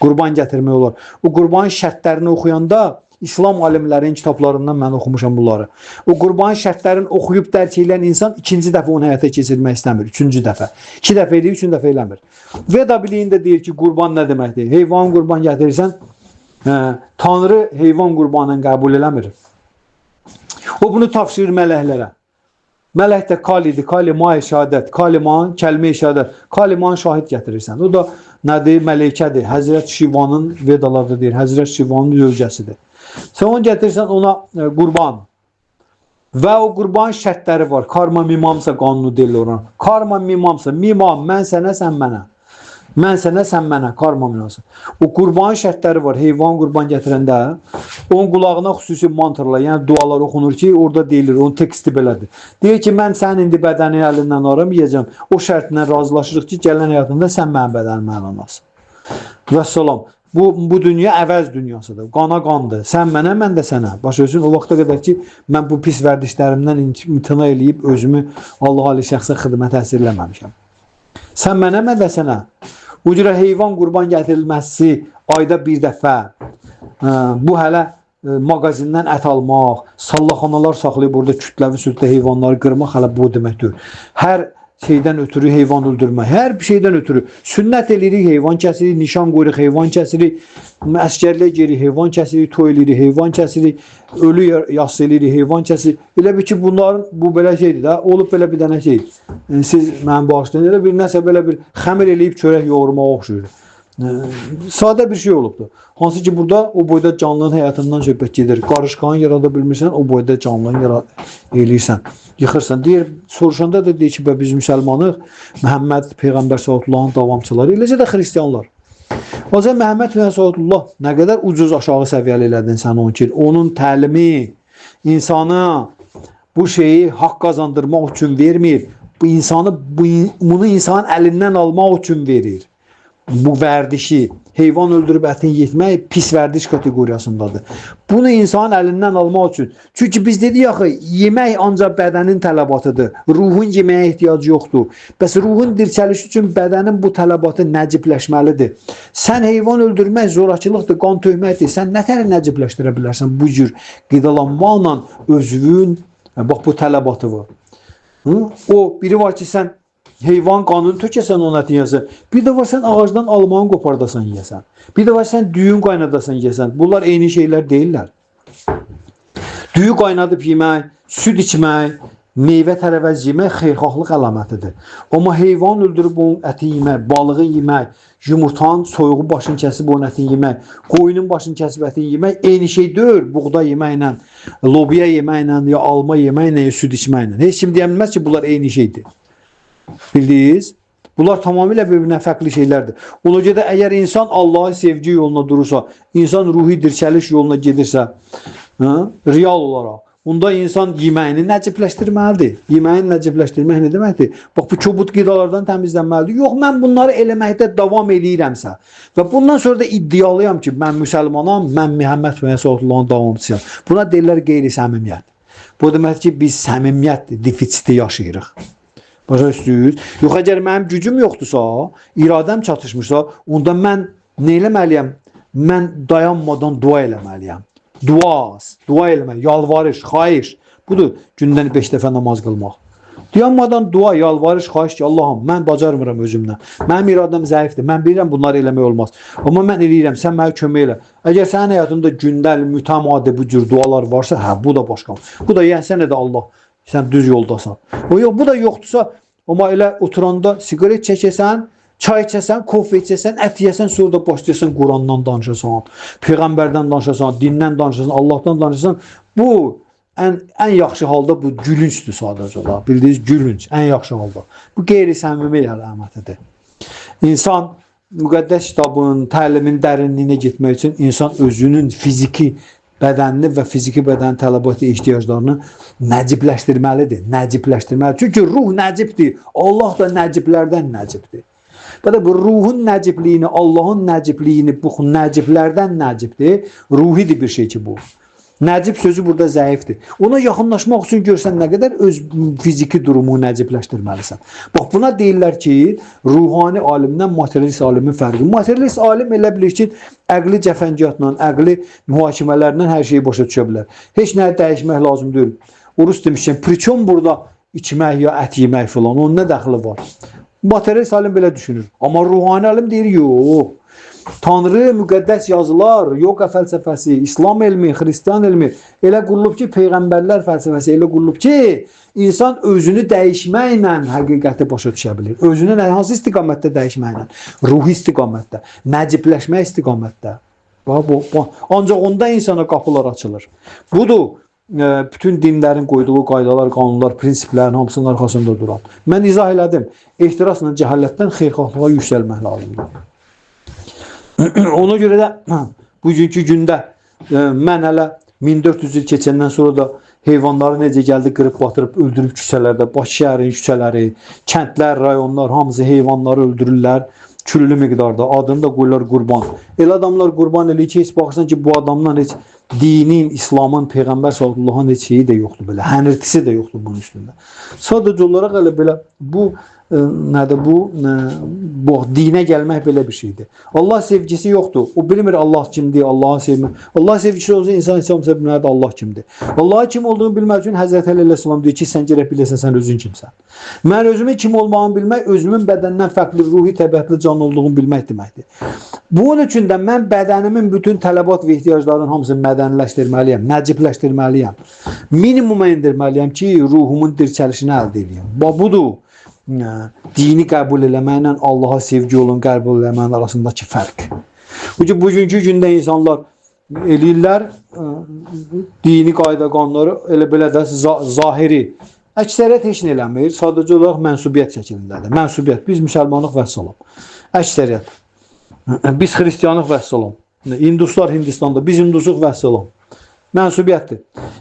qurban gətirmək olar. O qurban şərtlərini oxuyanda İslam alimlərinin kitablarından mən oxumuşam bunları. O qurban şərtlərini oxuyub dərk edən insan ikinci dəfə onu həyata keçirmək istəmir. Üçüncü dəfə. İki dəfə eləyir, üçüncü dəfə eləmir. Veda biliyində deyir ki, qurban nə deməkdir? Heyvan qurban gətirirsən, Tanrı heyvan qurbanını qəbul eləmir. O bunu tapşırır mələklərə. Mələk də kalidir, kalima-i şəhadət, kaliman, kəlmə-i şəhadət, kaliman şahid gətirirsən. O da nədir? Mələkədir. Həzrət Şivanın Vedalarda deyir, Həzrət Şivanın zövcəsidir. Sən onu gətirirsən ona qurban. Və o qurban şərtləri var. Karma mimamsa qanunu deyirlər ona. Karma mimamsa, mimam, mən sənə, sən mənə. Mən sənə, sən mənə, karma münasib. O qurbanın şərtləri var. Heyvan qurban gətirəndə onun qulağına xüsusi mantralar, yəni dualar oxunur ki, orada deyilir, onun teksti belədir. Deyir ki, mən sənin indi bədənin əlindən aram yeyəcəm. O şərtlə razılaşırıq ki, gələn həyatında sən mənim bədənimi əlindən alsın. Vəssalam. Bu dünya əvəz dünyasıdır. Qana qandır. Sən mənə, mən də sənə. Başa düşürsən? O vaxta qədər ki, mən bu pis vərdişlərimdən imtina eləyib özümü Allah ali şəxsə xidmət əsir eləməmişəm. Sən mənə, mən də sənə. Bu cürə heyvan qurban gətirilməsi ayda bir dəfə. Bu hələ mağazindən ət almaq, sallaxanalar saxlayıb orada kütləvi sürətdə heyvanları qırmaq hələ bu demək deyil. Hər şeydən ötürü heyvan öldürmək, hər bir şeydən ötürü sünnət eləyirik, heyvan kəsirik, nişan qoyuruq, heyvan kəsirik, əsgərliyə gedirik, heyvan kəsirik, toy eləyirik, heyvan kəsirik, ölü yas eləyirik, heyvan kəsirik. Elə bil ki, bunların bu belə şeydir də, olub belə bir dənə şey. Siz mənim bağışlayın, elə bir nəsə belə bir xəmir eləyib çörək yoğurmağa oxşuyur. Sadə bir şey olubdur. Hansı ki burada o boyda canlının həyatından söhbət gedir. Qarışqanı yarada bilmirsən, o boyda canlını eləyirsən, yıxırsan. Deyir, soruşanda da deyir ki, biz müsəlmanıq, Məhəmməd Peyğəmbər sallallahu davamçıları, eləcə də xristianlar. O zaman Məhəmməd Peyğəmbər sallallahu nə qədər ucuz aşağı səviyyəli elədin sən onun ki, onun təlimi insana bu şeyi haqq qazandırmaq üçün vermir. Bu insanı bunu insanın əlindən almaq üçün verir. Bu vərdişi, heyvan öldürüb ətini yetmək pis vərdiş kateqoriyasındadır. Bunu insanın əlindən almaq üçün. Çünki biz dedik axı, yemək ancaq bədənin tələbatıdır. Ruhun yeməyə ehtiyacı yoxdur. Bəs ruhun dirçəlişi üçün bədənin bu tələbatı nəcibləşməlidir. Sən heyvan öldürmək zorakılıqdır, qan tökməkdir. Sən nə tər nəcibləşdirə bilərsən bu cür qidalanmaqla özünün, bax bu tələbatı var. Hı? O biri var ki, sən heyvan qanını tökəsən onun ətini yeyəsən. Bir də var sən ağacdan almanı qopardasan yeyəsən. Bir də var sən düyün qaynadasan yeyəsən. Bunlar eyni şeylər deyirlər. Düyü qaynadıb yemək, süd içmək, meyvə tərəvəz yemək xeyirxahlıq əlamətidir. Amma heyvan öldürüb onun ətini yemək, balığı yemək, yumurtanın soyuğu başını kəsib onun ətini yemək, qoyunun başını kəsib ətini yemək eyni şey deyil. Buğda yeməklə, lobiya yeməklə, ya alma yeməklə, ya süd içməklə. Heç kim deyə bilməz ki, bunlar eyni şeydir. Bildiniz? Bunlar tamamilə bir-birinə fərqli şeylərdir. Ona görə də əgər insan Allahın sevgi yoluna durursa, insan ruhi dirçəliş yoluna gedirsə, real olaraq, onda insan yeməyini nəcibləşdirməlidir. Yeməyini nəcibləşdirmək nə deməkdir? Bax, bu kobud qidalardan təmizlənməlidir. Yox, mən bunları eləməkdə davam eləyirəmsə və bundan sonra da iddialıyam ki, mən müsəlmanam, mən Məhəmməd sallallahu davamçısıyam. Buna deyirlər qeyri-səmimiyyət. Bu deməkdir ki, biz səmimiyyət defisiti yaşayırıq. Başa düşdünüz? Yox, əgər mənim gücüm yoxdursa, iradəm çatışmırsa, onda mən nə eləməliyəm? Mən dayanmadan dua eləməliyəm. Dua, dua eləmək, yalvarış, xahiş. Budur gündən 5 dəfə namaz qılmaq. Dayanmadan dua, yalvarış, xahiş ki, Allahım, mən bacarmıram özümdən. Mənim iradəm zəifdir. Mən bilirəm bunları eləmək olmaz. Amma mən eləyirəm, sən mənə kömək elə. Əgər sənin həyatında gündəlik mütəmadi bu cür dualar varsa, hə, bu da başqa. Bu da yəni sənə də Allah, sən düz yoldasan. O yox, bu da yoxdursa, amma elə oturanda siqaret çəkəsən, çay içəsən, kofe içəsən, ət yeyəsən, sonra da başlayasan Qurandan danışasan, Peyğəmbərdən danışasan, dindən danışasan, Allahdan danışasan. Bu ən yaxşı halda bu gülüncdür sadəcə olaraq. Bildiyiniz gülünc, ən yaxşı halda. Bu qeyri-səmimi əlamətidir. İnsan müqəddəs kitabın, təlimin dərinliyinə getmək üçün insan özünün fiziki bədənini və fiziki bədən tələbatı ehtiyaclarını nəcibləşdirməlidir. Nəcibləşdirməlidir. Çünki ruh nəcibdir. Allah da nəciblərdən nəcibdir. Və də bu ruhun nəcibliyini, Allahın nəcibliyini, bu nəciblərdən nəcibdir. Ruhidir bir şey ki bu. Nəcib sözü burada zəifdir. Ona yaxınlaşmaq üçün görsən nə qədər öz fiziki durumu nəcibləşdirməlisən. Bax buna deyirlər ki, ruhani alimdən materialist alimin fərqi. Materialist alim elə bilir ki, əqli cəfəngiyatla, əqli mühakimələrlə hər şeyi başa düşə bilər. Heç nəyi dəyişmək lazım deyil. Urus demişkən, priçom burada içmək ya ət yemək filan, onun nə dəxli var? Materialist alim belə düşünür. Amma ruhani alim deyir, yox. Tanrı, müqəddəs yazılar, yoga fəlsəfəsi, İslam elmi, xristian elmi elə qurulub ki, peyğəmbərlər fəlsəfəsi elə qurulub ki, insan özünü dəyişməklə həqiqəti başa düşə bilir. Özünü hansı istiqamətdə dəyişməklə? Ruhi istiqamətdə, nəcibləşmə istiqamətdə. Bax, bu. Ancaq onda insana qapılar açılır. Budur. bütün dinlərin qoyduğu qaydalar, qanunlar, prinsiplərin hamısının arxasında duran. Mən izah elədim. Ehtirasla cəhalətdən xeyirxahlığa yüksəlmək lazımdır. Ona görə də bugünkü gündə mən hələ 1400 il keçəndən sonra da heyvanları necə gəldi qırıb batırıb öldürüb küçələrdə, Bakı şəhərinin küçələri, kəndlər, rayonlar hamısı heyvanları öldürürlər küllü miqdarda. Adını da qoyurlar qurban. Elə adamlar qurban eləyir ki, heç baxırsan ki, bu adamdan heç dinin, İslamın, Peyğəmbər sallallahu heç şeyi də yoxdur belə, hənirtisi də yoxdur bunun üstündə. Sadəcə olaraq elə belə bu nədir bu bu dinə gəlmək belə bir şeydir. Allah sevgisi yoxdur. O bilmir Allah kimdir, Allahı sevmir. Allah sevgisi olsa insan heç olmasa bilməlidir Allah kimdir. Allahın kim olduğunu bilmək üçün Həzrəti Əli əleyhissalam deyir ki, sən gərək biləsən sən özün kimsən. Mən özümün kim olmağımı bilmək, özümün bədəndən fərqli ruhi, təbiətli can olduğumu bilmək deməkdir. Bunun üçün də mən bədənimin bütün tələbat və ehtiyaclarının hamısını mədəniləşdirməliyəm, nəcibləşdirməliyəm. Minimuma endirməliyəm ki, ruhumun dirçəlişini əldə edeyim. Bax budur. Dini qəbul eləməklə Allaha sevgi yolunu qəbul eləməyin arasındakı fərq. Bu ki, bugünkü gündə insanlar eləyirlər dini qayda qanunları elə belə də zahiri. Əksəriyyət heç nə eləmir, sadəcə olaraq mənsubiyyət şəklindədir. Mənsubiyyət, biz müsəlmanıq vəssalam. Əksəriyyət. Biz xristianıq vəssalam. Hinduslar Hindistanda, biz hindusuq vəssalam. Mənsubiyyətdir.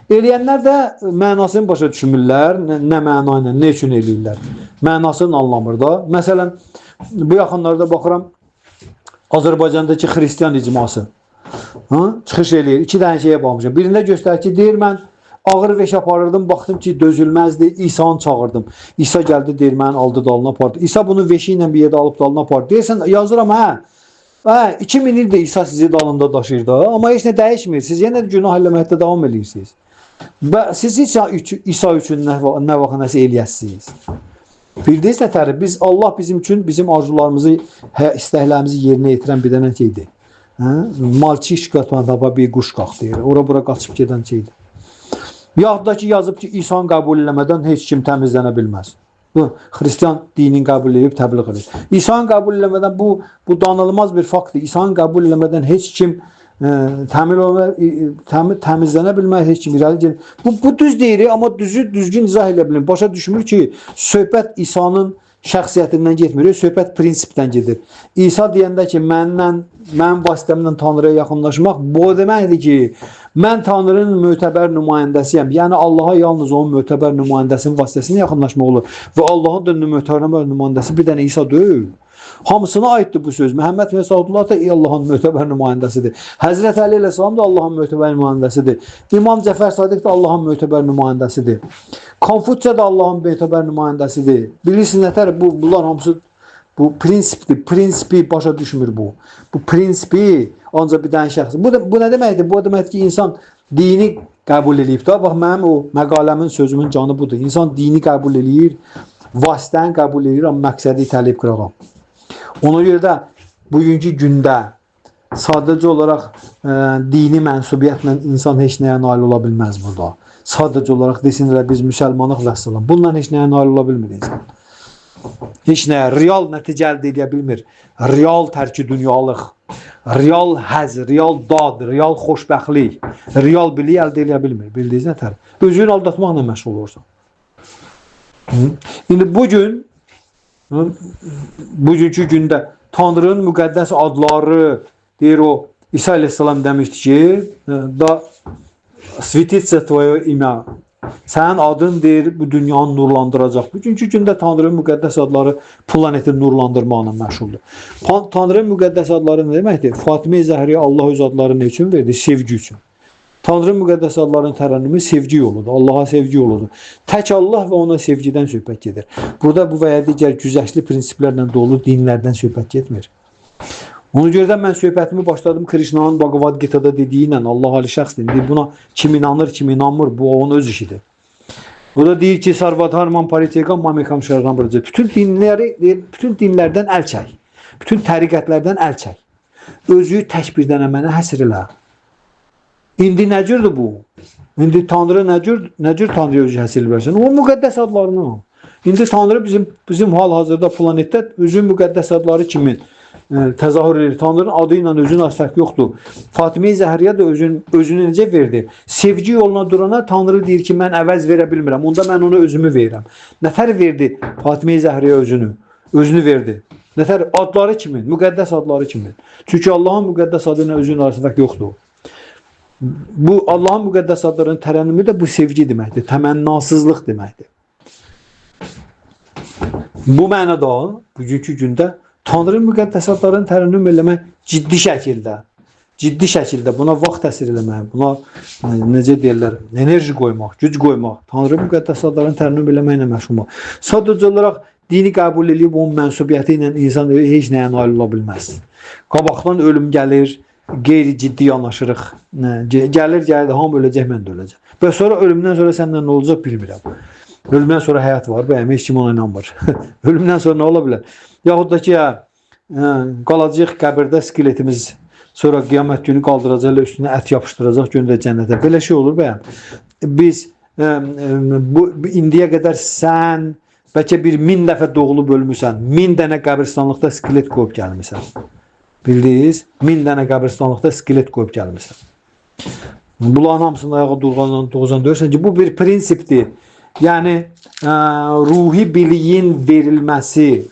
Eləyənlər də mənasını başa düşmürlər, nə məna ilə, nə üçün eləyirlər. Mənasını anlamır da. Məsələn, bu yaxınlarda baxıram Azərbaycandakı xristian icması çıxış eləyir. İki dənə şeyə baxmışam. Birində göstərir ki, deyir mən ağır veş aparırdım, baxdım ki, dözülməzdi, İsa'nı çağırdım. İsa gəldi, deyir, məni aldı dalına apardı. İsa bunu veşi ilə bir yerdə alıb dalına apardı. Deyirsən, yazıram, hə. Hə, 2000 ildir İsa sizi dalında daşıyır da, amma heç nə dəyişmir. Siz yenə də günah eləməkdə davam edirsiniz. Və siz heç İsa üçün nə vaxt nəsə eləyəsiniz. Bildiniz nətəri? Biz Allah bizim üçün bizim arzularımızı, istəklərimizi yerinə yetirən bir dənə şeydir. Hə? Malçişka tapa bir quş qalx deyir. Ora bura qaçıb gedən şeydir. Yaxud da ki, yazıb ki, İsa'nı qəbul eləmədən heç kim təmizlənə bilməz. Bu xristian dinini qəbul edib təbliğ edir. İsa'nı qəbul eləmədən bu danılmaz bir faktdır. İsa'nı qəbul eləmədən heç kim təmizlənə bilməz, heç kim irəli gedir. Bu düz deyir, amma düzü düzgün izah eləyə bilmir. Başa düşmür ki, söhbət İsa'nın şəxsiyyətindən getmir, söhbət prinsipdən gedir. İsa deyəndə ki, mənim vasitəmlə Tanrıya yaxınlaşmaq, bu o deməkdir ki, mən Tanrının mötəbər nümayəndəsiyəm. Yəni Allaha yalnız onun mötəbər nümayəndəsinin vasitəsilə yaxınlaşmaq olur. Və Allahın da mötəbər nümayəndəsi bir dənə İsa deyil. Hamısına aiddir bu söz. Məhəmməd Vəssadullah da Allahın mötəbər nümayəndəsidir. Həzrət Əli əleyhissalam da Allahın mötəbər nümayəndəsidir. İmam Cəfər Sadiq də Allahın mötəbər nümayəndəsidir. Konfutsiya da Allahın mötəbər nümayəndəsidir. Bilirsiniz nətər bunlar hamısı bu prinsipdir. Prinsipi başa düşmür bu. Bu prinsipi ancaq bir dənə şəxs. Bu nə deməkdir? Bu deməkdir ki, insan dini qəbul eləyib də. Bax mənim o məqaləmin sözümün canı budur. İnsan dini qəbul eləyir, vasitəni qəbul eləyir, amma məqsədi itələyib qırağa. Ona görə də bugünkü gündə sadəcə olaraq dini mənsubiyyətlə insan heç nəyə nail ola bilməz burada. Sadəcə olaraq desinlər biz müsəlmanıq vəssalam. Bununla heç nəyə nail ola bilmir insan. Heç nəyə real nəticə əldə edə bilmir. Real tərki dünyalıq, real həz, real dad, real xoşbəxtlik, real bilik əldə edə bilmir. Bildiyiniz nətər? Özünü aldatmaqla məşğul olursan. İndi bugün bugünkü gündə Tanrının müqəddəs adları deyir o İsa əleyhissalam demişdi ki, da svititsa tvoyo imya. Sənin adın deyir bu dünyanı nurlandıracaq. Bugünkü gündə Tanrının müqəddəs adları planeti nurlandırmaqla məşğuldur. Tanrının müqəddəs adları nə deməkdir? Fatimə Zəhriyə Allah öz adları nə üçün verdi? Sevgi üçün. Tanrının müqəddəs adlarının tərənnümü sevgi yoludur. Allaha sevgi yoludur. Tək Allah və ona sevgidən söhbət gedir. Burada bu və ya digər güzəştli prinsiplərlə dolu dinlərdən söhbət getmir. Ona görə də mən söhbətimi başladım Krişnanın Bhagavad Gita'da dediyi ilə Allah ali şəxsdir. İndi buna kim inanır, kim inanmır, bu onun öz işidir. Bu da deyir ki, Sarvadharman Parityagam Mamekam Şaranam Braca. Bütün dinləri, deyir, bütün dinlərdən əl çək. Bütün təriqətlərdən əl çək. Özü tək bir dənə mənə həsr elə. İndi nə cürdür bu? İndi Tanrı nə cür Tanrıya özü həsr eləsən? O müqəddəs adlarını. İndi Tanrı bizim hal-hazırda planetdə özünün müqəddəs adları kimin? təzahür edir. Tanrının adı ilə özünün arası fərq yoxdur. Fatimə-i Zəhriyə də özünü necə verdi? Sevgi yoluna durana Tanrı deyir ki, mən əvəz verə bilmirəm. Onda mən ona özümü verirəm. Nətər verdi Fatimə-i Zəhriyə özünü? Özünü verdi. Nətər? Adları kimin? Müqəddəs adları kimin? Çünki Allahın müqəddəs adı ilə özünün arası fərq yoxdur. Bu Allahın müqəddəs adlarının tərənnümü də bu sevgi deməkdir, təmənnasızlıq deməkdir. Bu mənada bugünkü gündə Tanrının müqəddəs adlarını tərənnüm eləmək ciddi şəkildə buna vaxt təsir eləmək, buna necə deyirlər, enerji qoymaq, güc qoymaq, Tanrının müqəddəs adlarını tərənnüm eləməklə məşğul olmaq. Sadəcə olaraq dini qəbul eləyib onun mənsubiyyəti ilə insan heç nəyə nail ola bilməz. Qabaqdan ölüm gəlir, qeyri-ciddi yanaşırıq. Gəlir, hamı öləcək, mən də öləcəm. Və sonra ölümdən sonra səndən nə olacaq bilmirəm. Ölümdən sonra həyat var, bəyəm, heç kim ona inanmır. Ölümdən sonra nə ola bilər? Yaxud da ki, qalacaq qəbirdə skeletimiz, sonra qiyamət günü qaldıracaq, üstünə ət yapışdıracaq, göndərəcək cənnətə. Belə şey olur bəyəm. Biz bu indiyə qədər sən bəlkə bir 1000 dəfə doğulub ölmüsən, 1000 dənə qəbirstanlıqda skelet qoyub gəlmisən. Bildiniz? 1000 dənə qəbirstanlıqda skelet qoyub gəlmisən. Bunların hamısının ayağa durğandan deyirsən ki, bu bir prinsipdir. Yəni, ruhi biliyin verilməsi,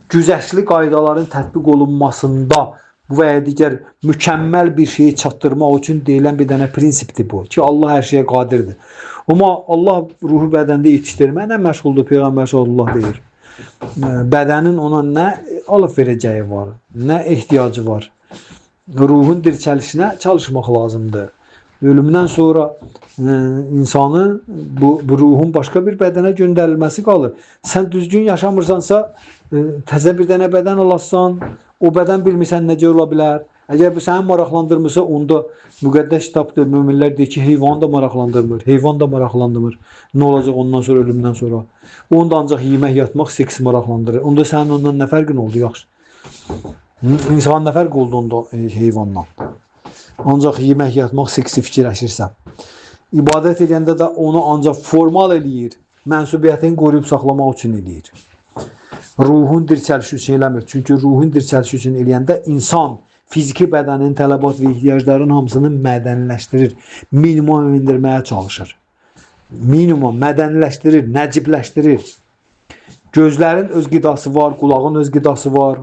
güzəştli qaydaların tətbiq olunmasında bu və ya digər mükəmməl bir şeyi çatdırmaq üçün deyilən bir dənə prinsipdir bu ki, Allah hər şeyə qadirdir. Amma Allah ruhu bədəndə yetişdirməklə məşğuldur, Peyğəmbər sallallahu deyir. Bədənin ona nə alıb verəcəyi var, nə ehtiyacı var. Ruhun dirçəlişinə çalışmaq lazımdır. Ölümdən sonra insanın bu ruhun başqa bir bədənə göndərilməsi qalır. Sən düzgün yaşamırsansa, təzə bir dənə bədən alasan, o bədən bilmirsən necə ola bilər. Əgər bu səni maraqlandırmırsa, onda müqəddəs kitabdır, möminlər deyir ki, heyvanı da maraqlandırmır, heyvan da maraqlandırmır. Nə olacaq ondan sonra, ölümdən sonra? Onu da ancaq yemək, yatmaq, seks maraqlandırır. Onda sənin ondan nə fərqin oldu, yaxşı? İnsanın nə fərqi oldu onda heyvandan? Ancaq yemək, yatmaq, seksi fikirləşirsən. İbadət edəndə də onu ancaq formal eləyir, mənsubiyyətini qoruyub saxlamaq üçün eləyir. Ruhun dirçəlişi üçün eləmir. Çünki ruhun dirçəlişi üçün eləyəndə insan fiziki bədənin tələbat və ehtiyaclarının hamısını mədəniləşdirir, minimum endirməyə çalışır. Minimum mədəniləşdirir, nəcibləşdirir. Gözlərin öz qidası var, qulağın öz qidası var.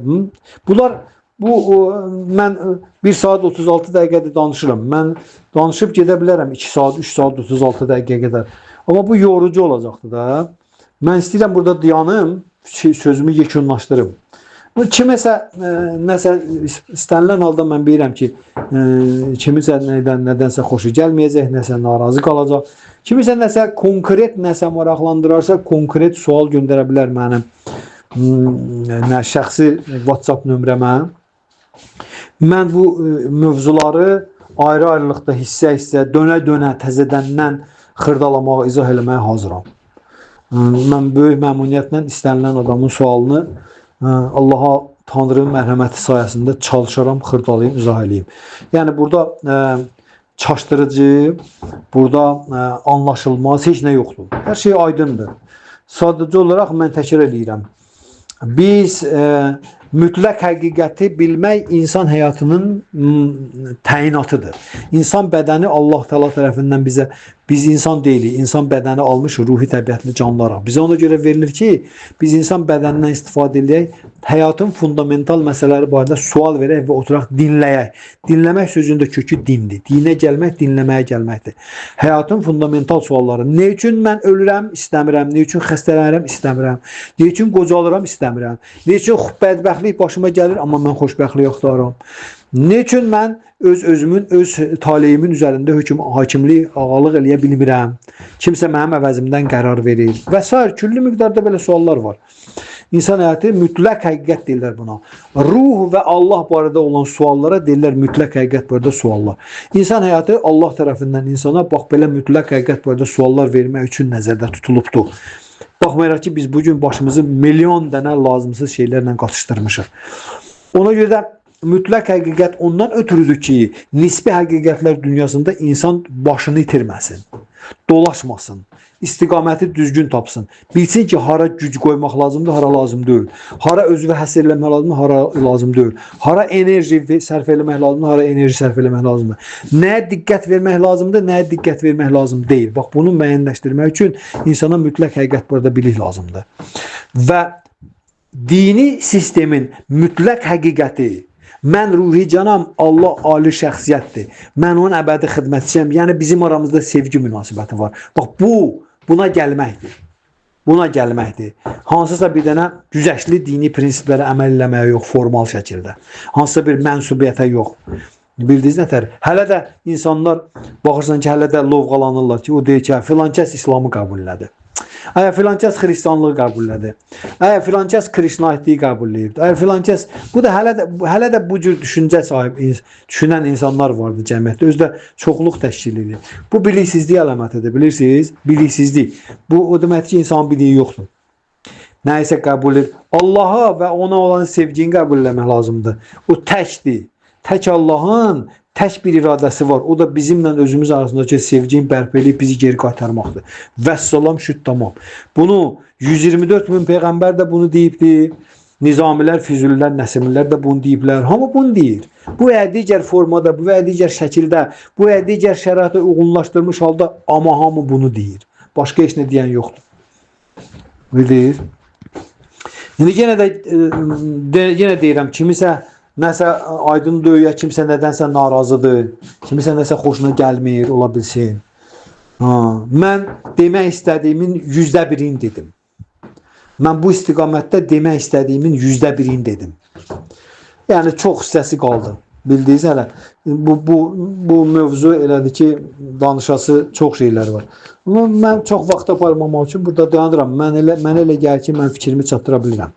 Bunlar, mən 1 saat 36 dəqiqədir danışıram. Mən danışıb gedə bilərəm 2 saat, 3 saat 36 dəqiqəyə qədər. Amma bu yorucu olacaqdır da. Mən istəyirəm burada dayanım, sözümü yekunlaşdırım. Bu kiməsə nəsə istənilən halda mən bilirəm ki, kimisə nədənsə xoşu gəlməyəcək, nəsə narazı qalacaq. Kimisə nəsə konkret nəsə maraqlandırarsa, konkret sual göndərə bilər mənim şəxsi WhatsApp nömrəmə. Mən bu mövzuları ayrı-ayrılıqda hissə-hissə, dönə-dönə, təzədəndən xırdalamağa, izah eləməyə hazıram. Mən böyük məmnuniyyətlə istənilən adamın sualını Allaha, Tanrının mərhəməti sayəsində çalışaram, xırdalayım, izah eləyim. Yəni burada çaşdırıcı, burada anlaşılmaz heç nə yoxdur. Hər şey aydındır. Sadəcə olaraq mən təkrar eləyirəm. Biz mütləq həqiqəti bilmək insan həyatının təyinatıdır. İnsan bədəni Allah Teala tərəfindən bizə, biz insan deyilik, insan bədəni almış ruhi təbiətli canlılarıq. Bizə ona görə verilir ki, biz insan bədənindən istifadə edək, həyatın fundamental məsələləri barədə sual verək və oturaq dinləyək. Dinləmək sözünün də kökü dindir. Dinə gəlmək, dinləməyə gəlməkdir. Həyatın fundamental sualları. Nə üçün mən ölürəm, istəmirəm. Nə üçün xəstələnirəm, istəmirəm. Nə üçün qocalıram, istəmirəm. Nə üçün bədbəxtlik başıma gəlir, amma mən xoşbəxtlik axtarıram. Nə üçün mən öz özümün, öz taleyimin üzərində hökm, hakimlik, ağalıq eləyə bilmirəm? Kimsə mənim əvəzimdən qərar verir və sair küllü miqdarda belə suallar var. İnsan həyatı mütləq həqiqət deyirlər buna. Ruh və Allah barədə olan suallara deyirlər mütləq həqiqət barədə suallar. İnsan həyatı Allah tərəfindən insana bax belə mütləq həqiqət barədə suallar vermək üçün nəzərdə tutulubdur. Baxmayaraq ki, biz bugün başımızı milyon dənə lazımsız şeylərlə qatışdırmışıq. Ona görə də Mütləq həqiqət ondan ötürüdür ki, nisbi həqiqətlər dünyasında insan başını itirməsin, dolaşmasın, istiqaməti düzgün tapsın. Bilsin ki, hara güc qoymaq lazımdır, hara lazım deyil. Hara özünü həsr eləmək lazımdır, hara lazım deyil. Hara enerji sərf eləmək lazımdır, hara enerji sərf eləmək lazımdır. Nəyə diqqət vermək lazımdır, nəyə diqqət vermək lazım deyil. Bax, bunu müəyyənləşdirmək üçün insana mütləq həqiqət burada bilik lazımdır. Və dini sistemin mütləq həqiqəti, mən ruhi canam, Allah ali şəxsiyyətdir. Mən onun əbədi xidmətçiyəm. Yəni bizim aramızda sevgi münasibəti var. Bax bu, buna gəlməkdir. Buna gəlməkdir. Hansısa bir dənə güzəştli dini prinsiplərə əməl eləməyə yox, formal şəkildə. Hansısa bir mənsubiyyətə yox. Bildiniz nətər? Hələ də insanlar baxırsan ki, hələ də lovğalanırlar ki, o deyir ki, filan kəs İslamı qəbul elədi. Əyə filan kəs xristianlığı qəbul elədi. Əyə filan kəs Krishnaitliyi qəbul eləyibdi. Əyə filan kəs, bu da hələ də bu cür düşüncə sahib düşünən insanlar vardı cəmiyyətdə. Özü də çoxluq təşkil edir. Bu biliksizlik əlamətidir, bilirsiniz? Biliksizlik. Bu o deməkdir ki, insanın biliyi yoxdur. Nəyisə qəbul edir. Allaha və ona olan sevgini qəbul eləmək lazımdır. O təkdir. Tək Allahın tək bir iradəsi var. O da bizimlə özümüz arasındakı sevgini bərpa eləyib bizi geri qaytarmaqdır. Vəssalam, şüt tamam. Bunu 124 min peyğəmbər də bunu deyibdi. Nizamilər, Füzulilər, Nəsimilər də bunu deyiblər. Hamı bunu deyir. Bu və digər formada, bu və digər şəkildə, bu və digər şəraitə uyğunlaşdırılmış halda, amma hamı bunu deyir. Başqa heç nə deyən yoxdur. Bilir. İndi yenə də yenə deyirəm, kimisə nəsə aydın deyil, kimsə nədənsə narazıdır, kimisə nəsə xoşuna gəlmir, ola bilsin. Ha, mən demək istədiyimin 1%-ini dedim. Mən bu istiqamətdə demək istədiyimin 1%-ini dedim. Yəni çox hissəsi qaldı. Bildiniz hələ. Bu mövzu elədir ki, danışası çox şeylər var. Amma mən çox vaxt aparmamaq üçün burada dayanıram. Mən elə gəlir ki, mən fikrimi çatdıra bilirəm.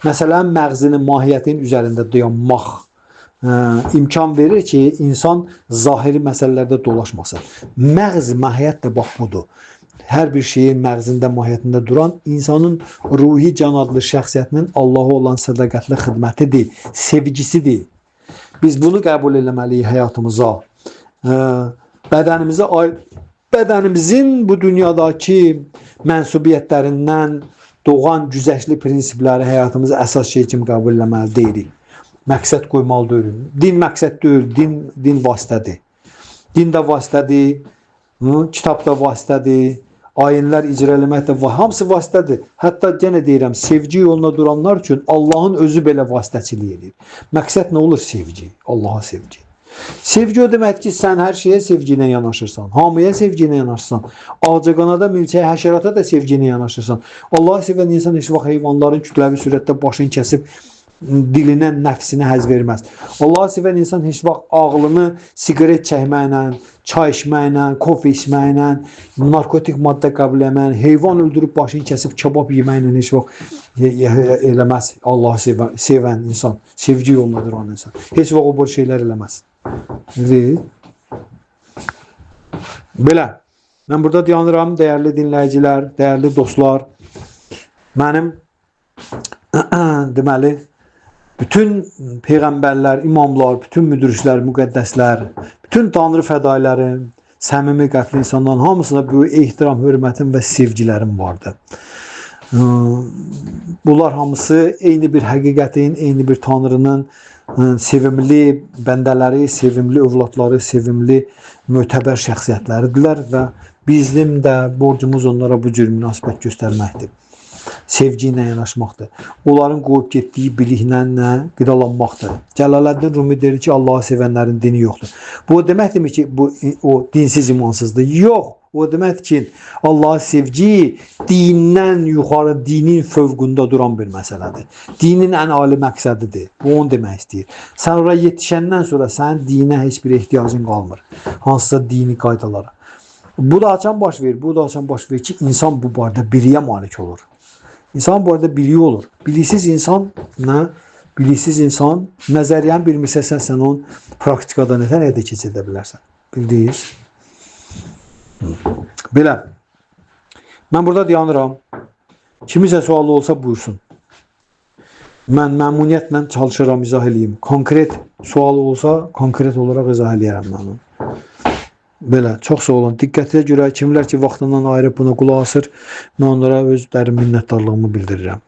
Məsələnin məğzinin, mahiyyətinin üzərində dayanmaq imkan verir ki, insan zahiri məsələlərdə dolaşmasın. Məğz, mahiyyət də bax budur. Hər bir şeyin məğzində, mahiyyətində duran insanın ruhi can adlı şəxsiyyətinin Allaha olan sədaqətli xidmətidir, sevgisidir. Biz bunu qəbul eləməliyik həyatımıza. Bədənimizə aid, bədənimizin bu dünyadakı mənsubiyyətlərindən doğan güzəştli prinsipləri həyatımıza əsas şey kimi qəbul eləməli deyilik. Məqsəd qoymalı deyilik. Din məqsəd deyil, din vasitədir. Din də vasitədir, kitab da vasitədir, ayinlər icra eləmək də hamısı vasitədir. Hətta yenə deyirəm, sevgi yoluna duranlar üçün Allahın özü belə vasitəçilik edir. Məqsəd nə olur? Sevgi, Allaha sevgi. Sevgi o deməkdir ki, sən hər şeyə sevgi ilə yanaşırsan, hamıya sevgi ilə yanaşırsan, ağcaqanada, milçəyə, həşərata da sevgi ilə yanaşırsan. Allahı sevən insan heç vaxt heyvanların kütləvi sürətdə başını kəsib dilinə, nəfsinə həzz verməz. Allahı sevən insan heç vaxt ağlını siqaret çəkməklə, çay içməklə, kofe içməklə, narkotik maddə qəbul etməklə, heyvan öldürüb başını kəsib kebab yeməklə heç vaxt eləməz. Allahı sevən insan, sevgi yolunda duran insan. Heç vaxt o bu şeylər eləməz. Belə. Mən burada dayanıram, dəyərli dinləyicilər, dəyərli dostlar. Mənim deməli, bütün peyğəmbərlər, imamlar, bütün müdriklər, müqəddəslər, bütün tanrı fədailəri, səmimi qəlbli insanların hamısına böyük ehtiram, hörmətim və sevgilərim vardı. Bunlar hamısı eyni bir həqiqətin, eyni bir tanrının sevimli bəndələri, sevimli övladları, sevimli mötəbər şəxsiyyətləridirlər və bizim də borcumuz onlara bu cür münasibət göstərməkdir. Sevgi ilə yanaşmaqdır. Onların qoyub getdiyi biliklə nə qidalanmaqdır. Cəlaləddin Rumi deyir ki, Allahı sevənlərin dini yoxdur. Bu o deməkdirmi ki, bu o dinsiz imansızdır? Yox. O deməkdir ki, Allahı sevgi dindən yuxarı, dinin fövqündə duran bir məsələdir. Dinin ən ali məqsədidir. Bu onu demək istəyir. Sən oraya yetişəndən sonra sənin dinə heç bir ehtiyacın qalmır. Hansısa dini qaydalara. Bu da açan baş verir. Bu da açan baş verir ki, insan bu barədə biliyə malik olur. İnsan bu arada biliyi olur. Biliksiz insan nə? Biliksiz insan nəzəriyyəni bilmirsə sən onun praktikada nə həyata keçirdə bilərsən. Bildiniz? Belə. Mən burada dayanıram. Kimisə sualı olsa buyursun. Mən məmnuniyyətlə çalışıram izah eləyim. Konkret sual olsa, konkret olaraq izah eləyərəm mən onu. Belə, çox sağ olun. Diqqətinə görə kimlər ki vaxtından ayırıb buna qulaq asır, mən onlara öz dərin minnətdarlığımı bildirirəm.